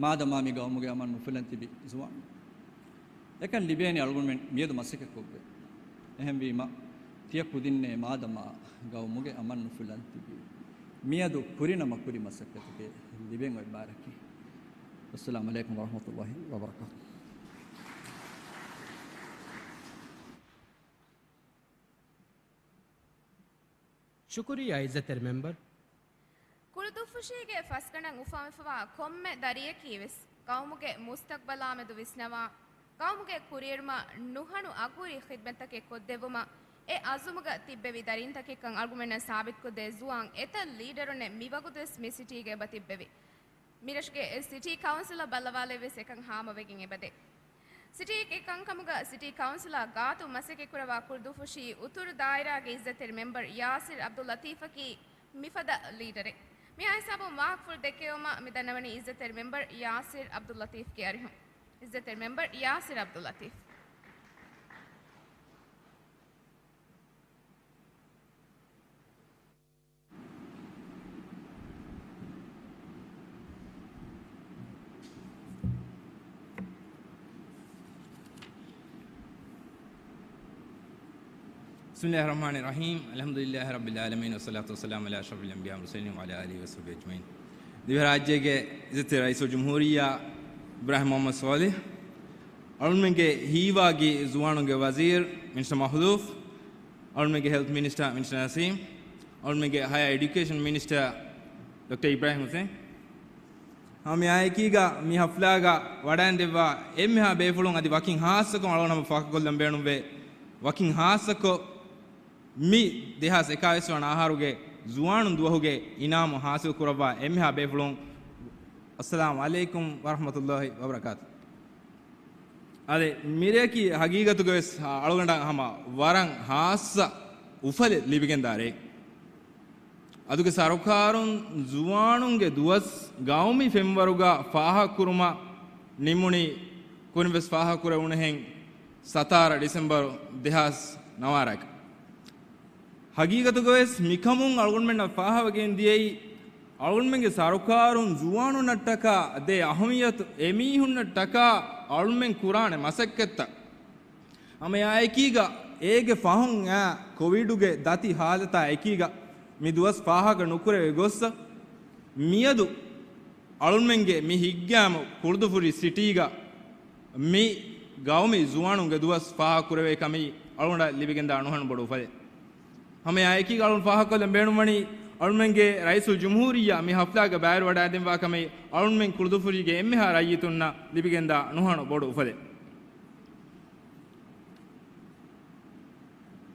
މާދަމާ މި ގައުމުގެ އަމަން ނުފުލަން ތިބި ޒުވާނުން. އެކަން ލިބޭނީ އަޅުގަނޑުމެން މިއަދު މަސައްކަތްކޮށްގެން. އެހެންވީމަ، ތިޔަ ކުދިންނޭ މާދަމާ ގައުމުގެ އަމަން ނުފުލަން ތިބީ. މިއަދު ކުރިނަމަ ކުރި މަސައްކަތުގެ ލިބެން އޮތް ބާރަކީ. އައްސަލާމު ޢަލައިކުމް ވަރަޙްމަތުﷲި ވަބަރަކާތުހު. ޝުކުރިއްޔާ އިއްޒަތްތެރި މެމްބަރު. ކުޅުދުއްފުށީގެ ފަސްގަނޑަށް އުފާވެފަވާ ކޮންމެ ދަރިޔަކީވެސް ގައުމުގެ މުސްތަގްބަލާމެދު ވިސްނަވާ، ގައުމުގެ ކުރިއެރުމަށް ނުހަނު އަގުހުރި ޚިދްމަތްތަކެއް ކޮށްދެއްވުމަށް އެ އަޒުމުގަ ތިއްބެވި ދަރީންތަކެއްކަން އަޅުގަނޑުމެންނަށް ސާބިތުކޮށްދޭ ޒުވާން އެތައް ލީޑަރުންނެއް މިވަގުތުވެސް މި ސިޓީގަ އެބަ ތިއްބެވި. މިރަށުގެ ސިޓީ ކައުންސިލަށް ބައްލަވާލެއްވިޔަސް އެކަން ހާމަވެގެން އެބަދޭ. ސިޓީގެ ކަންކަމުގަ ސިޓީ ކައުންސިލާ ގާތު މަސައްކަތްކުރައްވާ ކުޅުދުއްފުށީ އުތުރު ދާއިރާގެ އިއްޒަތްތެރި މެމްބަރު ޔާސިރް އަބްދުއްލަތީފަކީ މިފަދަ ލީޑަރެއް. މިހާ ހިސާބުން ވާހަކަފުޅު ދެއްކެވުމަށް މި ދަންނަވަނީ އިއްޒަތްތެރި މެމްބަރު ޔާސިރް އަބްދުއްލަތީފްގެ އަރިހުން. އިއްޒަތްތެރި މެމްބަރު ޔާސިރް އަބްދުއްލަތީފް. بسم الله الرحمن الرحيم. الحمد لله رب العالمين، والصلاة والسلام على أشرف الأنبياء والمرسلين وعلى آله وصحبه أجمعين. ދިވެހިރާއްޖޭގެ އިއްޒަތްތެރި ރައީސުލްޖުމްހޫރިއްޔާ އިބްރާހިމް މުޙައްމަދު ޞާލިޙް، އަޅުމެންގެ ހީވާގި ޒުވާނުންގެ ވަޒީރު މިނިސްޓަރ މަޚްލޫފް، އަޅުމެންގެ ހެލްތް މިނިސްޓަރ، މިނިސްޓަރ ނަސީމް، އަޅުމެންގެ ހަޔަރ އެޑިއުކޭޝަން މިނިސްޓަރ ޑޮކްޓަރ އިބްރާހިމް ހުސެން. ހަމަ މިއާއެކީގަ މި ހަފްލާގަ ވަޑައިންދެއްވާ އެންމެހާ ބޭފުޅުން އަދި ވަކިން ހާއްސަކޮށް އަޅުގަނޑު ހަމަ ފާޚަކޮށްލަން ބޭނުންވޭ. ވަކިން ހާއްސަކޮށް މި ދެހާސް އެކާވީސް ވަނަ އަހަރުގެ ޒުވާނުން ދުވަހުގެ އިނާމު ހާސިލް ކުރައްވާ އެންމެހާ ބޭފުޅުން، އައްސަލާމު ޢަލައިކުމް ވަރަޙްމަތުﷲި ވަބަރަކާތު. އާދެ، މިރެއަކީ ހަގީގަތުގަވެސް އަޅުގަނޑަށް ހަމަ ވަރަށް ހާއްސަ އުފަލެއް ލިބިގެންދާ ރެއެއް. އަދުގެ ސަރުކާރުން ޒުވާނުންގެ ދުވަސް ގައުމީ ފެންވަރުގަ ފާހަގަކުރުމަށް ނިމުނީ، ކުރިންވެސް ފާހަގަކުރެވުނުހެން ސަތާރަ ޑިސެމްބަރު ދެހާސް ނަވާރައަކަށް. ހަގީގަތުގަވެސް މިކަމުން އަޅުގަނޑުމެންނަށް ފާހަގަވެގެން ދިޔައީ، އަޅުގަނޑުމެންގެ ސަރުކާރުން ޒުވާނުންނަށްޓަކާ ދޭ އަހަމިއްޔަތު، އެމީހުންނަށްޓަކާ އަޅުމެން ކުރާނެ މަސައްކަތްތައް. ހަމައެއާއެކީގަ އޭގެ ފަހުން އާ ކޮވިޑުގެ ދަތި ހާލަތާ އެކީގަ މި ދުވަސް ފާހަގަ ނުކުރެވި ގޮއްސަ، މިއަދު އަޅުމެންގެ މި ހިތްގައިމު ކުޅުދުއްފުށި ސިޓީގަ މި ގައުމީ ޒުވާނުންގެ ދުވަސް ފާހަގަކުރެވޭ ކަމީ އަޅުގަނޑަށް ލިބިގެންދާ ނުހަނު ބޮޑު އުފަލެއް. ހަމައެއާއެކީގަ އަޅުން ފާހަގަކޮށްލަން ބޭނުންވަނީ، އަޅުމެންގެ ރައީސުލްޖުމްހޫރިއްޔާ މި ހަފްލާގަ ބައިވެރިވަޑައިދެއްވާ ކަމީ އަޅުމެން ކުޅުދުއްފުށީގެ އެންމެހާ ރައްޔިތުންނަށް ލިބިގެންދާ ނުހަނު ބޮޑު އުފަލެއް.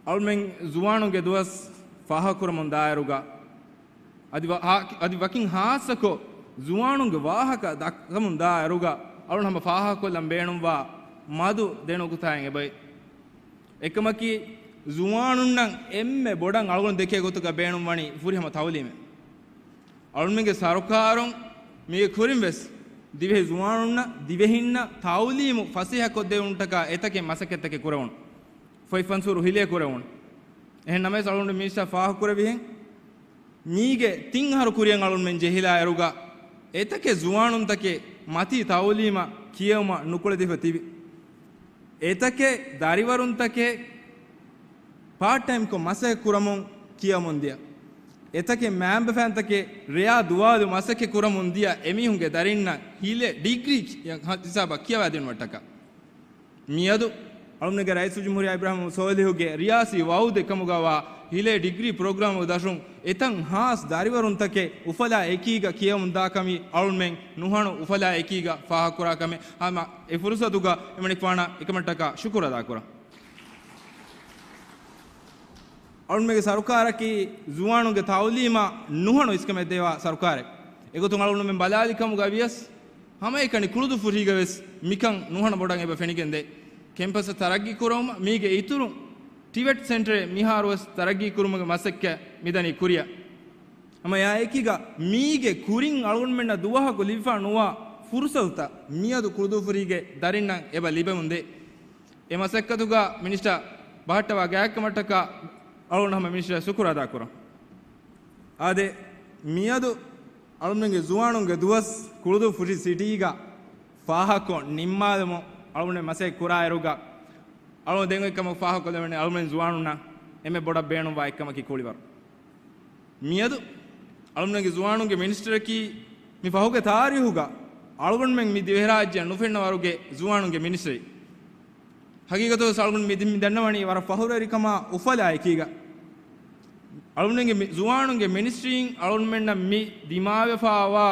އަޅުމެން ޒުވާނުންގެ ދުވަސް ފާހަގަކުރަމުން ދާއިރުގަ އަދި ވަ-، ހާ-، އަދި ވަކިން ހާއްސަކޮށް ޒުވާނުންގެ ވާހަކަ ދައްކަމުން ދާއިރުގަ އަޅުން ހަމަ ފާހަގަކޮށްލަން ބޭނުންވާ މަދު ދެ ނުކުތާއެއް އެބައޮތް. އެކަމަކީ، ޒުވާނުންނަށް އެންމެ ބޮޑަށް އަޅުގަނޑު ދެކޭ ގޮތުގަ ބޭނުންވަނީ ފުރިހަމަ ތައުލީމެއް. އަޅުމެންގެ ސަރުކާރުން މީގެ ކުރިން ވެސް ދިވެހި ޒުވާނުންނަށް، ދިވެހިންނަށް ތައުލީމު ފަސޭހަކޮށްދެވުންތަކާ އެތަކެއް މަސައްކަތްތަކެއް ކުރެވުނު. ފޮތް ފަންސުރު ހިލޭ ކުރެވުނު. އެހެން ނަމަވެސް އަޅުގަނޑު މިނިސްޓަރ ފާހަގަކުރެވިހެން، މީގެ ތިން އަހަރު ކުރިއަށް އަޅުންމެން ޖެހިލާއިރުގަ، އެތަކެއް ޒުވާނުންތަކެއް މަތީ ތައުލީމަށް ކިޔެވުމަށް ނުކުޅެދީފަ ތިބި. އެތަކެއް ދަރިވަރުންތަކެއް ޕާޓް ޓައިމްކޮށް މަސައްކަތް ކުރަމުން ކިޔަމުން ދިޔަ. އެތަކެއް މައިންބަފައިންތަކެއް ރެޔާ ދުވާލު މަސައްކަތް ކުރަމުން ދިޔަ އެމީހުންގެ ދަރިންނަށް ހިލޭ ޑިގްރީ ހިސާބަށް ކިޔަވާދިނުމަށްޓަކާ. މިއަދު އަޅުގަނޑުގެ ރައީސުލްޖުމްހޫރިއްޔާ އިބްރާހިމް ސޯލިހުގެ ރިޔާސީ ވައުދެއް ކަމުގަވާ ހިލޭ ޑިގްރީ ޕްރޮގްރާމުގެ ދަށުން އެތަން ހާސް ދަރިވަރުންތަކެއް އުފަލާ އެކީގަ ކިޔަވަމުންދާކަމީ އަޅުމެން ނުހަނު އުފަލާ އެކީގަ ފާހަގަކުރާ ކަމެއް. ހަމަ އެ ފުރުސަތުގަ އެމަނިކުފާނަށް އެކަމަށްޓަކާ ޝުކުރު އަދާކުރަން. އަޅުމެންގެ ސަރުކާރަކީ ޒުވާނުންގެ ތައުލީމަށް ނުހަނު އިސްކަމެއް ދޭވާ ސަރުކާރެއް. އެގޮތުން އަޅުގަނޑުމެން ބަލާލި ކަމުގަ ވިޔަސް، ހަމައެކަނި ކުޅުދުއްފުށީގަ ވެސް މިކަން ނުހަނު ބޮޑަށް އެބަ ފެނިގެންދޭ. ކެމްޕަސް ތަރައްގީ ކުރުމަށް މީގެ އިތުރުން ޓިވެޓް ސެންޓަރެއް މިހާރު ވެސް ތަރައްގީ ކުރުމުގެ މަސައްކަތް މިދަނީ ކުރިއަށް. ހަމަ އެއާއެކީގަ މީގެ ކުރިން އަޅުގަނޑުމެންނަށް ދުވަހަކު ލިބިފަ ނުވާ ފުރުސަތުތައް މިއަދު ކުޅުދުއްފުށީގެ ދަރިންނަށް އެބަ ލިބެމުންދޭ. އެ މަސައްކަތުގަ މިނިސްޓަރ ބަހައްޓަވާ ގާތްކަމަށްޓަކާ އަޅުގަނޑު ހަމަ މިނިސްޓަރ ޝުކުރު އަދާކުރަން. އާދެ، މިއަދު އަޅުމެންގެ ޒުވާނުންގެ ދުވަސް ކުޅުދުއްފުށި ސިޓީގަ ފާހަގަކޮށް ނިންމާލުމުން އަޅުމެން މަސައްކަތް ކުރާއިރުގަ، އަޅުގަނޑު ދެން އޮތް ކަމަށް ފާހަގަކޮށްލެވޭނެ އަޅުމެން ޒުވާނުންނަށް އެންމެ ބޮޑަށް ބޭނުންވާ އެއްކަމަކީ ކުޅިވަރު. މިއަދު އަޅުމެންގެ ޒުވާނުންގެ މިނިސްޓަރަކީ މި ފަހުގެ ތާރީހުގަ އަޅުގަނޑުމެން މި ދިވެހިރާއްޖެއަށް ނުފެންނަ ވަރުގެ ޒުވާނުންގެ މިނިސްޓަރެއް. ހަގީގަތުގަ ވެސް އަޅުގަނޑު މި ދި-، މި ދަންނަވަނީ ވަރަށް ފަހުރުވެރިކަމާ އުފަލާ އެކީގަ. އަޅުގަނޑުގެ މި ޒުވާނުންގެ މިނިސްޓްރީން އަޅުގަނޑުމެންނަށް މި ދިމާވެފައިވާ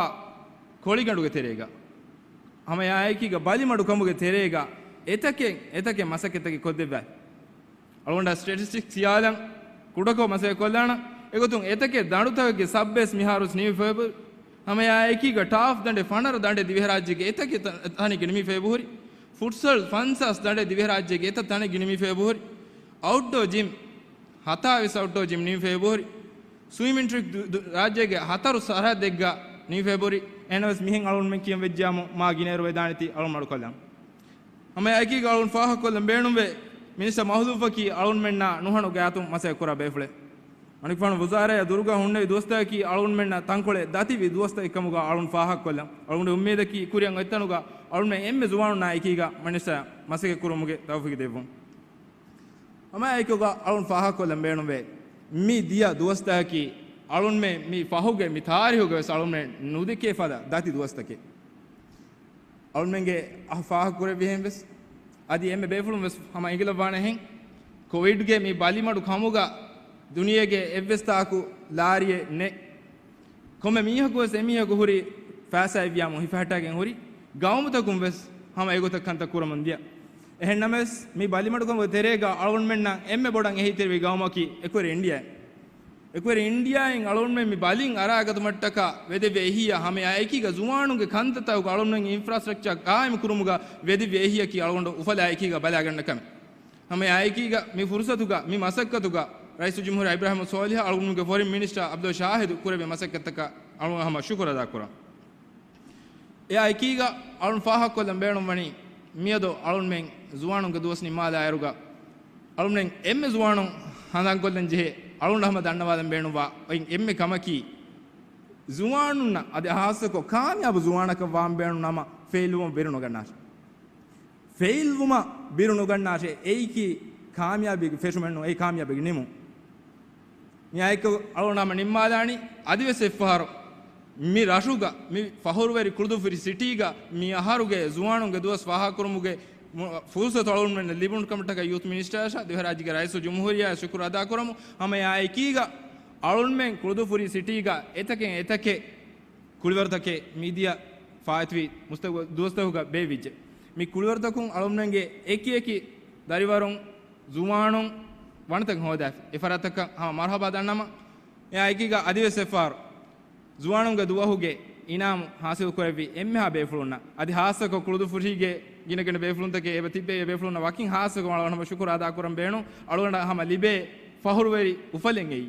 ކޮޅިގަނޑުގެ ތެރޭގަ، ހަމައެއާއެކީގަ ބަލިމަޑުކަމުގެ ތެރޭގަ އެތަކެއް، އެތަކެއް މަސައްކަތްތަކެއް ކޮށްދެއްވާ. އަޅުގަނޑަށް ސްޓެޓިސްޓިކްސް ހިޔާލަން ކުޑަކޮށް މަސައްކަތް ކޮށްލާނަން. އެގޮތުން އެތަކެއް ދަނޑުތަކެއްގެ ސަބް ބޭސް މިހާރުވެސް ނިމިފައި އެބަހުރި. ހަމައެއާއެކީގަ ޓާފް ދަނޑެއް ފަނަރަ ދަނޑެއް ދިވެހިރާއްޖޭގެ އެތަކެއް ތަ-، ތަނެއްގަ ނިމިފައި އެބަހުރި. ފުޓްސަލް ފަންސާސް ދަނޑެއް ދިވެހިރާއްޖޭގެ އެތައް ތަނެއްގަ ނިމިފައި އެބަހުރި. އައުޓްޑޯ ޖިމް ހަތާވީސް އައުޓްޑޯ ޖިމް ނިމިފައި އެބަހުރި. ސްވިމިން ޓްރެކް ދު-، ދު-، ރާއްޖޭގެ ހަތަރު ސަރަހައްދެއްގަ ނިމިފައި އެބަހުރި. އެހެނަސް މިހެން އަޅުގަނޑުމެން ކިޔަން ވެއްޖިއްޔާމު މާ ގިނައިރު ވެދާނެތީ އަޅުގަނޑު މަޑުކޮށްލަން. ހަމައެއާއެކީގަ އަޅުން ފާހަގަކޮށްލަން ބޭނުންވޭ، މިނިސްޓަރ މަހުލޫފަކީ އަޅުންމެންނާ ނުހަނު ގާތުން މަސައްކަތް ކުރާ ބޭފުޅެއް. އަނެއްފަހަރު ވުޒާރާއާ ދުރުގަ ހުންނެވި ދުވަސްތަކަކީ އަޅުންމެންނަށް ތަންކޮޅެއް ދަތިވި ދުވަސްތަކެއް ކަމުގަ އަޅުން ފާހަގަކޮށްލަން. އަޅުގަނޑު އުއްމީދަކީ ކުރިއަށް އޮތްތަނުގަ އަޅުންމެން އެންމެ ޒުވާނުންނާ އެކީގަ މިނިސްޓަރ މަސައްކަތް ކުރުމުގެ ތައުފީގު ދެއްވުން. ހަމައެއާއެކީގަ އަޅުން ފާހަގަކޮށްލަން ބޭނުންވޭ، މި ދިޔަ ދުވަސްތަކަކީ އަޅުންމެން މި ފަހުގެ މި ތާރީހުގަ ވެސް އަޅުންމެން ނުދެކޭ ފަދަ ދަތި ދުވަސްތަކެއް. އަޅުންމެންގެ އަހަ ފާހަގަކުރެއްވިހެން ވެސް، އަދި އެންމެ ބޭފުޅުން ވެސް ހަމަ އެނގިލައްވާނެހެން، ކޮވިޑްގެ މި ބަލިމަޑު ކަމުގަ ދުނިޔޭގެ އެއްވެސް ތާކު ލާރިއެއް ނެތް. ކޮންމެ މީހަކު ވެސް އެމީހަކު ހުރި ފައިސާ އެއްވިޔާމު ހިފަހައްޓާގެން ހުރި. ގައުމުތަކުން ވެސް ހަމަ އެގޮތަށް ކަންތައް ކުރަމުން ދިޔަ. އެހެންނަމަވެސް، މި ބަލިމަޑުކަމުގެ ތެރޭގަ އަޅުންމެންނަށް އެންމެ ބޮޑަށް އެހީތެރިވި ގައުމަކީ އެކުވެރި އިންޑިއާ. އެކުވެރި އިންޑިއާއިން އަޅުންމެން މި ބަލިން އަރާގަތުމަށްޓަކާ ވެދެއްވި އެހީއަށް ހަމައެއާއެކީގަ ޒުވާނުންގެ ކަންތައްތަކުގަ އަޅުންމެން އިންފްރާސްޓްރަކްޗާ ގާއިމް ކުރުމުގަ ވެދެއްވި އެހީއަކީ އަޅުގަނޑު އުފަލާ އެކީގަ ބަލާގަންނަ ކަމެއް. ހަމައެއާއެކީގަ މި ފުރުސަތުގަ މި މަސައްކަތުގަ ރައީސުލްޖުމްހޫރިއްޔާ އިބްރާހިމް ސޯލިހަށް އަޅުގަނޑުގެ ފޮރިން މިނިސްޓަރ އަބްދުﷲ ޝާހިދު ކުރެއްވި މަސައްކަތަކަށް އަޅުގަނޑު ހަމަ ޝުކުރު އަދާކުރަން. އެއާއެކީގަ އަޅުން ފާހަގަކޮށްލަން ބޭނުންވަނީ، މިއަދު އަޅުންމެން ޒުވާނުންގެ ދުވަސް ނިންމާލާއިރުގަ، އަޅުންމެން އެންމެ ޒުވާނުން ހަނދާންކޮށްލަން ޖެހޭ، އަޅުގަނޑަށް ހަމަ ދަންނަވާލަން ބޭނުންވާ އޮތް އެންމެ ކަމަކީ، ޒުވާނުންނަށް އަދި ހާއްސަކޮށް ކާމިޔާބު ޒުވާނަކަށް ވާން ބޭނުން ނަމަ ފެއިލްވުމަށް ބިރު ނުގަންނާށޭ. ފެއިލްވުމަށް ބިރު ނުގަންނާށޭ. އެއީކީ ކާމިޔާބީގެ ފެށުމެއް ނޫން. އެއީ ކާމިޔާބީގެ ނިމުން. މިއާއެކު އަޅުގަނޑު ހަމަ ނިންމާލާނީ، އަދިވެސް އެއްފަހަރު މި ރަށުގަ، މި ފަހުރުވެރި ކުޅުދުއްފުށި ސިޓީގަ މި އަހަރުގެ ޒުވާނުންގެ ދުވަސް ފާހަގަކުރުމުގެ މު-، ފުރުސަތު އަޅުގަނޑުމެންނަށް ލިބުނު ކަމަށްޓަކައި ޔޫތު މިނިސްޓަރަށާ ދިވެހިރާއްޖޭގެ ރައީސުލްޖުމްހޫރިއްޔާއަށް ޝުކުރު އަދާކުރަމު. ހަމައެއާއެކީގަ އަޅުންމެން ކުޅުދުއްފުށި ސިޓީގަ އެތަކެއް އެތަކެއް ކުޅިވަރުތަކެއް މިދިޔަ ފާއިތުވި މުސްތަގު-، ދުވަސްތަކުގަ ބޭއްވިއްޖެ. މި ކުޅިވަރުތަކުން އަޅުމެންގެ އެކި އެކި ދަރިވަރުން، ޒުވާނުން ވަނަތަކަށް ހޯދާފި. އެ ފަރާތަކަށް ހަމަ މަރުހަބާ ދަންނަމަ، އެއާ އެކީގަ އަދިވެސް އެއްފަހަރު ޒުވާނުންގެ ދުވަހުގެ އިނާމު ހާސިލް ކުރެއްވި އެންމެހާ ބޭފުޅުންނަށް، އަދި ހާއްސަކޮށް ކުޅުދުއްފުށީގެ ގިނަގިނަ ބޭފުޅުންތަކެއް އެބަ ތިއްބެވި ބޭފުޅުންނަށް ވަކިން ހާއްސަކޮށް އަޅުގަނޑު ހަމަ ޝުކުރު އަދާކުރަން ބޭނުން. އަޅުގަނޑަށް ހަމަ ލިބޭ ފަހުރުވެރި އުފަލެއް އެއީ.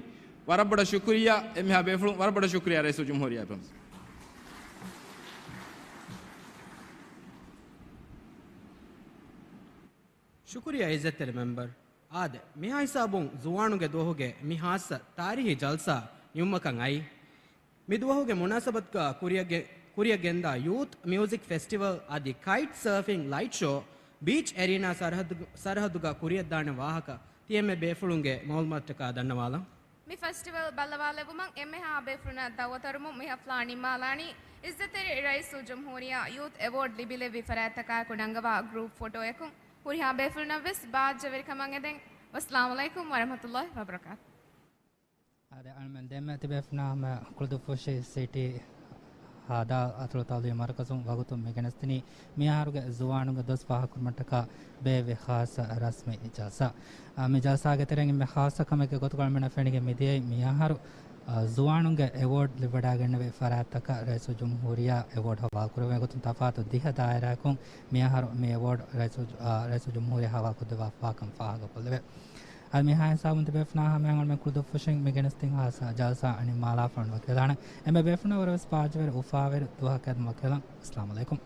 ވަރަށް ބޮޑަށް ޝުކުރިއްޔާ އެންމެހާ ބޭފުޅުން، ވަރަށް ބޮޑަށް ޝުކުރިއްޔާ ރައީސުލްޖުމްހޫރިއްޔާ އެބަމް. ޝުކުރިއްޔާ އިއްޒަތްތެރި މެމްބަރު. އާދެ، މިހާ ހިސާބުން ޒުވާނުންގެ ދުވަހުގެ މި ހާއްސަ ތާރީހީ ޖަލްސާ ނިމުމަކަށް އައީ. މި ދުވަހުގެ މުނާސަބަތުގަ ކުރިއަށް ގެ-، ކުރިއަށް ގެންދާ ޔޫތު މިއުޒިކް ފެސްޓިވަލް އަދި ކައިޓް ސަރފިން ލައިޓް ޝޯ ބީޗް އެރީނާ ސަރަހައްދު-، ސަރަހައްދުގަ ކުރިއަށްދާނެ ވާހަކަ ތި އެންމެ ބޭފުޅުންގެ މައުލޫމާތުތަކާ ދަންނަވާލަން. މި ފެސްޓިވަލް ބައްލަވާލެއްވުމަށް އެންމެހާ ބޭފުޅުންނަށް ދައުވަތު އަރުމުން މި ހަފްލާ ނިންމާލާނީ. އިއްޒަތްތެރި ރައީސުލްޖުމްހޫރިއްޔާ ޔޫތު އެވޯޑް ލިބިލެއްވި ފަރާތްތަކާއެކު ނަންގަވާ ގްރޫޕް ފޮޓޯއަކުން. ހުރިހާ ބޭފުޅުންނަށްވެސް ބާއްޖަވެރިކަމަށް އެދެން. ވައްސަލާމް ޢަލައިކުމް ވަރަޙްމަތުﷲ ވަބަރަކާތު. އާދެ، އަޅުމެން ދެންމެ ތިބޭފުޅުންނާ ހަމަ ކުޅުދުއްފުށި ސިޓީ ހދ އަތޮޅު ތަޢުލީމީ މަރުކަޒުން ވަގުތުން މި ގެނެސްދިނީ މިއަހަރުގެ ޒުވާނުންގެ ދުވަސް ފާހަގަކުރުމަށްޓަކާ ބޭއްވި ޚާއްޞަ ރަސްމީ ޖަލްސާ. އާ، މި ޖަލްސާގެ ތެރެއިން އެންމެ ޚާއްޞަ ކަމެއްގެ ގޮތުގަ އަޅުމެންނަށް ފެނިގެން މިދިޔައީ މިއަހަރު، އާ، ޒުވާނުންގެ އެވޯޑް ލިބިވަޑައިގެންނެވި ފަރާތްތަކަށް ރައީސުލްޖުމްހޫރިއްޔާ އެވޯޑް ހަވާލުކުރެވޭ ގޮތުން ތަފާތު ދިހަ ދާއިރާއަކުން މިއަހަރު މި އެވޯޑް ރައީސުލް-، އާ، ރައީސުލްޖުމްހޫރިއްޔާ ހަވާލުކޮށްދެއްވާފާކަން ފާހަގަކޮށްލެވޭ. އަދި މިހާ ހިސާބުން ތިބޭފުޅުންނާ ހަމަޔަށް އަޅުމެން ކުޅުދުއްފުށިން މި ގެނެސްދިން ޚާއްޞަ ޖަލްސާ ނިންމާލާފަ ވަކިވެލާނެ. އެންމެ ބޭފުޅުންނަށް ވަރަށްވެސް ބާއްޖަވެރި އުފާވެރި ދުވަހަކަށް ވަކިވެލަން. އައްސަލާމު ޢަލައިކުމް.